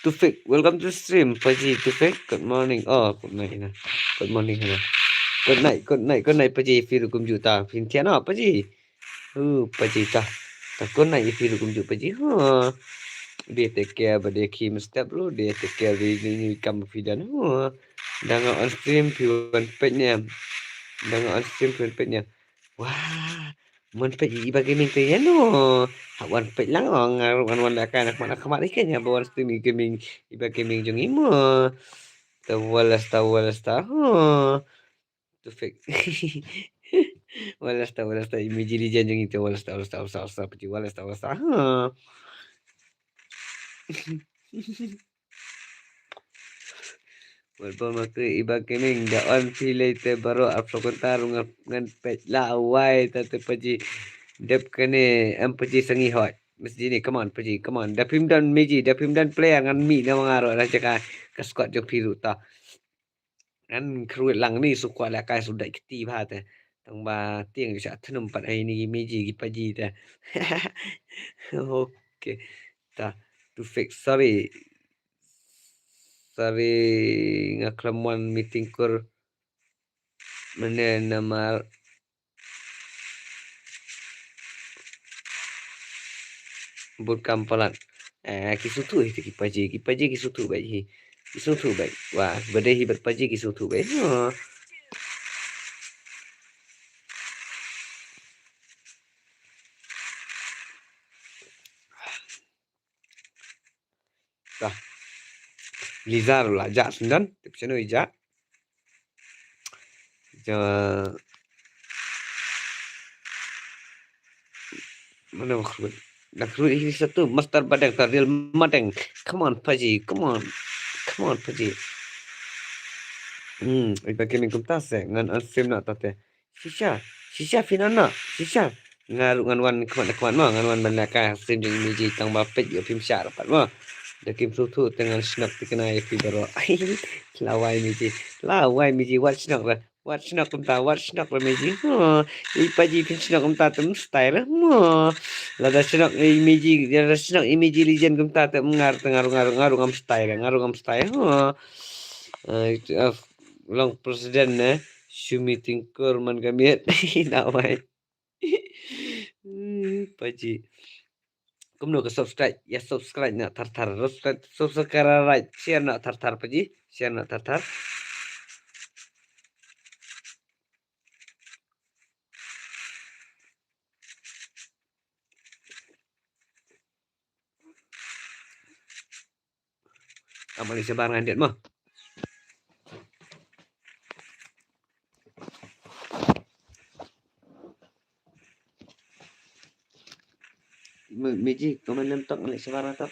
Tufik, welcome to stream. Paji, Tufik, good morning. Oh, good night na. Good morning na. Good night, good night, good night, Paji. Phi ruh kumjuh ta. Phin thiah noh, Paji. Uh, Paji ta. Ta good night, phi ruh kumjuh, Paji. Huh. Dia take care, ba dia khie mynstep ruh. Dia take care, dia ni kam phi dan. Huh. Da nga on stream, phi wan peit ne. Da nga on stream, phi wan peit ne. Wah, mon peit i ba gaming te ïa no. Ha wan peit lang ong, nga ruh ngan wan lehkai na khmat na khmat ïa kane ba wan stream i gaming, i ba gaming jong i mo. Ta walasta, walasta. Huh. Tufik. Walasta, walasta, i Miji Legend jong i te walasta, walasta, walasta, walasta, Paji walasta, walasta. Huh. Wat ba ma kri i ba gaming da on phi lei te baroh arphew kynta ruh ngan, ngan peit la wai ta te Paji. Dep kane em Paji sa ngi hot. Mes jini, come on Paji, come on. Da phim don Miji, da phim don player ngan mih na ma nga ruh na jaka ka squad jong phi ruh ta. Ngan khrui lang ni su kwah lehkai su dait kti bha te. Tang ba tieng sha thnum pat hai ni ki Miji ki Paji te. Okay. Ta, Tufik, sorry. Sorry, nga khlem wan meeting kur. Mane namar bun kam palat. Eh, ki sngewthuh hi te ki Paji, ki Paji ki sngewthuh beit hi. Ki sngewthuh beit. Wah, ba dei hi bad Paji ki sngewthuh beit. Huh. Dah. Lizar la jah sendon, tip seno i jah. Ja. Mana maksud? Nak khrui ini satu, Master Badeng, ta real Madeng. Come on, Paji, come on. Come on, Paji. Hmm, i ba gaming kumta se, ngan unstream na ta te. Shisha, shisha phin wan noh, shisha. Nga ruh ngan wan khmat khmat mo, ngan wan ban leh ka stream jong i Meiji tang ba peit ïa phim shah pat mo. Da kim sngewthuh te ngan shnok thikna ïa phi baroh. Lawei Meiji, lawei Meiji, wat shnok re, wat shnok kumta, wat shnok re Meiji. Ho, i Paji phin shnok kumta te mstyle re mo. Lada shnok i Meiji, lada shnok i Meiji Legend kumta te ngar te nga ruh, nga ruh, nga ruh ngam style re, nga ruh ngam style. Ho. Ah, itu, ah, long president ne, shu meeting kur man ka miet. Lawei. Hmm, Paji. Kumno ka subscribe, ïa subscribe noh thar thar. Subscribe, subscribe, share noh thar thar Paji. Share noh thar thar. Am ale shabar ngan dep mo. Me-, Meiji, comment lem tok, ale shabar tok.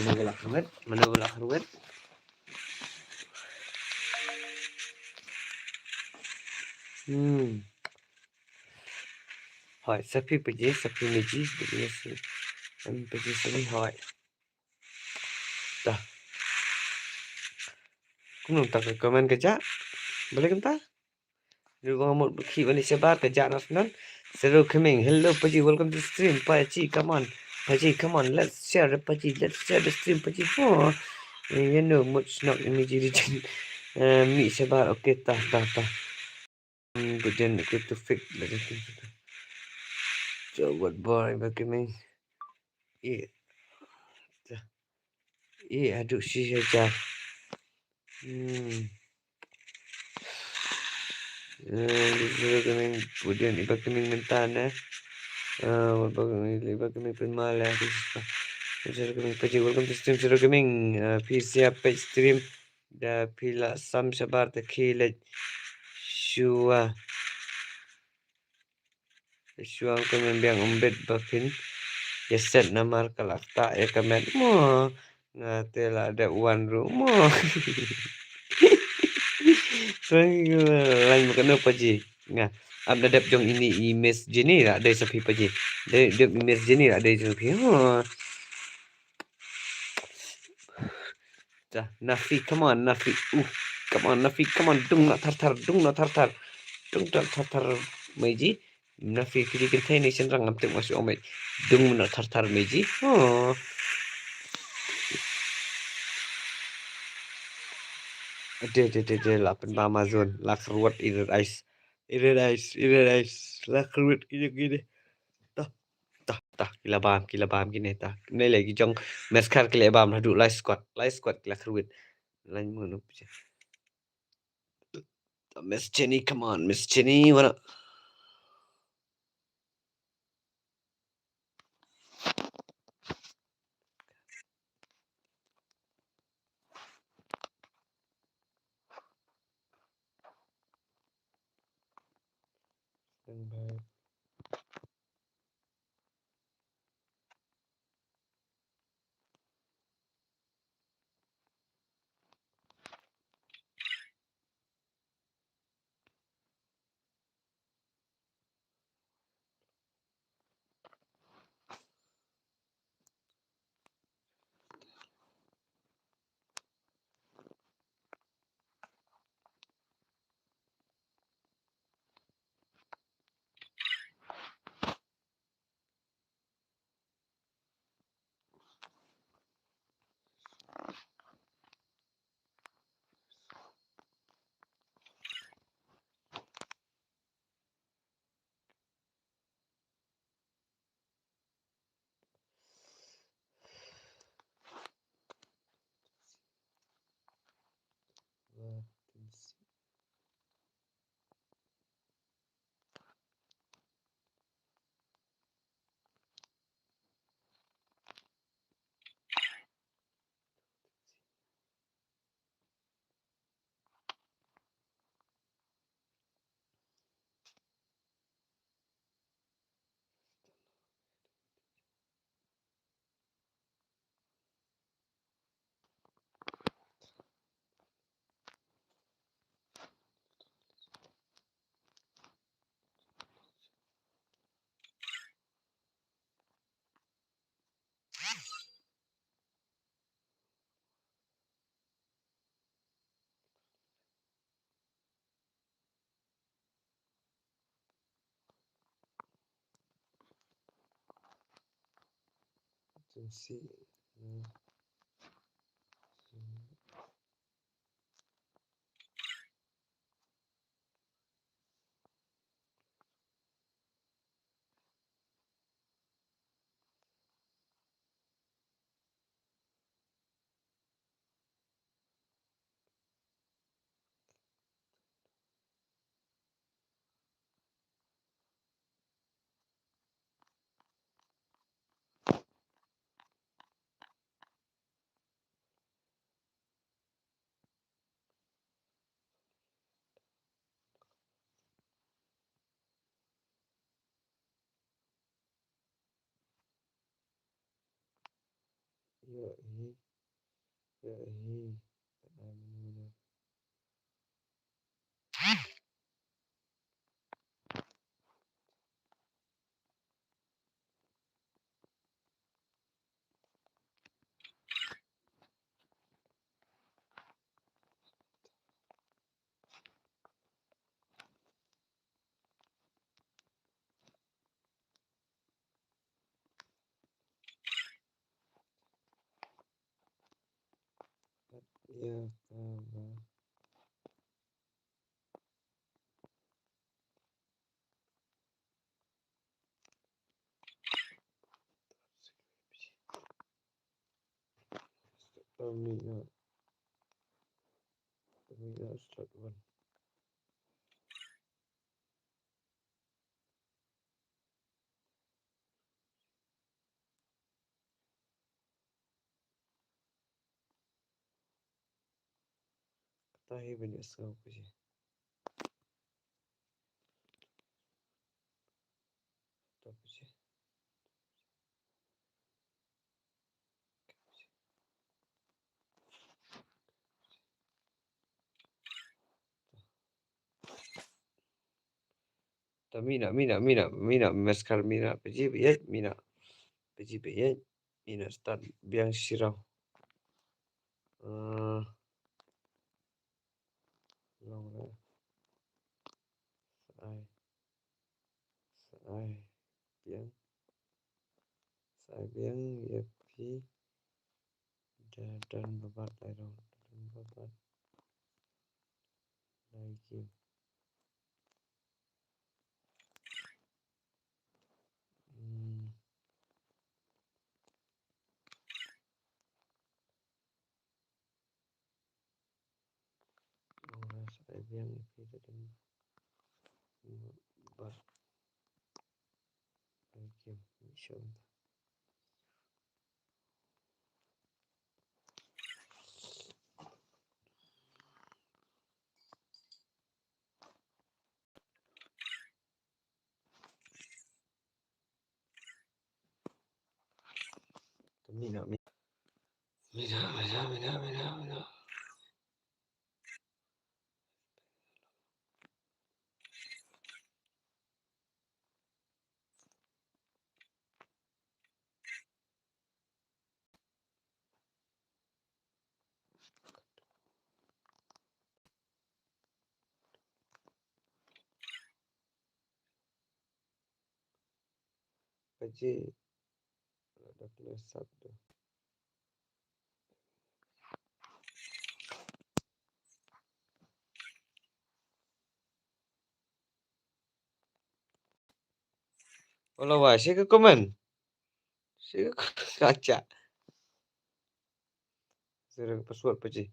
Mano ba la kharwet? Mano ba la kharwet? Hmm. Hoi, sa phi Paji, sa phi Meiji, Paji sa, em, Paji sa phi hoi. Ta. Kumno ta ka comment ka jah? Balei kumta? Ruh ba nga mut ba khih ban leit shabar ka jah na snon. Sero Khming, hello Paji, welcome to stream. Paji, come on. Paji, come on, let's share the Paji, let's share the stream Paji. Ho. Ïa no mut shnok i Meiji Legend. Eh, mih shabar, okay, ta, ta, ta. Hmm, but then, okay, to fix, let us fix it. So, what boy, welcoming. Ïa. Ta. Ïa, haduh shi hajar. Hmm. Eh, this is welcoming, put in, iba coming mynta ne. Eh, iba coming, iba coming pynmal eh, this is, this is welcoming, Paji, welcome to stream, Sero Gaming. Eh, phi sa ïa peit stream. Da phi la sam shabar te khie leit shuwa. Shuwa, kum biang, ym bit ba phin ïa set namar ka la ktah ïa ka met mo. Nga te la dep wan ruh mo. Thank you. Lain ba kano Paji. Nga ap da dep jong ine i Miss Jenny la dei sa phi Paji. Dei dep i Miss Jenny la dei sa phi. Mo. Ta, Nafi, come on, Nafi. Uh, come on, Nafi, come on. Dung na thar thar, dung na thar thar. Dung na thar thar, Meiji. Na phi phi di kynthei ne shynrang ngam tip nga shu ong me. Dung mynno thar thar me ji. Oh. De de de de la pynbam Amazon la kyrwat irit ais. Irit ais, irit ais. La kyrwat kine kine. Tah, tah, tah, ki la bam, ki la bam kine tah. Ne le ki jong Meskar ki la bam haduh lai squad, lai squad ki la kyrwat. Lai mun. Miss Jenny, come on, Miss Jenny, wanna Stand by. Agency. Ïohi. Ïohi. Ïa kaba Tommy na. Tommy na slot one. Kata hi ban ïohsngew ka ji. Kata ka ji. Ta mina, mina, mina, mina, meskar mina, paji paji, mina, paji paji, mina start biang shirau. Eh, long re. Ai. Sa Ai biang. Sa biang ïa phi. Da don ba bat lai rong. Don ba bat lai kim. Hmm. Ora sa biang ïa phi da don ba bat lai kim. Shong. Mina, mina, mina, mina, mina, mina. Paji. Lada kena sat tu. Ola wai, shi ka comment. Shi ka comment kacha. Sira ka password paji.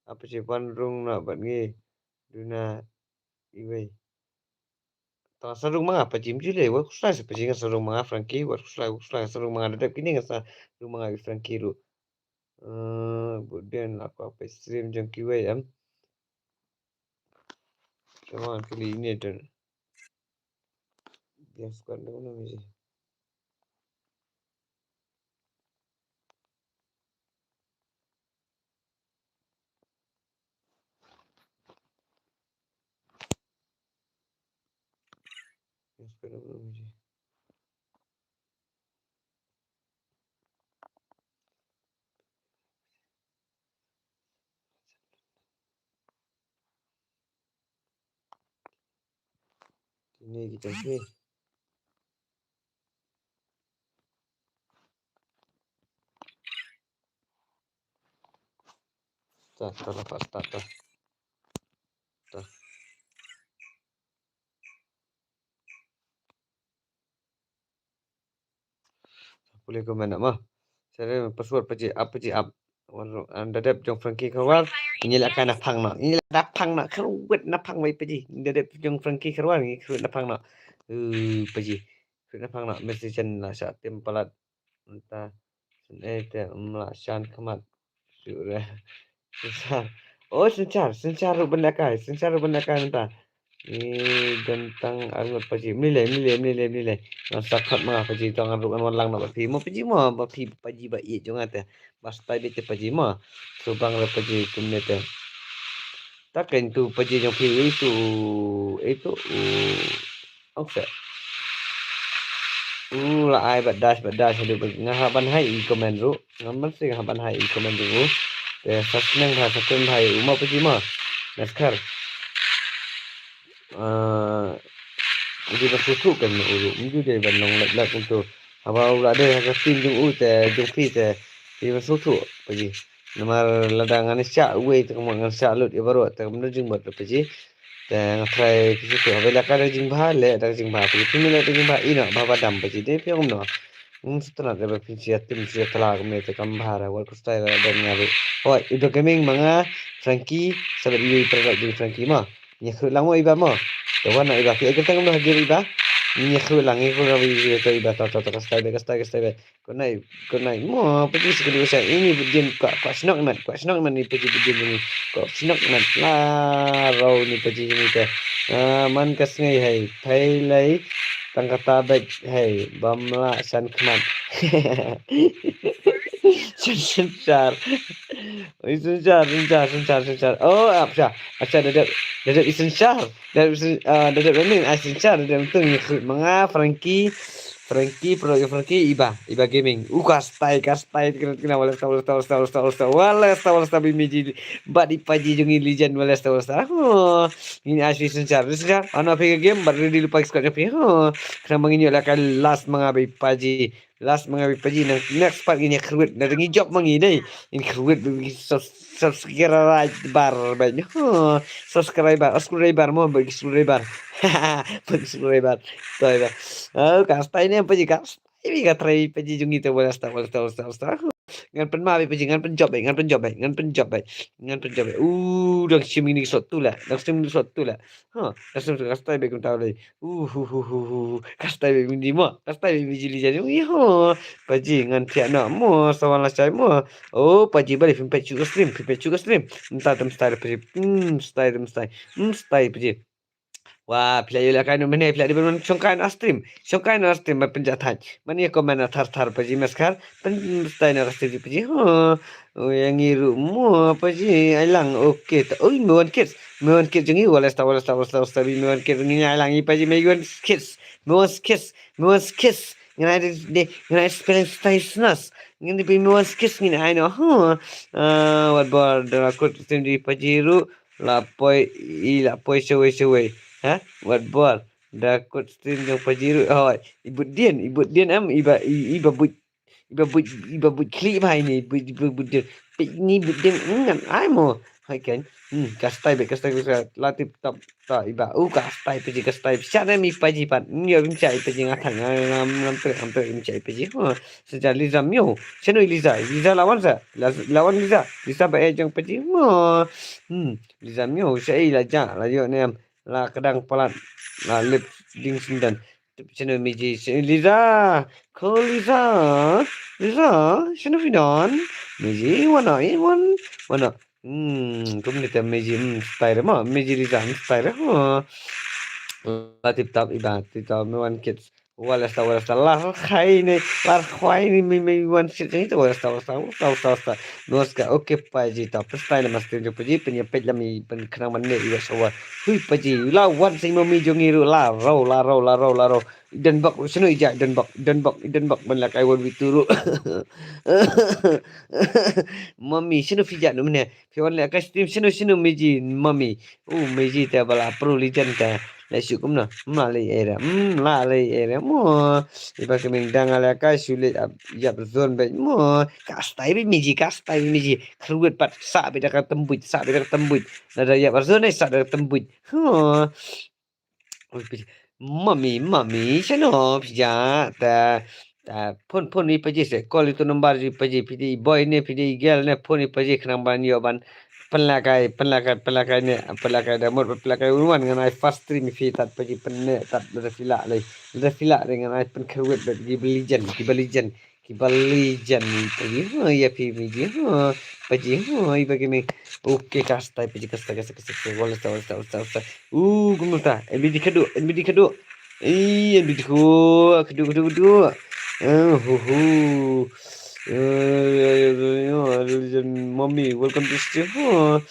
Apa ji wan rung na bad ngi. Duna iwei. Ta sa rung manga paji mju le, wat kuslai sa paji nga sa rung manga Frankie, wat kuslai, wat kuslai sa rung manga dadep kini nga sa rung manga i Frankie ru. Eh, bud den la ko apa stream jong kiwei em. Come on, kili ini dan. Dia suka dong na misi. Dia suka dong na misi. Kini kita sini. Start, start, start, start, start. Start. Pule comment ma. Sare password paji ap, paji ap. Wan anda dep jong Frankie Kharwar. Ini la kana phang no. Ini la da phang no. Kharwet na phang wai paji. Anda dep jong Frankie Kharwar ini kharwet na phang no. Eh, paji. Kharwet na phang no. Mesti chen la sa tim palat. Nta. Sen eh te mla shan khmat. Sure. Synshar. Oh, synshar, synshar ruh ban lehkai, synshar ruh ban lehkai mynta. Ni don tang arngut paji. Mlilei, mlilei, mlilei, mlilei. Ngan sa khot ma paji, to ngan ruh ngan wan lang noh bad phi. Mo paji mo, ba phi paji ba ïeit jong nga te. Ba style te paji mo. Subang ruh paji kumne te. Ta kein tu paji jong phi itu, itu, u. Ong seh. U la ai bad dash, bad dash haduh ba nga hap ban hai i comment ruh. Nga mesti nga hap ban hai i comment ruh. Te sa sneng bha, sa kmen bha u ma paji ma. Naskar. Ah, jadi ba susu kan u ruh. Mju dei ban long lep lep untuk. Haba u la dei ha ka team jong u te jong phi te. Jadi ba susu paji. Namar lada ngan shah uwei te kumno ngan shah lut ïa baroh te kumno jingmut ruh paji. Te nga try ki tu haba la ka da jingbha le da jingbha. Ki tu le da jingbha ino ba ba dam ba ji de phi ong no. Ngam sngewtynnat da ba phi sia tim sia tla kumne te kam bha ra wat ku style da nga ruh. Hoi, Ido Gaming ma nga Frankie, sabat ïa i product jong Frankie ma. Ïa khrut lang mo iba mo. Te wan na iba phi ai kyrteng kumno ha game iba. Ïa khrut lang ïa khrut lang ïa khrut iba ta ta ta ka style ka style ka style. Khublei, khublei. Mo, paji sa ka dei sa ini bad jin kwah, kwah shnok nat, kwah shnok nat ni paji bad jin ni. Kwah shnok nat la rau ni paji ni te. Ah, man ka sngi hai, phai lai, tang kata bad hai, bam la san khmat. San, san char. Oi, san char, san char, san char, san char. Oh, ap sha, ap sha, dadep, dadep i san char. Dadep i san, ah, dadep running, ai san char, dadep untung ni khut manga, Frankie. Frankie, Pro Frankie, Iba, Iba Gaming. U ka style, ka style, kena, kena, wala sta, wala sta, wala sta, wala sta, wala sta, wala sta, wala sta, bi miji, bad i paji jong i legend, wala sta, wala sta. Huh. Ngin ai shisha, shisha. Ano phi ka game, bad ready lypa ki squad jong phi. Huh. Kena ma ngin ïoh lehkai last ma nga bad i paji. Last ma nga bad i paji, nang next part ngin ïa kyrwit, na dang i jop ma ngi dei. Ngin kyrwit bad ki subs-, subscriber, bad. Huh. Subscriber, oh, subscriber, mo, bad ki subscriber. Bad ki subscriber. Sorry, bad. Oh, ka style ne paji ka. Ibi ka try paji jong i te wala sta, wala sta, wala sta, wala sta. Ngan pynma bad paji, ngan pynjop bad, ngan pynjop bad, ngan pynjop bad, ngan pynjop bad. Uh, dang shim ini sot tu la, dang shim ini sot tu la. Ha, dang shim ka style bad kumta le. Uh, hu, hu, hu, hu. Ka style bad mindi mo, ka style bad miji li jani. Ui ho. Paji ngan thiah noh mo, sa wan la shai mo. Oh, paji bali phin peit shu ka stream, phin peit shu ka stream. Mynta tem style paji. Hmm, style tem style. Hmm, style paji. Wa, phi la ïoh lehkai noh mynne, phi la dei ban wan shongkai noh stream. Shongkai noh stream, ban pynjah thait. Ban ïa comment na thar thar paji meskar. Pyn style noh stream paji. Ho. Oh, ïa ngi ruh mo paji. Ai lang. Okay. Ta, oi, me wan kids. Me wan kids jong ngi. Wala sta, wala sta, wala sta, wala sta. Me wan kids jong ngi ai lang i paji. Me wan kids. Me wan kids. Me wan kids. Ngan ai de, de, ngan ai spelling style snas. Ngan de me wan kids ngin ai noh. Ho. Ah, wat bor da kut stream di paji ruh. La poi, i la poi shawei shawei. Ha? Wat bor. Da kut stream jong paji ruh. Hoi, i bud dien, i bud dien em, i ba, i, i ba bud, i ba bud, i ba bud khlieh bha ini, i bud, i ba bud dien. Peit ini bud dien, mm, ngan ai mo. Hoi kan. Hmm, ka style bad, ka style bad, la tip top, ta i ba. Uh, ka style paji, ka style. Sha ne mi paji pat. Ngi ïa bim sha i paji nga thang, nga, nga, ngam treh, ngam treh bim sha i paji. Huh, sa ja Liza miaw. Shano i Liza, Liza lawan sa. La, lawan Liza. Liza ba eh jong paji. Huh. Hmm. Liza miaw, sha i la ja, la ïoh ne em, la kdang palat, la lip ding senden. Shano miji, shano Liza, ko Liza, Liza, shano phi don? Miji, wan noh, eh, wan, wan noh. Hmm, kumne te miji, hmm, style mo, miji Liza, hmm, style mo. La tip top i ba, tip top me wan kids. Wala sta, wala sta, la khai ne, la khai ne, me, me wan kids ni te, wala sta, wala sta, wala sta, wala sta. Nos ka, okay, paji top. Style mas tin paji, pyn ïa peit la mi, pyn khnang man ne, i wa sawa. Hui paji, la wan sing mami jong i ruh, la ro, la ro, la ro, la ro. Don bok, shano i ja, don bok, don bok, don bok, ban la kai wan witu ruh. Mami, shano phi ja, no mene. Phi wan lehkai stream shano shano miji mami. U miji te ba la pro legend te. La shu kumno. Mla lei ere. Mla lei ere. Mo. Iba kemeng dang lehkai shu lei ap yap zone bad mo. Ka style bad miji, ka style bad miji. Kruwet pat sa bad ka tembuj, sa bad ka tembuj. Nada yap zone sa bad ka tembuj. Huh. Mami, mami, shano phi ja, ta, ta, phone, phone i paji se, call itu number i paji, phi dei boy ne, phi dei girl ne, phone i paji khnang ban ïoh ban pynlehkai, pynlehkai, pynlehkai ne, pynlehkai da mut, pynlehkai un wan ngan ai first stream phi tat paji pynne, tat da phi lah lei, da phi lah lei ngan ai pynkhrwet bad ki ba legend, ki ba legend. Ki ba legend ni paji, ha, ïa phi miji, ha, paji, ha, i ba kemeng. Okay, ka style paji, ka style, ka style, ka style, ka style, wala style, wala style, wala style, wala style. Uh, kumno ta, M B D khadduh, M B D khadduh. Ih, M B D khadduh, khadduh, khadduh, khadduh. Eh, hu, hu. Eh, ya, ya, ya, ya, legend mommy, welcome to stream. Ha,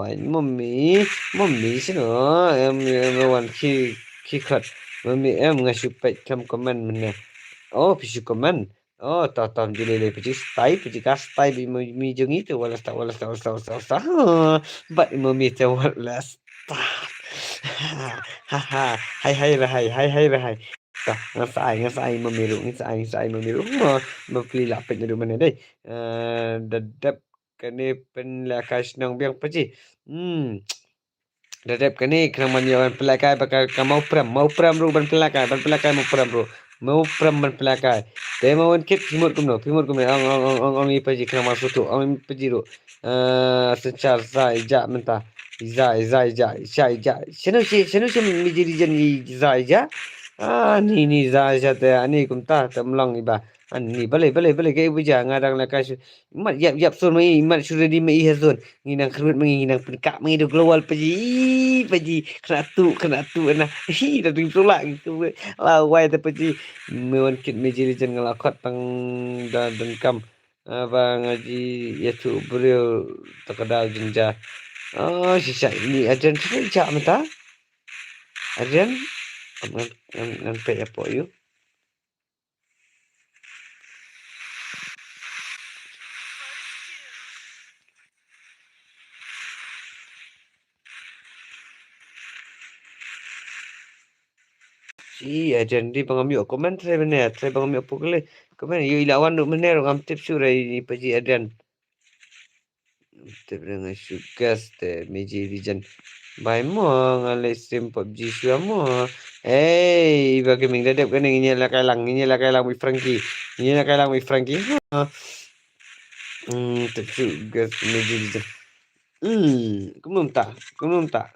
hi, mommy, mommy, shano, em, em, wan ki, ki khat. Mommy, em, nga shu peit kam comment mynne. Oh, phi shu comment. Oh, to, to, juli le, paji style, paji ka style, bi mo, mi jong i te, wala sta, wala sta, wala sta, wala sta, wala sta. Huh, but mo mi te, wala sta. Ha, ha, hai, hai, ra, hai, hai, hai, ra, hai. To, nga sa ai, nga sa ai, mo mi ruh, nga sa ai, nga sa ai, mo mi ruh. Mo, mo pli la peit na ruh mynne dei. Eh, da dep kane pynlehkai shnong biang paji. Hmm. Da dep kane khnang ban ïoh ban pynlehkai ba ka, ka Mawprem, Mawprem ruh ban pynlehkai, ban pynlehkai Mawprem ruh. Mawprem ban pynlehkai. Te ma wan kit phi mut kumno, phi mut kumno, ong, ong, ong, ong, ong, i paji khnang ban sngewthuh, ong i paji ruh. Eh, synshar za i ja mynta. Za, za i ja, za i ja. Shano shi, shano shi miji legend i za i ja. Ah, ni, ni za i ja te, ani kumta, te mlong i ba. Ani balei, balei, balei ka i buja nga dang lehkai shu. Mat yap, yap sur ma i, mat shu ready ma i ha zone. Ngi nang khrut ma ngi, ngi nang pynkah ma ngi da global paji, paji, kena tu, kena tu, na. Hi, da ding tu la, gitu. La wai da paji. Me wan kit miji legend nga la khot tang da donkam. Ah, ba nga ji ïathuh briew ta ka daw jynjar. Ah, shisha ini Adrian shisha mynta. Adrian, ngan, ngan, ngan peit ïa pok ïu. I Adrian, di ba ngam ïoh comment, trai bane, trai ba ngam ïoh pukli comment, ïoh ila wan ruh mane ruh ngam tip shuh re i Paji Adrian. Tip re nga shu guess te Meji Legend. Bai mo nga leh stream PUBG shuwa mo. Hey, iba gaming da dep kane, ngin ïa lakai lang, ngin ïa lakai lang wi Frankie. Ngin ïa lakai lang wi Frankie. Ha. Hmm, tip shuh guess Meji Legend. Hmm, kumno mynta, kumno mynta.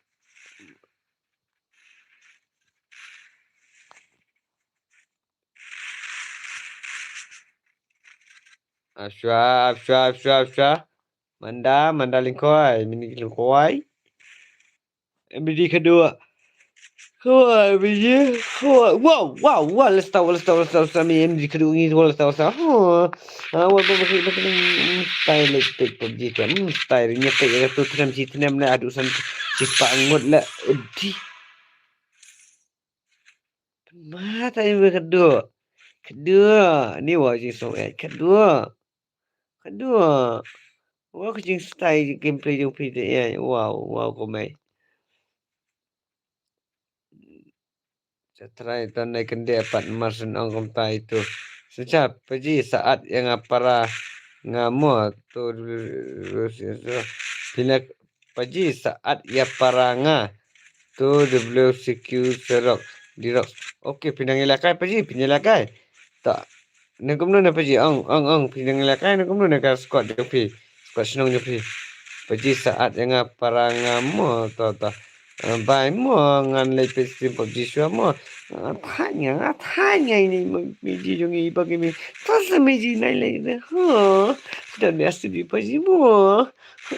Ashwa, ashwa, ashwa, ashwa. Manda, Manda Lyngkhoi, mini Lyngkhoi. M D Khadduh. Khoi, M D Khoi. Wow, wow, wow, let's go, let's go, let's go, let's go, M D Khadduh ngi, let's go, let's go. Huh. Ah, wa ba ba ba style, let's take PUBG tu. Hmm, style ni, take tu, tnem si tnem le, aduh san si pa ngut le. Di. Mata ni Khadduh. Khadduh. Ni wa jingsong eh. Khadduh. Khadduh. Wa ka jingstyle gameplay jong phi te eh. Wow, wow, kumai. Sa trai ton nai kynde pat mar syn ong kumta itu. Sa cha Paji sa at ïa nga para nga mo tu. Phi na Paji sa at ïa para nga. Tu W C Q Serok. Dirok. Okay, phi nang ïalehkai Paji, phi nang ïalehkai. Ta. Ne kumno ne Paji, ong, ong, ong, phi nang ïalehkai ne kumno ne ka squad jong phi. Squad shnong jong phi. Paji sa at ïa nga para nga mo, ta, ta. Ah, bai mo, ngan leit peit stream PUBG shuwa mo. Nga thait nga, nga thait nga ini Meji jong i ba ki mi. Ta sa Meji nai leit de. Ha. Dan ya studi Paji mo.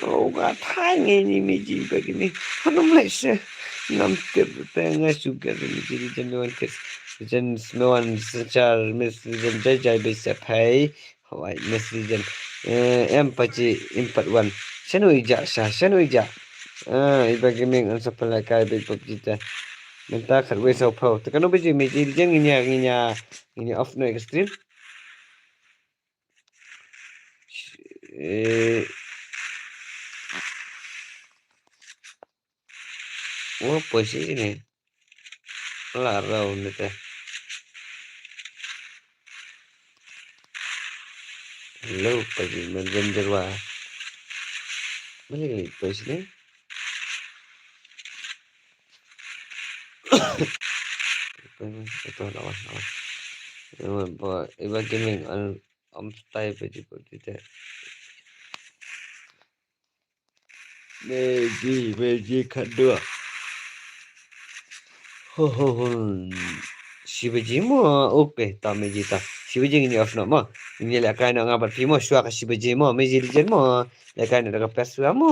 Oh, nga thait nga ini Meji ba ki mi. Hanum leit se. Ngam tip te nga sugar Meji di jan wan kes. Jan smewan sechar mes jan jai jai be se phai. Hawai, Miss Legion. Eh, em Paji, em pat wan. Shano ija, sha, shano ija. Ah, iba gaming an sa pala kai big PUBG ta. Mynta khat wei saw phaw. Te kano baje Meji Legion ngin ïa, ngin ïa, ngin ïa off noh ka stream. Eh. Oh, poi shi ne. La rau ne te. Hello, Paji, men ben jerwa. Mali kali poi shi ne. Ito lawan, lawan. Iba gaming, am style Paji, Paji te. Meji, Meji khat dua. Ho, ho, ho. Shi baje mo. Okay, ta Meji ta. Shi baje ngin ïa off noh mo. Ngin ïa lehkai noh nga bad phi mo. Shuwa ka shi baje mo. Meji Legion mo. Lehkai noh da ka pes shuwa mo.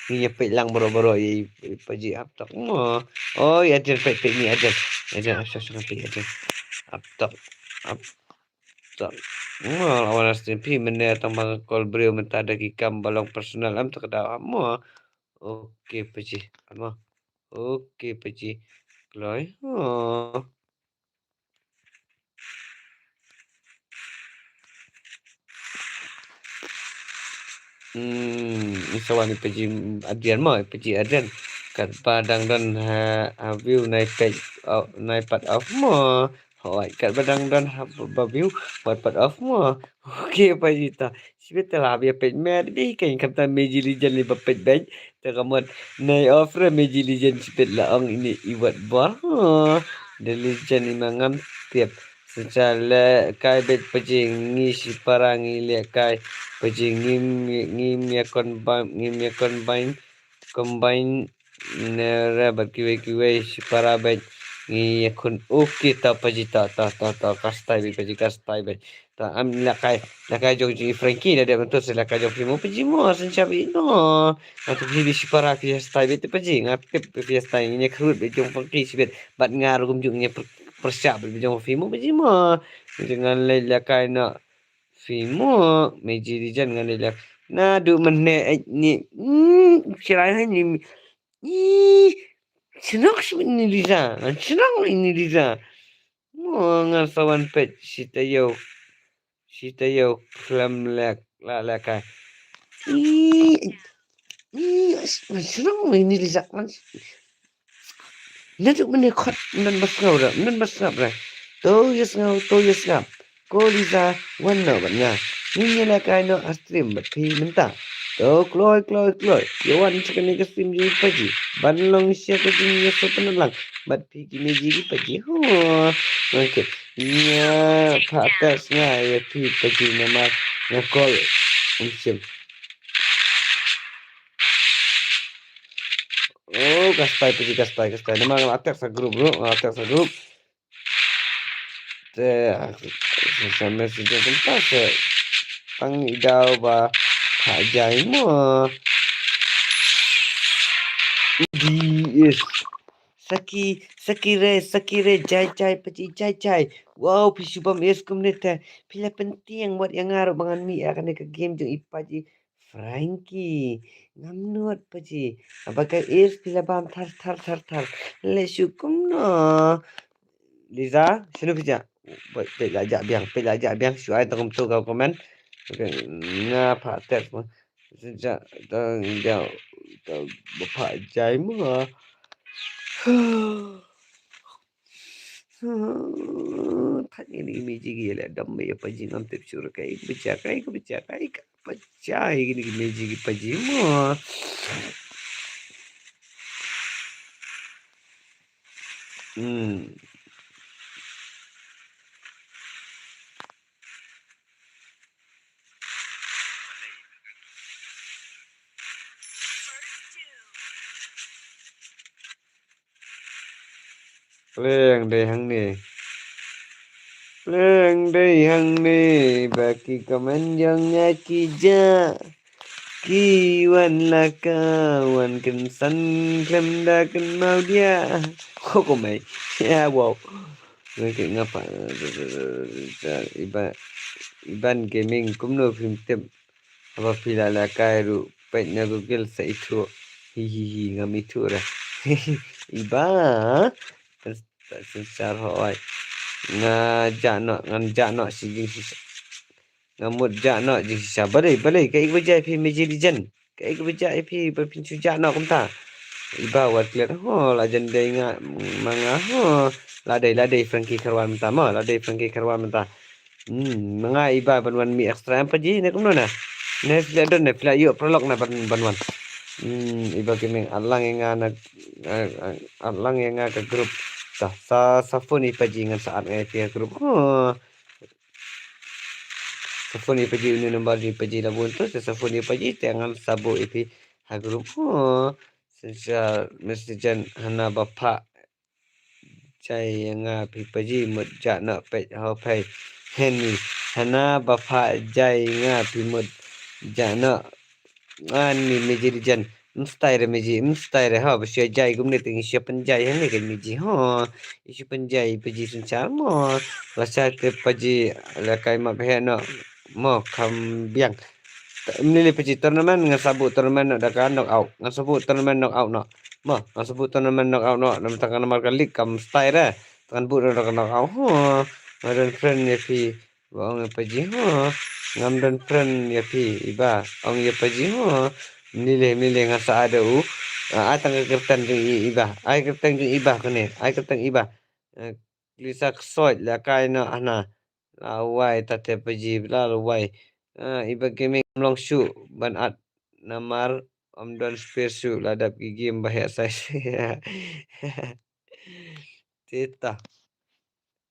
Ngin ïa peit lang baroh baroh ïa i Paji ap tok mo. Oh, ïa Adrian peit peit ni Adrian. Adrian ap tok ap tok. Ap tok. Nga la wan stream phi mynne tang ba nga call briew mynta da ki kam ba long personal, em, ta ka daw mo. Okay Paji. Mo. Okay Paji. Kloi. Oh. Hmm, sa wan i Paji Adrian mo, Paji Adrian. Katba dang don ha, ha view nai peit, oh, nai pat off mo. Hoi, katba dang don ha ba view, wat pat off mo. Okay, Paji ta. Shibit te la bia peit met, bi kein khamtam Meji Legion li ba peit beit. Te ka mut nai off re Meji Legion shibit la ong ini i wat bor. Huh. The Legion i ma ngam tip. Sa cha lehkai beit Paji ngi shipara ngi lehkai. Paji ngim, ngim ïa combine, ngim ïa combine, combine ne re bad kiwei kiwei shipara beit ngi ïa khun. Okay ta Paji ta, ta, ta, ta, ka style beit Paji, ka style beit. Ta am lehkai, lehkai jong i Frankie da dep mynta sa lehkai jong phi mo Paji mo, sa cha beit no. Nga tip phi shipara phi style beit Paji, nga tip phi style, ngin ïa khrut beit jong Frankie shibit. Bad nga ruh kumjuh ngin ïa pyrshah beit jong phi mo Paji mo. Ngan leit lehkai noh. Phi mo, Meji Legion ngan leit lehkai. Naduh mynne, eh, ni, hmm, kirai ha ni. Ih, shnong shi ini Liza, shnong ini Liza. Mo ngan sa wan peit shi taïew. Shi taïew khlem leh, la lehkai. Ih, ih, shnong ini Liza. Naduh mynne khot ym don ba sngap re, ym don ba sngap re. To ïa sngap, to ïa sngap. Ko Liza, wan noh bad nga. Ngin ïa lehkai noh ha stream bad phi mynta. To kloi kloi kloi. Ïa wan sha kane ka stream jong i Paji. Ban long sha ka jingïasoh pynlang bad phi ki Meji ki Paji. Ho. Okay. Nga phah text nga ïa phi Paji namar nga call. Ym shym. Oh, ka spy Paji, ka spy, ka spy. Namar nga la text ha group ruh, nga la text ha group. Te, sa message jong kumta se. Tang i daw ba phah jai mo. Di is. Saki, saki re, saki re, jai, jai, Paji, jai, jai. Wow, phi shu bam ace kumne te. Phi la pyntieng wat ïa nga ruh ba ngan mih ïa kane ka game jong i Paji. Frankie, ngam nud Paji. Haba ka ace phi la bam thar, thar, thar, thar. Leh shu kumno. Liza, shano phi jah? Peit, peit la jah biang, peit la jah biang, shu ai tang kumto ka comment. Okay, nga phah text mo. Shu jah, tang jah, tang ba phah jai mo. Thait ïa kine ki Meji ki ïaleh dam ïa Paji ngam tip shuh ruh kaei kaba jia, kaei kaba jia, kaei kaba jia ïa kine ki Meji ki Paji mo. Hmm. Pleng dei hangne. Pleng dei hangne ba ki comment jong nga ki jah. Ki wan la ka wan kynsan khlem da kynmaw dia. Ko ko mai. Ya wow. Nga ki ngapa. Iban, Iban Gaming kumno phim tip. Haba phi la lehkai ruh peit na Google sa ithuh. Hi hi hi ngam ithuh re. Iba. Synshar hoi. Nga jah noh, ngan jah noh shi jingshisha. Nga mut jah noh jingshisha. Balei, balei, kaei kaba jia ïa phi Meji Legend. Kaei kaba jia ïa phi ba phin shu jah noh kumta. Iba wat klet ho la jan dei nga ma nga ho. La dei, la dei Frankie Kharwan mynta mo, la dei Frankie Kharwan mynta. Hmm, ma nga Iba ban wan mih extra em Paji ne kumno na. Ne phi la don ne phi la ïoh paralok na ban, ban wan. Hmm, Iba Gaming add lang ïa nga na, eh, eh, add lang ïa nga ka group. Sa, sa, sa phone i Paji ngan sa add nga ïa phi ha group. Ho. Sa phone i Paji uni number i Paji la bun tu, sa phone i Paji te ngan sa buh ïa phi ha group. Ho. Sa message jan hana ba phah jai ïa nga phi Paji mut jah noh peit ho phai. Heni hana ba phah jai ïa nga phi mut jah noh. Ani Meji Legend. Mstai re Meji, mstai re ho ba shu jai kumne te ngi shu pynjai hangne ka Meji ho. Ngi shu pynjai Paji synshar mo. Lashai te Paji lehkai map heh noh. Mo kham biang. Mlili Paji tournament ngan sa buh tournament noh da ka knockout. Ngan sa buh tournament knockout noh. Mo, ngan sa buh tournament knockout noh. Namar ka league kam style re. Te ngan buh noh da ka knockout. Ho. Nga don friend ïa phi. Ba ong ïa Paji ho. Ngam don friend ïa phi. Iba. Ong ïa Paji ho. Mlili, mlili ngan sa ai da u. Ah, ai tang ka kyrteng jong i Iba. Ai kyrteng jong Iba kane. Ai kyrteng Iba. Eh, Lisa Ksoit lehkai noh hana. La wai ta te Paji la la wai. Ah, Iba Gaming long shuh ban add namar ym don space shuh la dap ki game ba heh sai. Tita.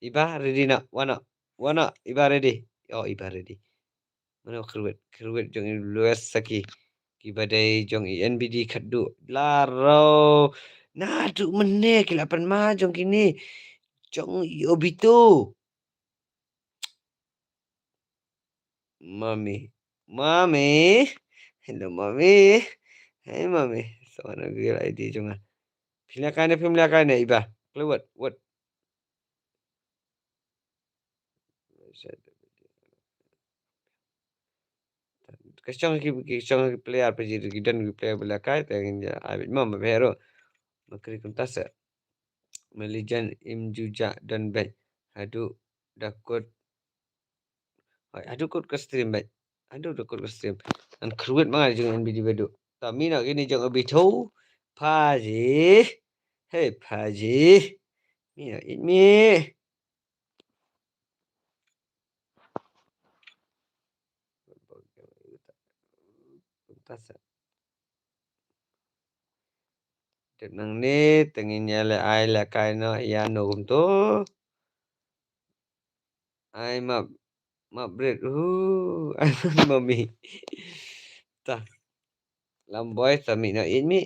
Iba ready na, wana, wana, Iba ready. Oh, Iba ready. Mano kyrwit, kyrwit jong i Lues Saki. Kiba dei jong i N B D khatduh. Laro. Naduh mynne ki la pan ma jong kine. Jong i Obito. Mami. Mami. Hello, Mami. Hey, Mami. Sa wan Google I D jong nga. Phi lehkai ne, phim lehkai ne, Iba. Khlem wat, wat. Ka shong ki, ki shong ki player pa ji, ki don ki player ba lehkai, te ngin ïa ai beit mo, ma beh ruh. Ma kri kumta se. Ma Lijan im ju jah don beit. Haduh da kut. Hai, haduh kut ka stream beit. Haduh da kut ka stream. Ngan kyrwit ma nga jong N B D ba duh. Ta mih noh kine jong Obito. Paji. Hey, Paji. Mi no eat mi. Tep nangne, te ngin ïa leh ai leh kai noh ïa no kumto. Ai map, map bret. Uh, ai mami. Ta. Lam boy, ta mi no eat mi.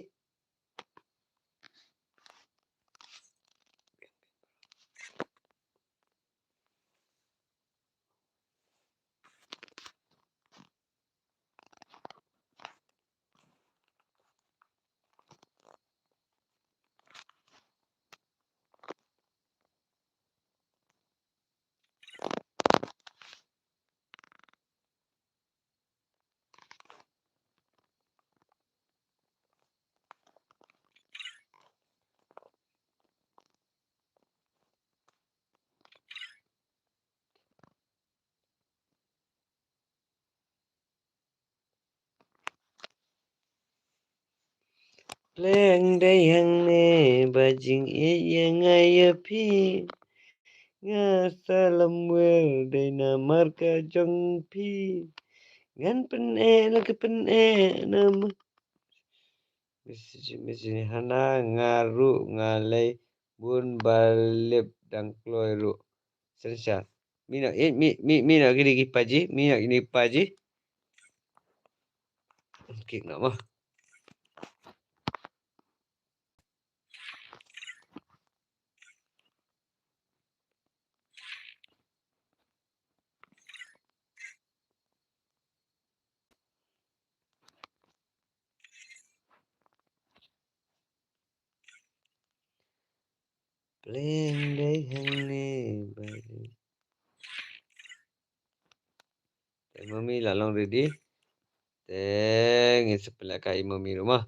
Pleng dei hangne ba jingïeit ïa nga ïa phi. Nga sa lam wer dei namar ka jong phi. Ngan pyneh la ka pyneh namar. Message, message hana nga ruh nga lei bun ba lip dang kloi ruh. Sensha. Mi no, eh, mi, mi, mi no kini ki Paji, mi no kini Paji. Kik no mo. Pleng dei hangne ba. Te mami la long ready. Te ngin sa pynlehkai mami ruh ma.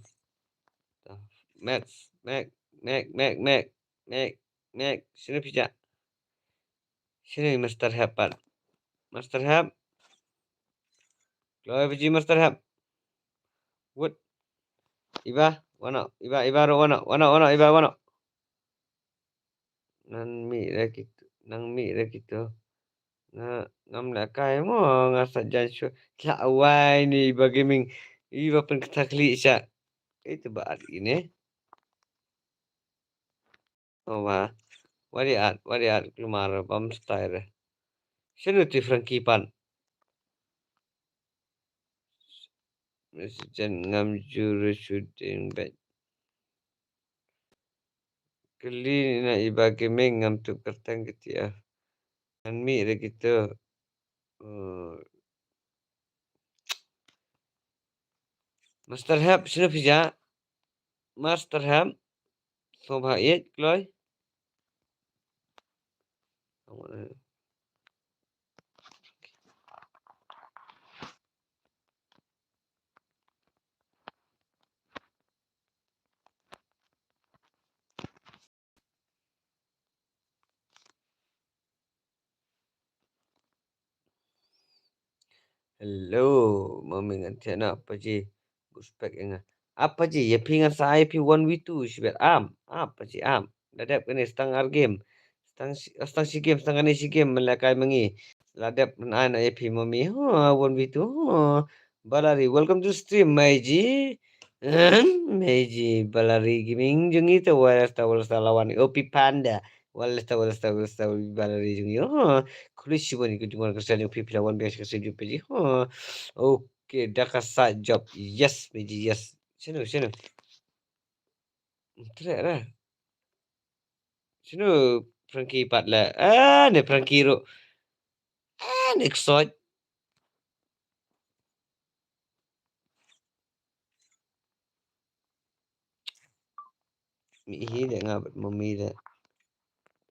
Mek, mek, mek, mek, mek, mek, mek. Shino phi ja? Shino Master Hep pat? Master Hep. Kloi phi ji Master Hep. Wut. Iba, wano, iba, iba ruh wano, wano, wano, iba wano. Nang mih re kito, nang mih re kito. Nga, ngam lehkai mo, nga sa jan shu. Tla wai ni Iba Gaming. Iba pynktah kli sha. Itu ba at ini. Oh, wa. Wari at, wari at, kulmar bam style. Shinu ti Frankie pan. Mesti jan ngam jur shooting bet. Kali na Iba Gaming ngam tup kerteng kiti ah. Ngan mih re kito. Eh, Master Hep, shinu phi ja? Master Hep. Sngewbha ïeit kloi. Hello, mami ngan thiah na Paji. Buspek ïa nga. Ap Paji, ïa phi ngan sa ai phi one v two shibit. Am, ap Paji, am. Da dep kane stang ar game. Stang shi, stang shi game, stang kane shi game, men lehkai ma ngi. La dep men ai na ïa phi mami. Ha, one v two. Ha. Balari, welcome to stream, Maiji. Maiji, Balari Gaming jong ngi te wala sta, wala sta lawan. Opi Panda. Wala sta, wala sta, wala sta, Balari jong ngi. Ha. Khuli shibun ku jong ka sel jong phi phi lawan biang shi ka sel jong Paji. Ha. Okay, da ka sa job. Yes, Maiji, yes. Shinu, shinu. Treh re. Shinu Frankie pat le. Ah, ne Frankie ruh. Ah, ne ksot. Mi hi de nga bad mami de.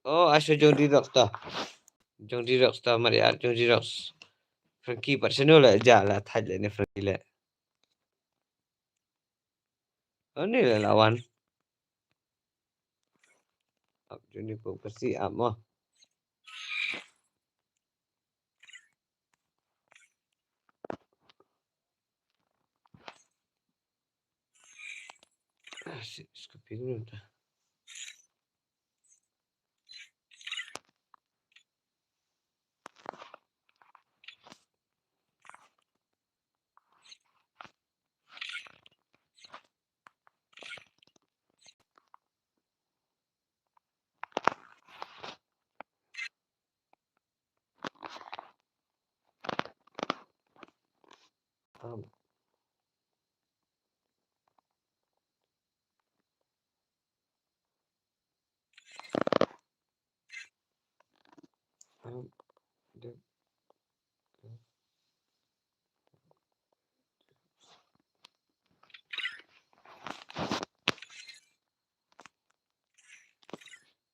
Oh, asho jong di rock ta. Jong di rock ta, mari ar jong di rock. Frankie pat shinu le ja la thaj le ne Frankie le. Ani le lawan. Ap juni ko kasi ap mo. Ah, si, skopi dulu ta.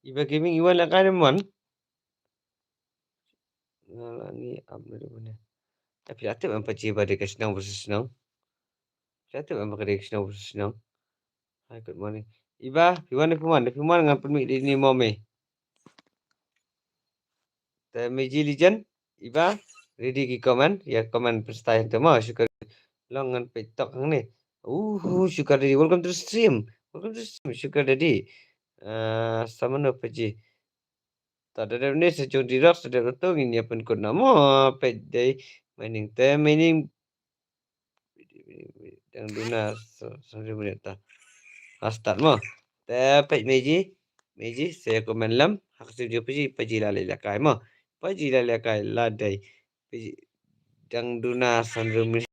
Iba Gaming, i wan lehkai ne em wan? Nga la ngi ap na dei bun ne. Tapi la tip em pat ji ba dei ka shnong versus shnong. La tip em pat ka dei ka shnong versus shnong. Hi, good morning. Iba, phi wan, phi wan, phi wan ngan pynmih dei ni mo me. Te Meji Legend, iba, ready ki comment, ïa comment pynstyle te mo, Sugar. Long ngan peit tok hangne. Uhu, Sugar Daddy, welcome to the stream. Welcome to the stream, Sugar Daddy. Ah, sa mano pa ji. Ta da dep ne sa jong di rok sa dep to ngin ïa pynkut na mo, peit dei mining te mining. Dang duna sa, sa ri minit ta. Ha start mo. Te peit Meji, Meji, sa ïa comment lem, ha ka sim jong Paji, Paji la leh lehkai mo. Paji la lehkai la dei. Paji, dang duna san ri minit.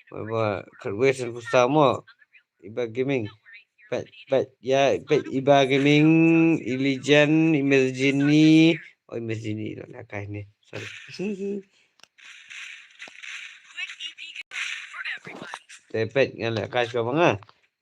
Ba, ba, khat wei san phew saw mo. Iba Gaming. Peit, peit, ïa, peit, Iba Gaming, Ilijen, Imagini. Oh, Imagini, la lehkai ne. Sorry. Te peit, ngan lehkai shuwa ma nga.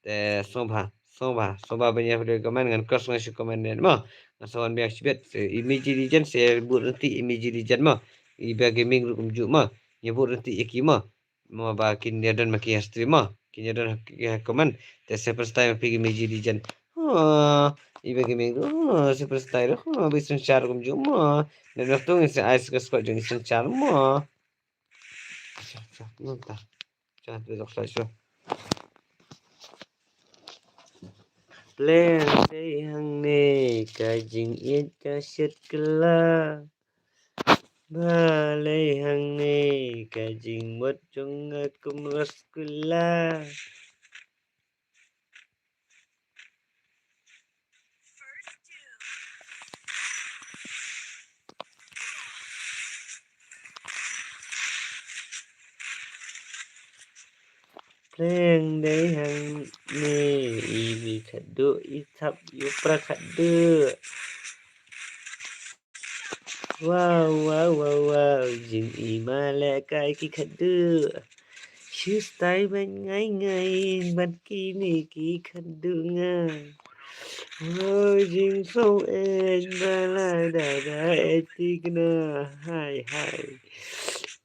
Te sngewbha, sngewbha, sngewbha ban ïa phi comment, ngan cross ngan shu comment ne mo. Ngan sa wan biang shibit. Te Imagini Jen, sa bud rynti Imagini Jen mo. Iba Gaming ruh kumjuh mo. Ïa bud rynti ïa ki mo. Mo ba kin ïa don ma ki ha stream mo. Kin ïa don ha ki ha comment. Te sa first time phi ki Meji Legend. Oh, Iba Gaming. Oh, sa first time. Oh, ba i synshar kumjuh mo. Dang dang tu ngin sa ai sa ka squad jong i synshar mo. Sa, sa, mynta. Sa, sa, sa, sa. Pleng dei hangne ka jingïeit ka shet kylla. Balei hangne ka jingmut jong nga kum rasgulla. Pleng dei hangne i bi khadduh i thap ïa u pra khadduh. Wow, wow, wow, wow, jingim lehkai ki khadduh. Shu stai ban ngai ngai ban kine ki khadduh nga. Wow, jingsngewbha ba la da da eti kna. Hai, hai.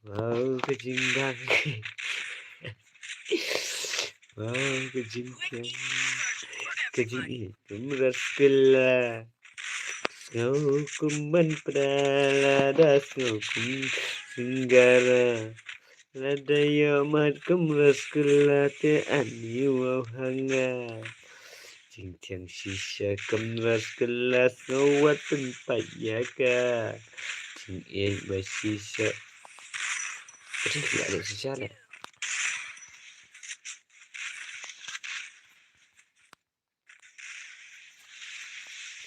Wow, ka jingbang. Wow, ka jingthiang. Ka jingïeit kum rasgulla. Sngew kum ban pra lada sngew kum Singara. Lada ïohmat kum rasgulla te ani wow ha nga. Jingthiang shisha kum rasgulla sngew wat pynpait ïa ka. Jingïeit ba shisha. Ka jingthiang shisha leh.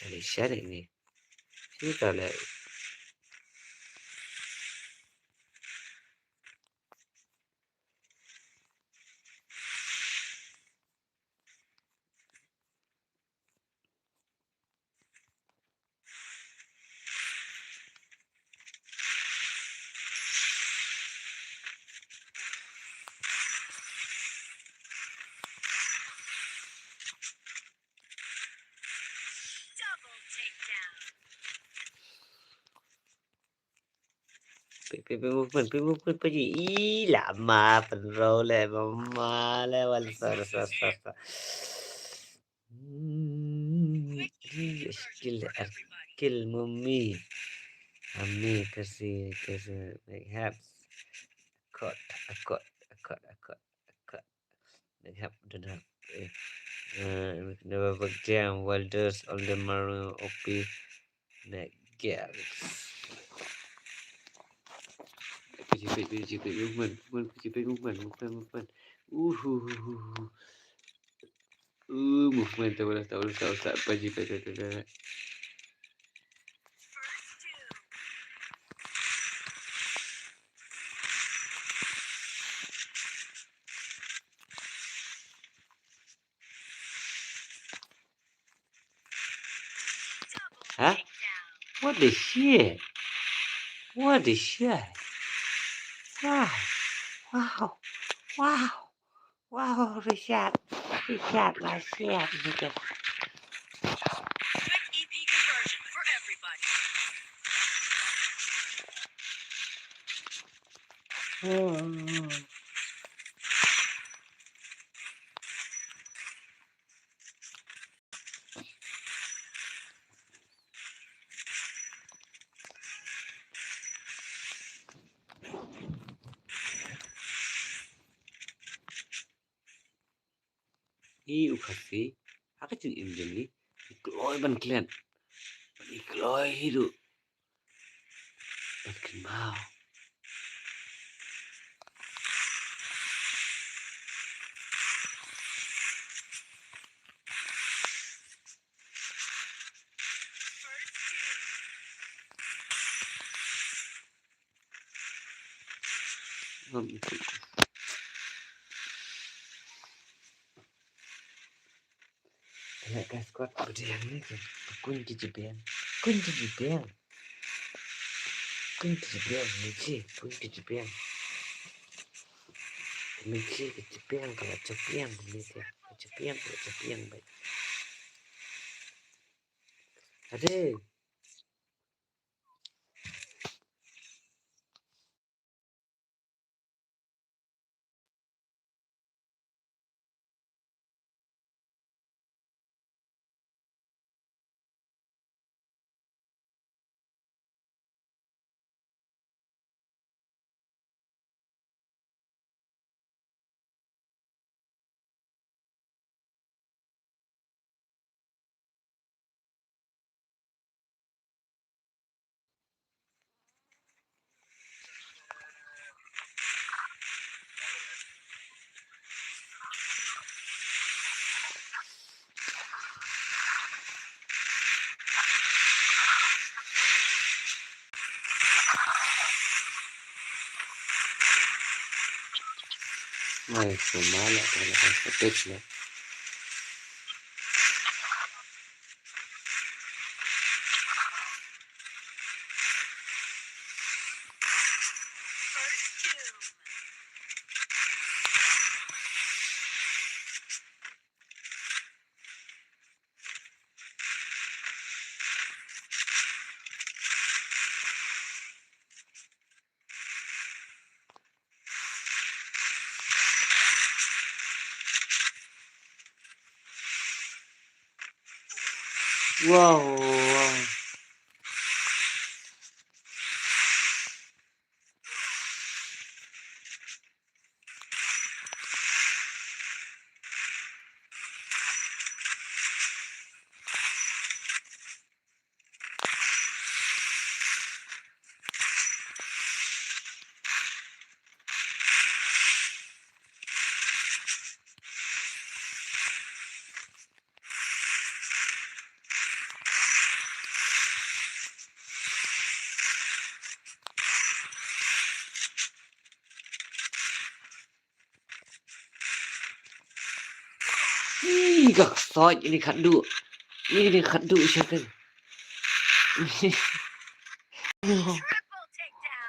Ka leh shisha leh ni. Shisha leh. Double takedown. Pynmih, pynmih movement, pynmih movement, pynmih. Ih, lama pynroi leh, mama leh, wal sa, sa, sa, sa. Hmm, ih, skill, skill mummy. Ami kasi, kasi, make haps. Akot, akot, akot, akot, akot. Don't have, don't have. Eh, eh, never back down. Wilders, Aldemar, O P, Mac Gales. Pijipit, pijipit, movement, movement, pijipit, movement, movement, movement. Uhuhuhu. Uh, movement, tak boleh, tak boleh, tak boleh, tak boleh, pijipit, tak boleh. Huh? What the shit? What the shit? Wow. Wow. Wow. Wow, Richard. Richard, la shit. Nigga. Quick E P conversion. I u Khasi ha ka jingim jong i, i kloi ban klet, i kloi hi ruh ban kynmaw. Lehkai squad ba dei hangne, ka kun ki jibeng. Kun ki jibeng. Kun ki jibeng, miji, kun ki jibeng. Miji, ki jibeng, ka la jibeng, miji, ki jibeng, ka la jibeng, bai. Ade. Ai, sumala, sumala, sumala. Wow, wow. Ih, ka ksoit ini khadduh. Ini khadduh sha kan.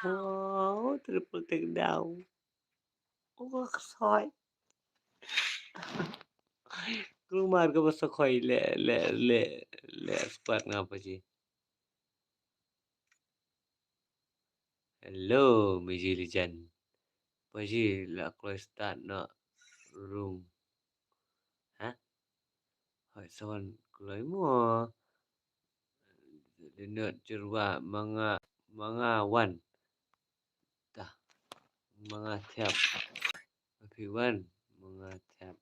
Wow, triple takedown. Oh, ka ksoit. Kulmar kaba sa khoi le, le, le, le squad nga pa ji. Hello, Miji Legend. Paji la kloi start na room. Ha? Hai sawan kloi mo. Linot Jerwa manga, manga wan. Tah. Manga tap. Happy wan. Manga tap.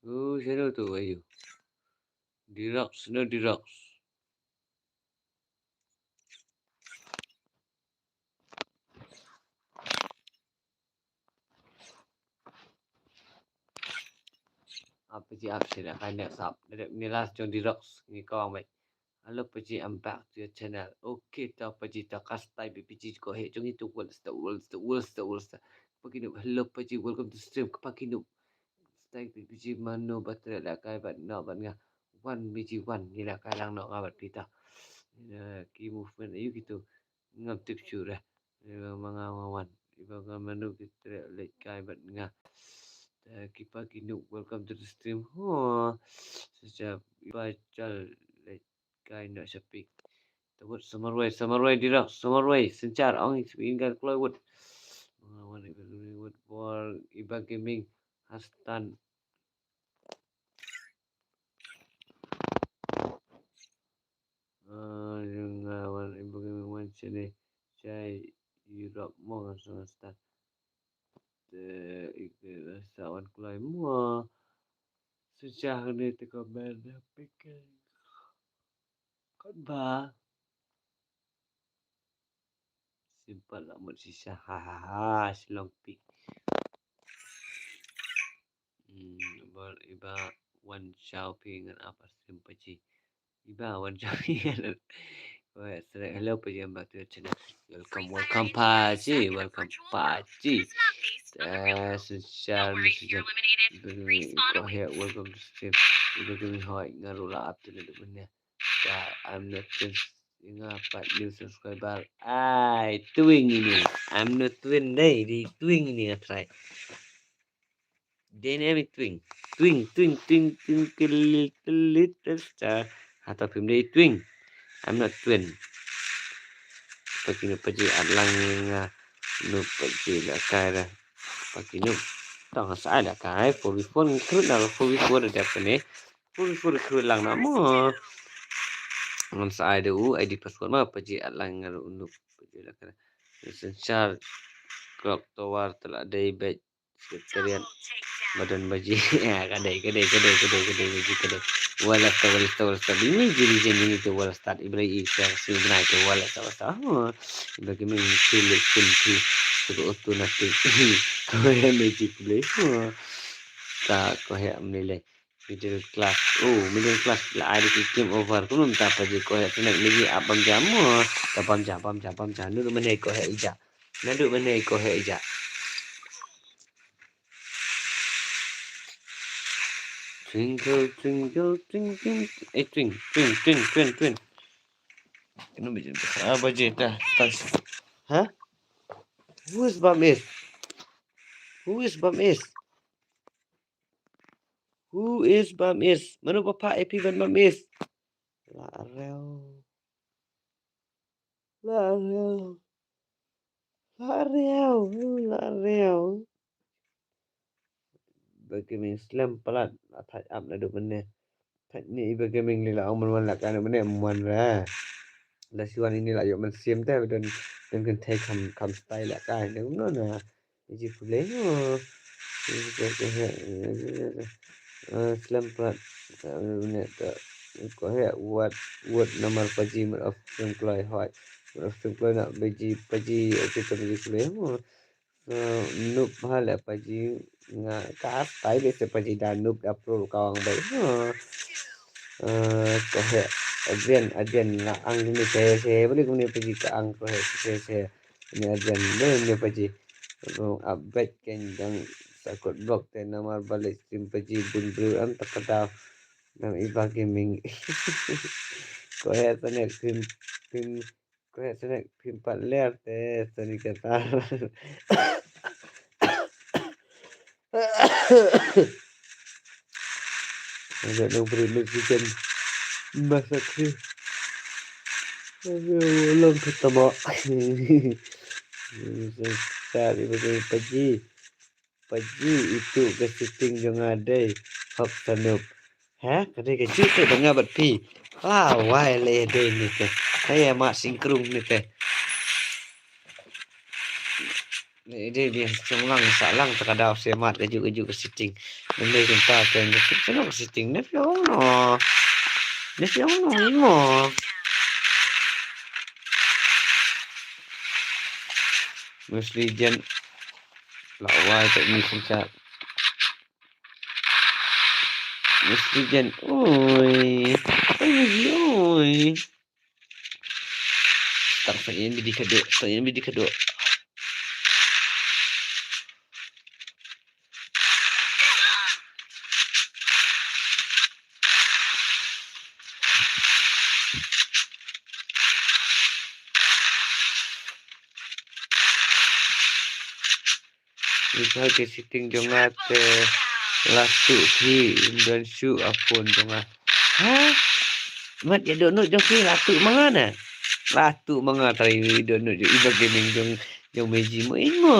Oh, shadow tu ayu. Dirox, no Dirox. Apa ji ap sila kai next up. Ni last jong Dirox ni kong bai. Hello Paji, I'm back to your channel. Okay, to Paji, to ka style Paji ko he jong itu world star, world star, world star, world star. Pakinuk, hello Paji, welcome to stream. Pakinuk. Style Paji mano batre la kai bat no bat nga. One Paji one, ni la kai lang no nga bat pita. Ki movement ayu kitu. Ngam tip shuh re. Iba manga wan. Iba manu ki tre leit kai bat nga. Ki Pakinuk, welcome to the stream. Ho. Saja iba chal leit kai no shapik. Te wut Samarwei, Samarwei direct, Samarwei, Synshar, ong i sbin gan kloi wut. Nga wan i bor i ba gaming, hastan. Ah, nga wan i ba gaming wan sini, jai Europe mo nga hastan. Te i ke sa wan kloi mo. Synshar ni te ko ben pick. Kot ba. Simple lah mut shisha. Ha ha ha. Shillong pick. Hmm, bor iba wan shau pi ngan apa stream paji. Iba wan shau pi ngan. Wait, select hello paji, I'm back to your channel. Welcome, welcome paji, welcome paji. Eh, Synshar message. Go ahead, welcome to stream. Iba gaming hoi, nga rula up to the dunia. Ya, I'm not twin. Nga pat new subscriber. Ai, twin ini. I'm not twin dei, di twin ini nga try. Dynamic twin. Twin, twin, twin, twin, kilit, kilit, star. Hata phim dei twin. I'm not twin. Paki nu paji at lang nga. Nu paji la kai da. Paki nu. Tang sa ai la kai. Four v four ngi krut na four v four da dep kane. Four v four krut lang na mo. Ngan sa ai da u I D password ma paji at lang nga nu paji la kai. Synshar clock tower tela dei bej. Secretariat. Badan baji. Ya, kadai, kadai, kadai, kadai, kadai, baji, kadai. Wala sta, wala sta, wala sta. Bini jini jini tu wala sta. Ibra i sa si bnai tu wala sta, wala sta. Oh, iba gaming kilik kunti. Tu auto nating. Ko ya magic play. Oh. Ta ko ya menilai. Middle class. Oh, middle class. La ada game over. Kumno ta paji ko ya senek lagi abam jam. Oh, ta bam jam, bam jam, bam jam. Nuru mene ko ya ija. Nadu mene ko ya ija. Twinkle, twinkle, twinkle. Eh, twin, twin, twin, twin, twin. Kena bijin. Ah, baje dah. Thanks. Huh? Who is Bam Is? Who is Bam Is? Who is Bam Is? Mano bapa A P ban Bam Is? La reo. La reo. La reo. La reo. Ba gaming slem palat. Athaj ap na du mene. Thaj ni iba gaming li la ong man wan la ka na mene man ra. La siwan ini la yok man sim te don don kan thai kam kam style la ka. Ni kumno na. Ji pule. Slem palat. Ko he wat wat namar paji mut of sim kloi hoi. Mut of sim kloi na paji paji oke to paji pule. Nup hale paji nga ka tai be se paji da nup da pro ka wang bai. Ko he Adrian Adrian nga ang ni se se beli kumni paji ka ang ko he se se ni Adrian beli ni paji. Abet ken jang sakut blok te namar balik stream paji bun bru am takada. Nam iba gaming. Ko he tane pim pim Ko he tane pim pat ler te tane kata. Ada nang beri mesti kan masak ni. Aduh, long ketama. Tadi betul paji. Paji itu ke setting jong adai. Hok sanup. Ha, ka dei ka ju te ba nga bad phi. La wai le dei ni te. Ka ïa mat singkrung ni te. Ni dei dei song lang sa lang ta ka daw se mat ka ju ka ju ka sitting. Ni dei kumta te ni sitting ni sitting ni phi ong no. Ni phi ong no mo. Musli jen. La wai te ni sing sa. Mesti jan. Oi. Oi, oi. Start sa yan bidi kado. Start yan bidi kado. Ri pha ke sitting jong nga te la tu phi don shu a phone jong nga. Ha? Mat ya dono jong phi la tu manga na. Patu manga trai download jong Iba Gaming jong, jong Meji mo in mo.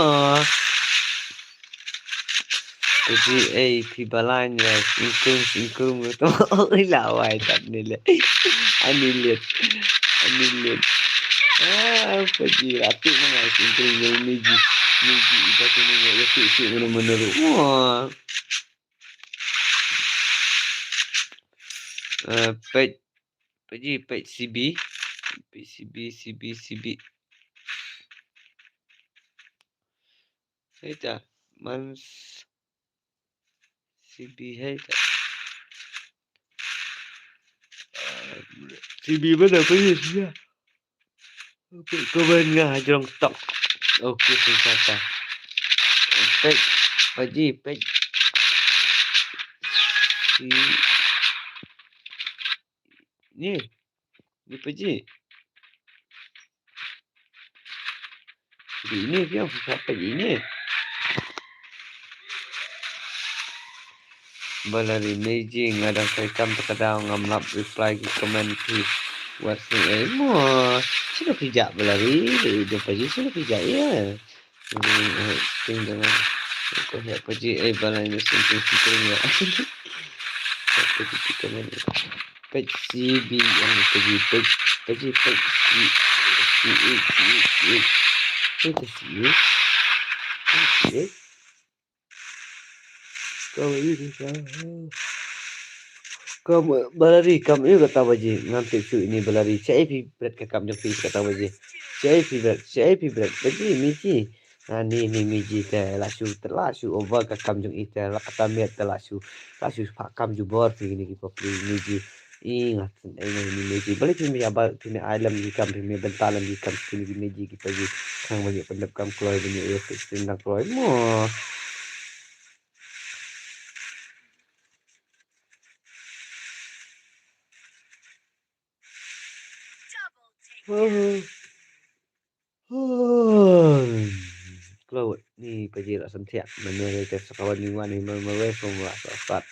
Pagi ei phi balang ya singkung singkung tu. Oi lawai tap ni le. Ani let. Ani let. Ah, pagi ratu manga singkung jong Meji. Meji Iba Gaming ya tu si mana mana ru. Wah. Eh, page, page, page C B. Page C B, C B, C B. Hei ta, man s-, C B hei ta. Eh, C B mana page C B? Page comment nga ha jrong tok. Okay, sensata. Page, page, page. Si-, ni, ni page. Di ini phi ong sensata di ini. Balari Meji nga dang treikam te ka daw ngam lap reply ki comment phi. Wat sing ei mo. Sino phi jah Balari? Di page sino phi jah ya. Hmm, eh, ting dengan. Ko ya page ei Balari sing ting ting ya. Page comment. Page C B yang page page page page C C C C. Page C C. Page C. Kau ini sa. Kam Balari kam ïa kata baji ngam tip shuh ini Balari. Shaei phi bret ka kam jong phi kata baji. Shaei phi bret, shaei phi bret. Baji Meji. Ani ni Meji te la shu te la shu over ka kam jong i te la kata miet te la shu la shu pha kam jubor phi ni ki pop Meji. I ngat ei ni Meji. Balei phi me ïa ba phi me ai lem ki kam phi me bynta lem ki kam phi ni ki Meji ki pagi. Khang baji pyndep kam kloi baji ïa phi sendang kloi mo. Kloi ni pagi la sentiak. Mana ni ke sekawan ni wan ni mana mana so mula sat.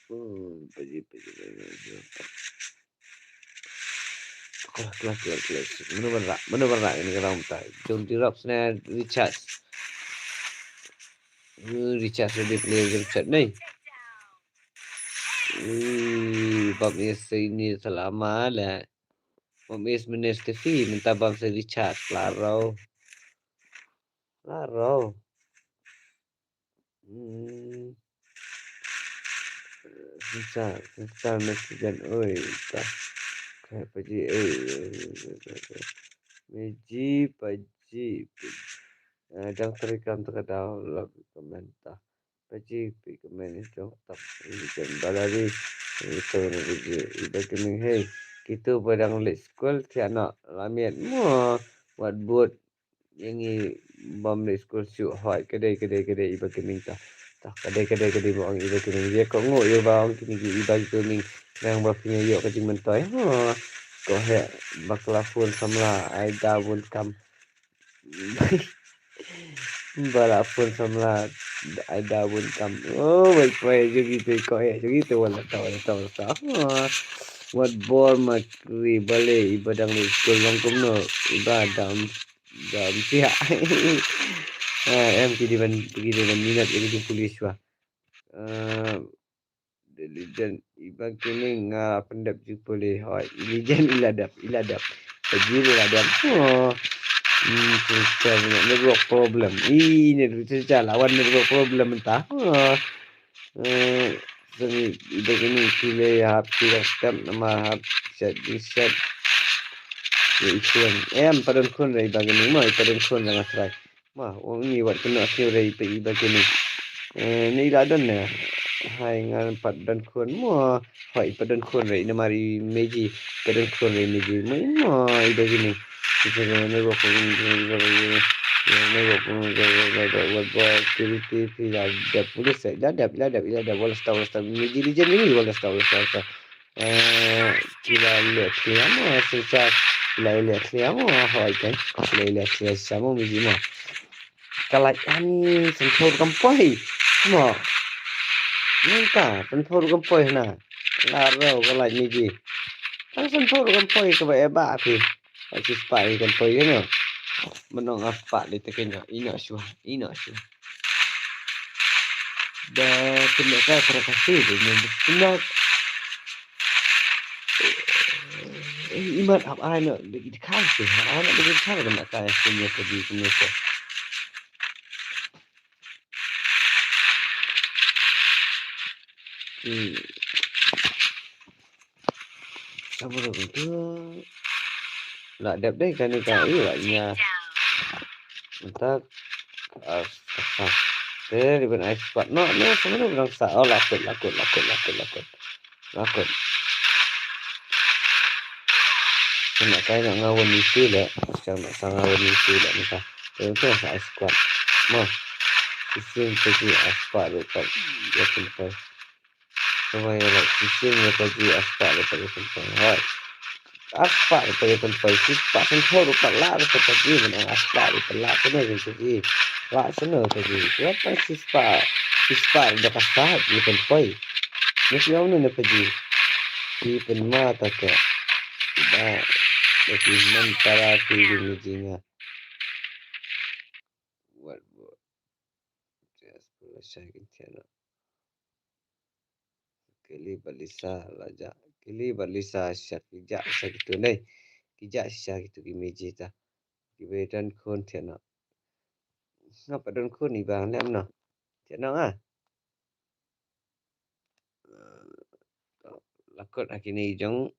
Hmm, pagi pagi pagi. Kelas kelas kelas kelas. Mana mana mana ni kerang tak. Jom dirap sana recharge. Hmm, recharge lebih clear jom chat ni. Hmm, bab ni sini selama lah. Bam is menes te fi mynta bam sa Richard. Laro. Laro. Hmm. Sa sa mes jan oi ta. Kai paji oi. Meji paji. Ah, dang trikam ta ka daw lab komenta. Paji pi kmen ito tap jan Balari. Ito na paji Iba Gaming hei. Kitu ba dang leh skul thiah noh lamiet mo. Wat bud ïa ngi bam leh skul shuh hoi kadei kadei kadei Iba Gaming ta. Ta kadei kadei kadei ba ong Iba Gaming. Ïa ko ngu ïa ba ong kini ki Iba Gaming. Nang ba phi ïoh ka jingmyntoi. Ho. Ko heh bakla phone samla ai da bun kam. Ba la phone samla ai da bun kam. Oh, wait, wait, jogi te ko eh, jogi te wala ta, wala ta, wala ta. Ah, wat bor ma kri bale Iba dang leh skul long kumno Iba dam dam pia. Ah, em ki di ban ki di ban minat ini di police wa. Ah, The Legend Iba Gaming nga pyndep ju pule hoi. Legend ila dep, ila dep. Pagi ila dep. Oh. Hmm, susah banyak network problem. Ih, network susah lawan network problem entah. Oh. Eh, seni Iba Gaming pile ya hap tidak step nama hap set di set. Ya ikun. Em padon kun dari Iba Gaming mo, padon kun dengan serai. Ma, ong ni wat kena kira i pa Iba Gaming. Eh, ni la don ne. Hai ngan pat don khun mo. Hai pat don khun re ina mari meji. Pat don khun re meji. Mo mo Iba Gaming. Ni wa pun ni wa pun wa wa wa security pi la dep police la dep la dep la dep wala sta wala sta meji di jen ni wala sta wala sta. Eh, ki la leh thliar mo, shisha, ki la leh thliar mo, hoi kan, ki la leh thliar shisha mo, miji mo. Ka la ani sensor kam poi mo. Nangta, sanphew ruh kan poi hana. La rau ka lait miji. Tang sanphew ruh kan poi kaba e ba phi. Ka shispah hi kan poi kano. Mynno nga spah di te kano. Ino shwa, ino shwa. Da kena ka kara kasi di ni kena. Eh, iman ap ai no di di kan si. Ai no di kan kena ka ya kena ka di kena ka. Hmm. Sabar tu. La dep deh kani ka i la nya. Entak. As as. Te di ben ai spot no no sama no benang sa. Oh, lakut lakut lakut lakut lakut. Lakut. Kena kai nak ngawan itu le. Macam nak sa ngawan itu le ni ka. Te tu sa ai spot. Mo. Sising tu si ai spot tu tak. Ya pun tu. Kawei ïa la shisien ïa ka ji arspah ruh pat ïa pynpoi. Hooid. Arspah ruh pat ïa pynpoi, shispah sanphew ruh pat lah ruh pat ka ji, mynta arspah ruh pat lah shano ka ji. Lah shano ka ji. Ïa tang shispah, shispah ruh da ka sah ïa pynpoi. Ngi shu ïa mano na ka ji. Ki pynma ta ka. Ba da ki man para ki ji ngi ji nga. What, what? Just put a second channel. Kili bad Lisa la ja. Kili bad Lisa sha ki ja sha kitu nei. Ki ja sha kitu ki meji ta. Ki ba don khun thiah noh. Nga pat don khun i ba lem noh. Thiah noh ah. Lakut ha kine jong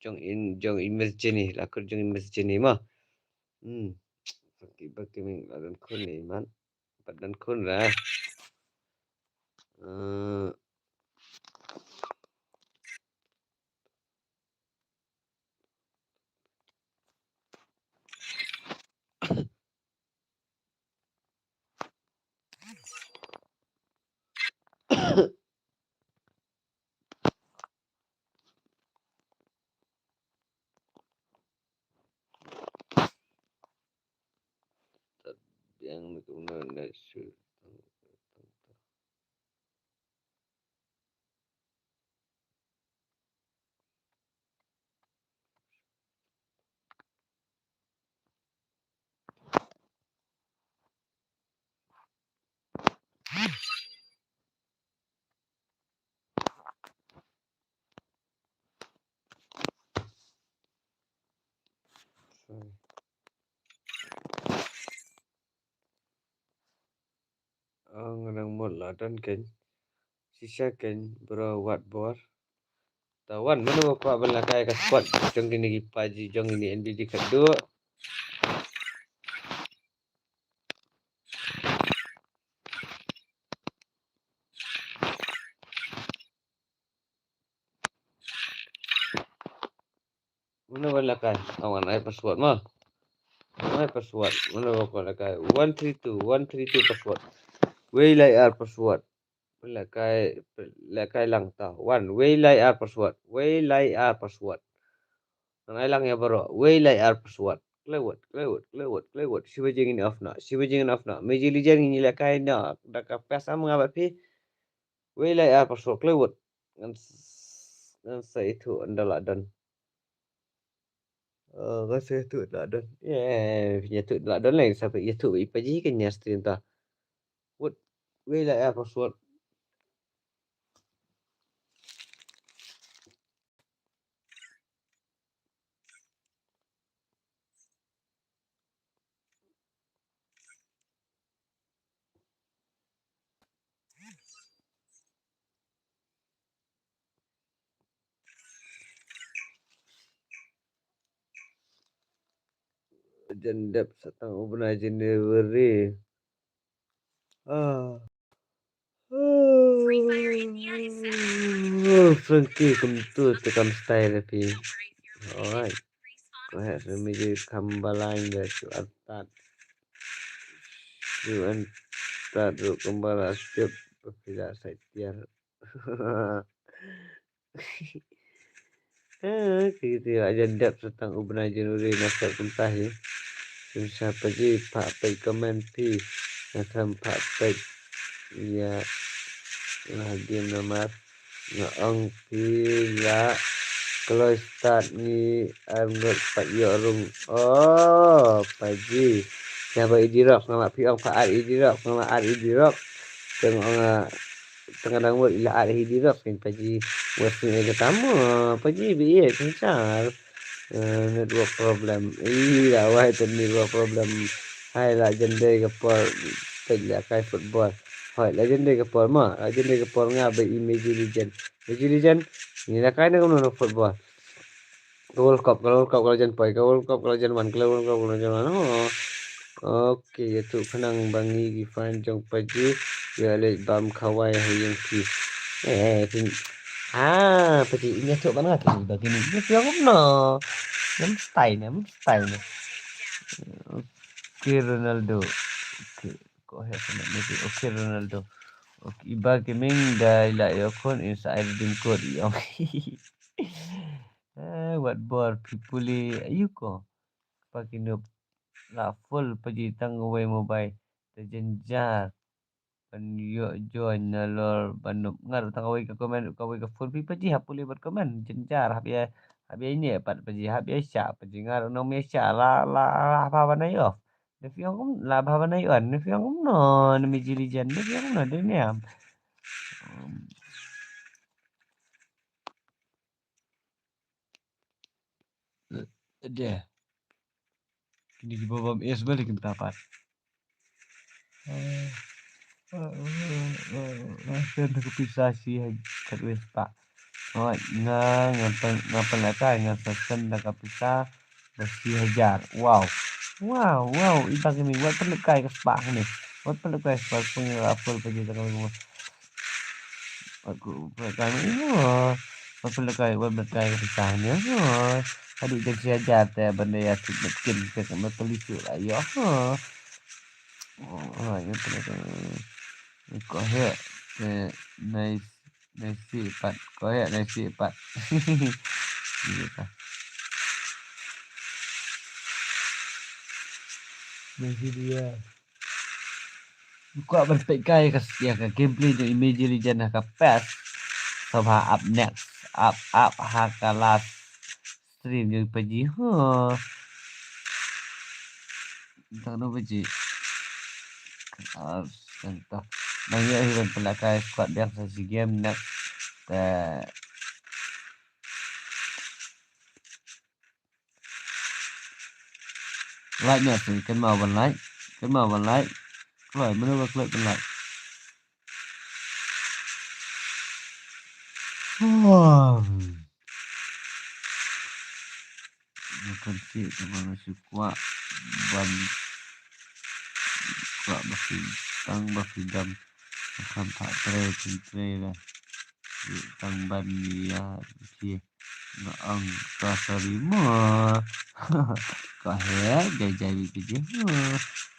jong in jong i Miss Jenny. Lakut jong i Miss Jenny ma. Hmm. Baki baki ming la don khun ni man. Pat don khun ra. Eh. Biang ni kumno na su. Sorry. Ong nang mut la don ken. Shisha ken bro wat bor. Ta wan mano ba kwah ban lehkai ka squad jong kine ki paji jong kine N B D ka duk. Mano ba lehkai? Awan ai password ma. Ai password. Mano ba kwah lehkai? One three two, one three two password. Wei lai ar password. Lehkai, lehkai lang ta. One. Wei lai ar password. Wei lai ar password. Ngan ai lang ïa baroh. Wei lai ar password. Klewut, klewut, klewut, klewut. Shiwa jingin off na. Shiwa jingin off na. Meji lijan ngin lehkai na. Da ka pes am nga ba phi. Wei lai ar password. Klewut. Ngan s-, ngan sa ithuh ynda la don. Eh, ngan sa ithuh ynda la don. Eh, ithuh ynda la don leh. Sa ithuh i paji kan ïa stream ta. Wut. Wei lai ar password. Jan dep sa tang u bnai January. Ah. Frankie, kumtu te kam style phi. Alright. Ko he sumi je kam balang de tu atat. Tu atat ru kam balang step pila sai tiar. Eh, kiti aja dep sa tang u bnai January na sep kumta hi. Sim sa paji phah peit comment phi. Na tham phah peit. Ïa. Nga game namar nga ong phi la kloi start ngi, em, ngut pat ïoh rung. Oh, Paji. Nga ba Idi Rock, nga ba phi ong pha ar Idi Rock, nga ba ar Idi Rock. Teng ong, ah, teng dang wot ila ar Idi Rock, teng Paji. Wot sini kata mo, Paji bi ye, teng char. Eh, network problem. Ih, la wai tu network problem. Hai la jendai ka por peit la kai football. Hoi, la jendai ka por ma, la jendai ka por nga ba i Meji Legend. Meji Legend, ni la kai na kumno football. Ka World Cup, ka World Cup, ka la jen poi, ka World Cup, ka la jen wan, ka World Cup, ka la jen wan. Oh. Okay, ïa tu khnang ba ngi ki fan jong Paji, ïa leit bam khawai ha ïing ki. Eh, phi. Ah, Paji, ïa tu ban nga ki ba kini. Ïa tu ngam no. Ngam style ne, ngam style ne. Okay, Ronaldo. Okay, go ahead, Ronaldo. Okay, Ronaldo. Okay, Iba Gaming da ila ïa khun inside dim code ïa. Eh, wat bor phi pule ayu ko. Kpa ki noob la full Paji tang kawei mobile. Te jynjar ban ïoh join nalor ban noob. Nga ruh tang kawei ka comment, kawei ka phone phi Paji hap pule bad comment. Jynjar hap ïa, hap ïa ine pat Paji, hap ïa shah Paji. Nga ruh nong ïa shah la, la, la hap ban ai off. Ne phi ong kum, la hap ban ai on. Ne phi ong kumno, ne Meji Legend. Ne phi ong kumno, dei ne am. Um, Deh. Kini kiba bam es balik kita pat. Eh, eh, eh, eh, eh, send ka pisa shi ha-, khatwei spah. Oi, nga, nga pen-, nga pynlehkai, nga sa send da ka pisa da shi hajar. Wow. Wow, wow, Iba Gaming, wat pynlehkai ka spah ni. Wat pynlehkai spah, pynlehkai spah, pynlehkai spah. Wat ku, wat pynlehkai, wat pynlehkai, wat pynlehkai ka pisa ni. Haduh jan shi hajar te ban da ïa suk metkin, te ka metpeli suk la ïoh. Oh, oh, ïa pynlehkai. Ko he, te nice. Messi pat. Ko ya Messi pat. Gitu. Messi dia. Ko ban peit kai ka sia ka gameplay jong Imagine Legend ha ka pes. Sngewbha up next. Up, up ha ka last stream jong Paji. Huh. Tang no Paji. Ah, tang to. Nang ïa hi ban pynlehkai squad biang sa shi game next. Te like ne sing kynmaw ban like. Kynmaw ban like. Kloi, mano ba kloi ban like. Nga kynthih te ba nga shu kwah ban kwah ba phi tang ba phi dam. Nga kham phah trei phin trei da. Phi tang ban ïa phi nga ong ka sorry mo. Ka he jai jai bi phi ji mo.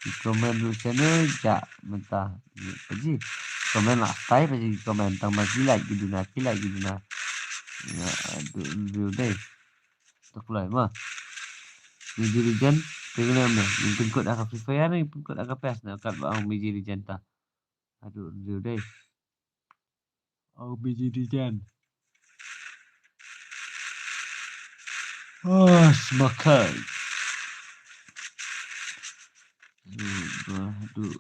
Ki comment ruh channel ja mynta. Phi ji comment la stai phi ji comment tang ba ki like ki duna ki like ki duna. Nga du du dei. Tok lai ma. Ni diri jan. Tengok nama. Ni pengkot aka Free Fire ni pengkot aka pes na kat ba ang mi diri jan ta. Aduh, aduh deh. Ang mi diri jan. Ah, semakai. Aduh, aduh, aduh.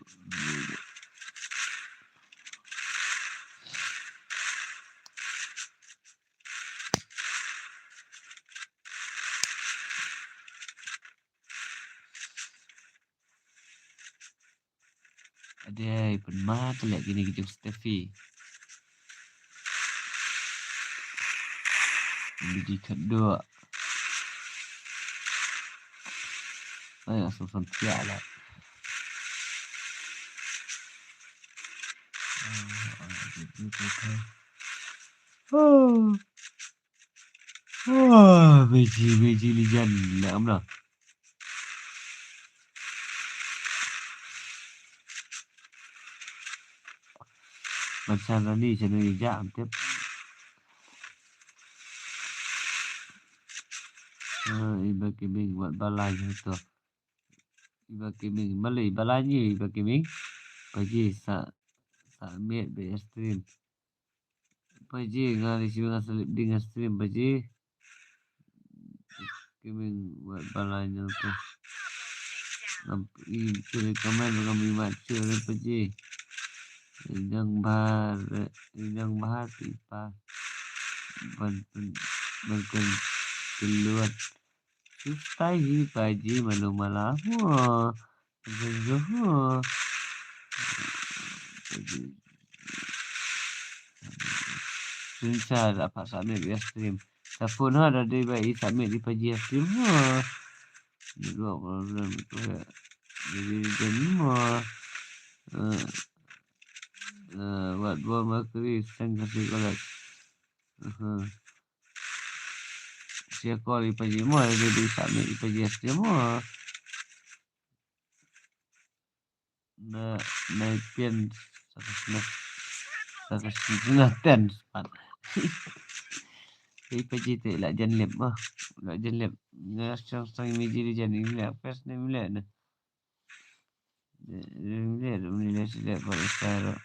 Adei, pynmah te leh kine ki jong Steffi. Biji khatduh. Ai, asal san pia lah. Oh. Ah, Meji, Meji Lijan, leh amna. Macam ni, macam ni, ja, am tip. Ah, iba kiming, wat balai je tu. Iba kiming, malai, balai ni, iba kiming. Pagi sa, sa met be stream. Paji, nga ri shi nga slip ding nga stream paji. Gaming wat balai nyal tu. Ngam i pili comment ngam i mat sure paji. Yang bahar, yang bahar ti pa. Ban ban ban kan keluar. Sustai hi paji malu mala. Ho. Ho. Sunsa da pat submit ïa stream. Sa phone ha da dei ba i submit ïa paji ïa stream ho. Network problem tu ha. Jadi jan mo. Eh, eh, wat bor makri seng kasi kolak. Aha. Sia call ïa paji mo, da dei submit ïa paji ïa stream mo. Na, na pen, saka sena, saka sena ten sepat. Ïa paji te la jan lip mo, la jan lip. Na sang sang miji di jan lip, pes ne mle na. Mle, mle, mle sila pa sara.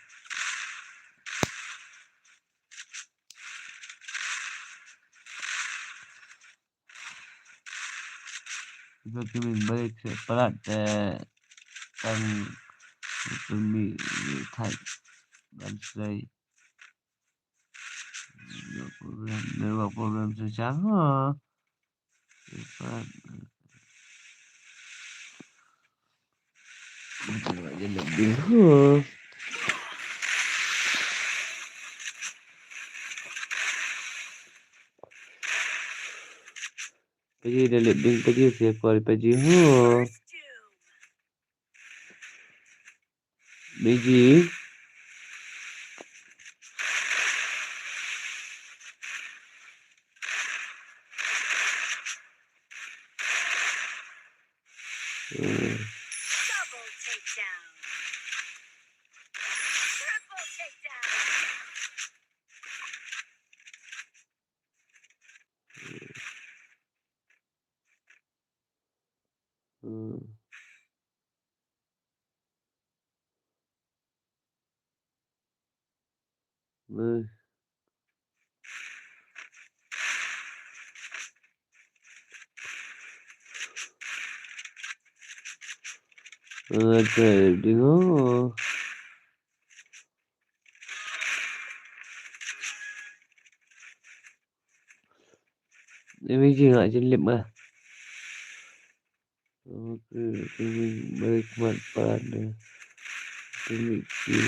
Iba ki mih balik separat, eh, tang pynmih thait ban slei. Network problem, network problem susah. Ha. Separat. Paji da lip ding ho. Paji da lip ding, paji sia call paji ho. Paji. Hmm. Double takedown. Triple takedown. Hmm. Nah. Ada di ngo. Ni miji nga jin lip nga. Okay, okay, balik mat parat deh. Ini ki.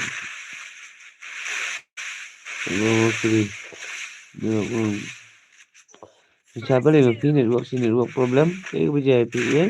Okay. Dia pun. Siapa lagi? Network, si network problem. Saya kerja I P A.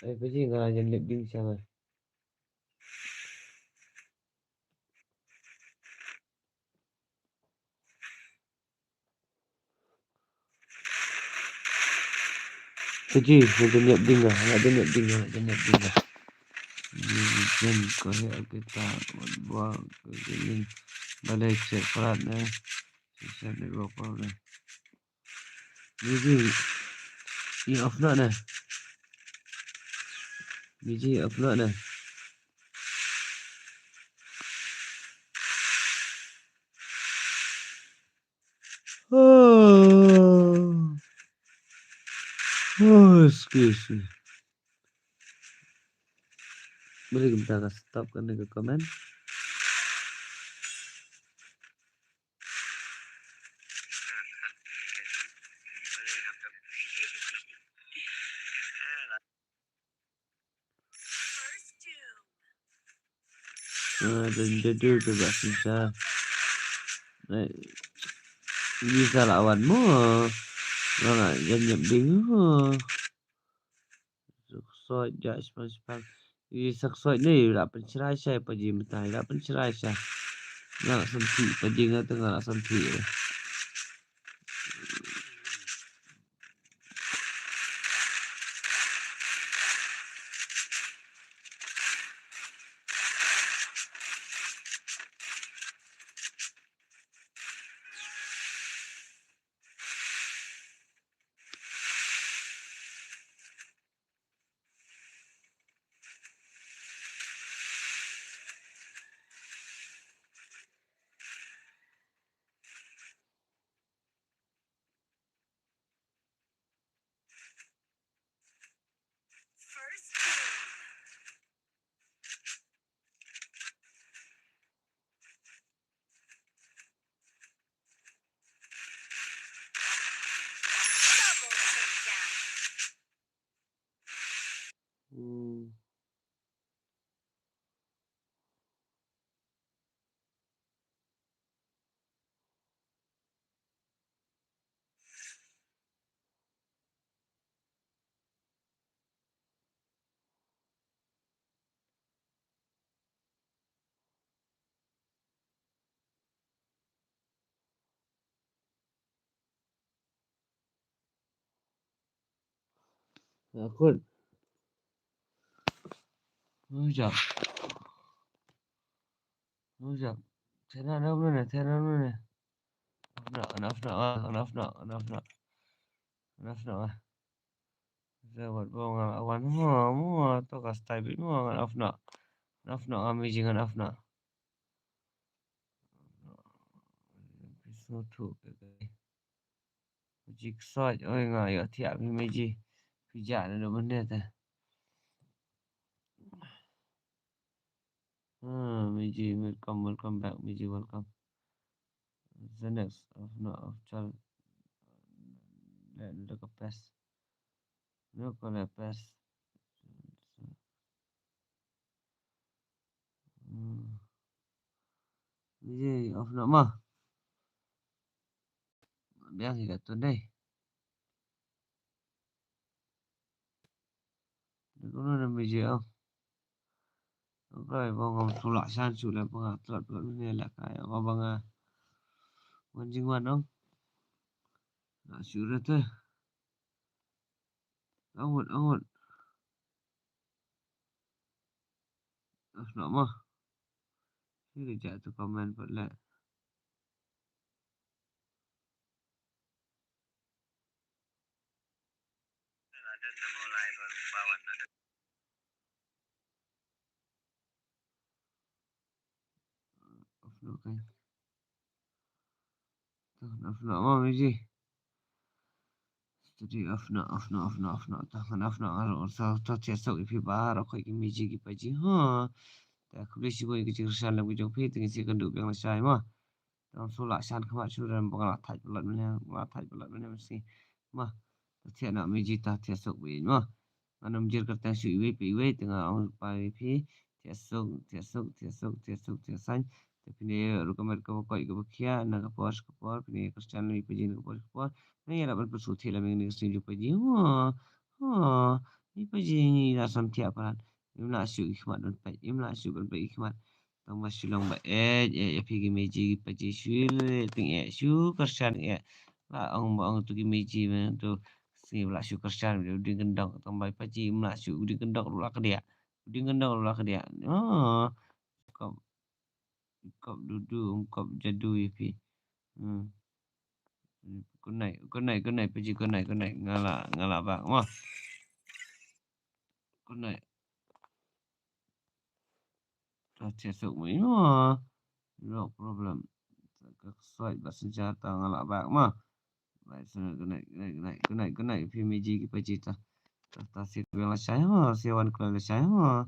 Eh, paji nga jan lip ding siang ah. Paji, nga jan lip ding ah, nga jan lip ding ah, nga jan lip ding ah. Ni jan ko he kita buat ko jan. Balai check parat ne. Check network parat ne. Miji, i off noh na. Miji, off noh na. Oh. Oh, excuse me. Boleh kita stop kan dekat komen. Ah, dan jadu tu bak sisa. Eh, ini salah awan mo. Mana janyap ding mo. Sok sok jak sepang sepang. Ïa, sa ksoi ne, ïa, la pynshrai shai paji mynta, ïa, la pynshrai shai. Nga la santi paji, nga te nga la santi. Akut. Mujab. Mujab. Tena na mene, tena na mene. Afna, afna, afna, afna, afna. Afna, afna. Zewat bo nga awan mo, mo, to ka stai bit mo, nga afna. Afna, nga miji nga afna. Pisu tu, ke, ke. Miji ksoj, oi nga ïoh thiah phi miji. Phi jah na do bynta te. Ah, miji, welcome, welcome back, miji, welcome. The next, of no, of chal, le, le ka pes. No, ka le pes. Hmm. Miji, of no, ma. Biang hi ka tu dei. Dei kumno na miji ong. Ong kai ba ngam shu lah shan shu leh ba nga tlot tlot mane leh kai ong ba nga wan jingwan ong. Lah shu re te. Angut, angut. Ah, noh mo. Ni ka jia tu comment pat leh. Off noh kai. Off noh mo miji. Study off noh, off noh, off noh, off noh. Tang off noh, off noh. Sa ta thiah sok ïa phi baroh khoit ki miji ki paji. Ha. Ta khublei shibun ïa ka jingkyrshan lem ka jong phi, te ngin sa ïakynduh biang lashai mo. Tang shu lah shan khmat shu rem ba nga la thait palat mynne, nga la thait palat mynne mynski. Mo. Ta thiah noh miji ta thiah sok ba ïeit mo. Ngan ym jir kyrteng shuh iwei pa iwei, te nga ong pa ïa phi, thiah suk, thiah suk, thiah suk, thiah suk, thiah saiñ. Te phin ïoh ruh ka met kaba koit kaba khiah na ka por sha ka por, phin ïoh kyrshan lem ïa i paji na ka por sha ka por. Ngan ïarap ban pynsngewthuh lem ïa kane ka sngi jong i paji. Ho, ho, i paji ngi la samthiah palat. Im lah shuh ki khmat ban peit, im lah shuh ban peit ki khmat. Tang ba shu long ba eh, eh, eh, phi ki miji ki paji shu leh tyngeh, shu kyrshan eh. La ong ba ong tu ki miji me tu sngi ba la shu kyrshan, u ding kyndong, tang ba i paji im lah shuh, u ding kyndong ruh la kdiah. U ding kyndong ruh la kdiah. Oh, kop, kop dudu, kop jadu ïa phi. Hmm. Good night, good night, good night, paji, good night, good night. Nga la, nga la bak mo. Good night. Ta thiah sok mo ïa mo. No problem. Ka ksoi ba synjata nga la bak mo. Bye, good night, good night, good night, good night, good night, phi miji ki paji ta. Ta, ta shu biang lashai ho, shu wan kloi lashai ho.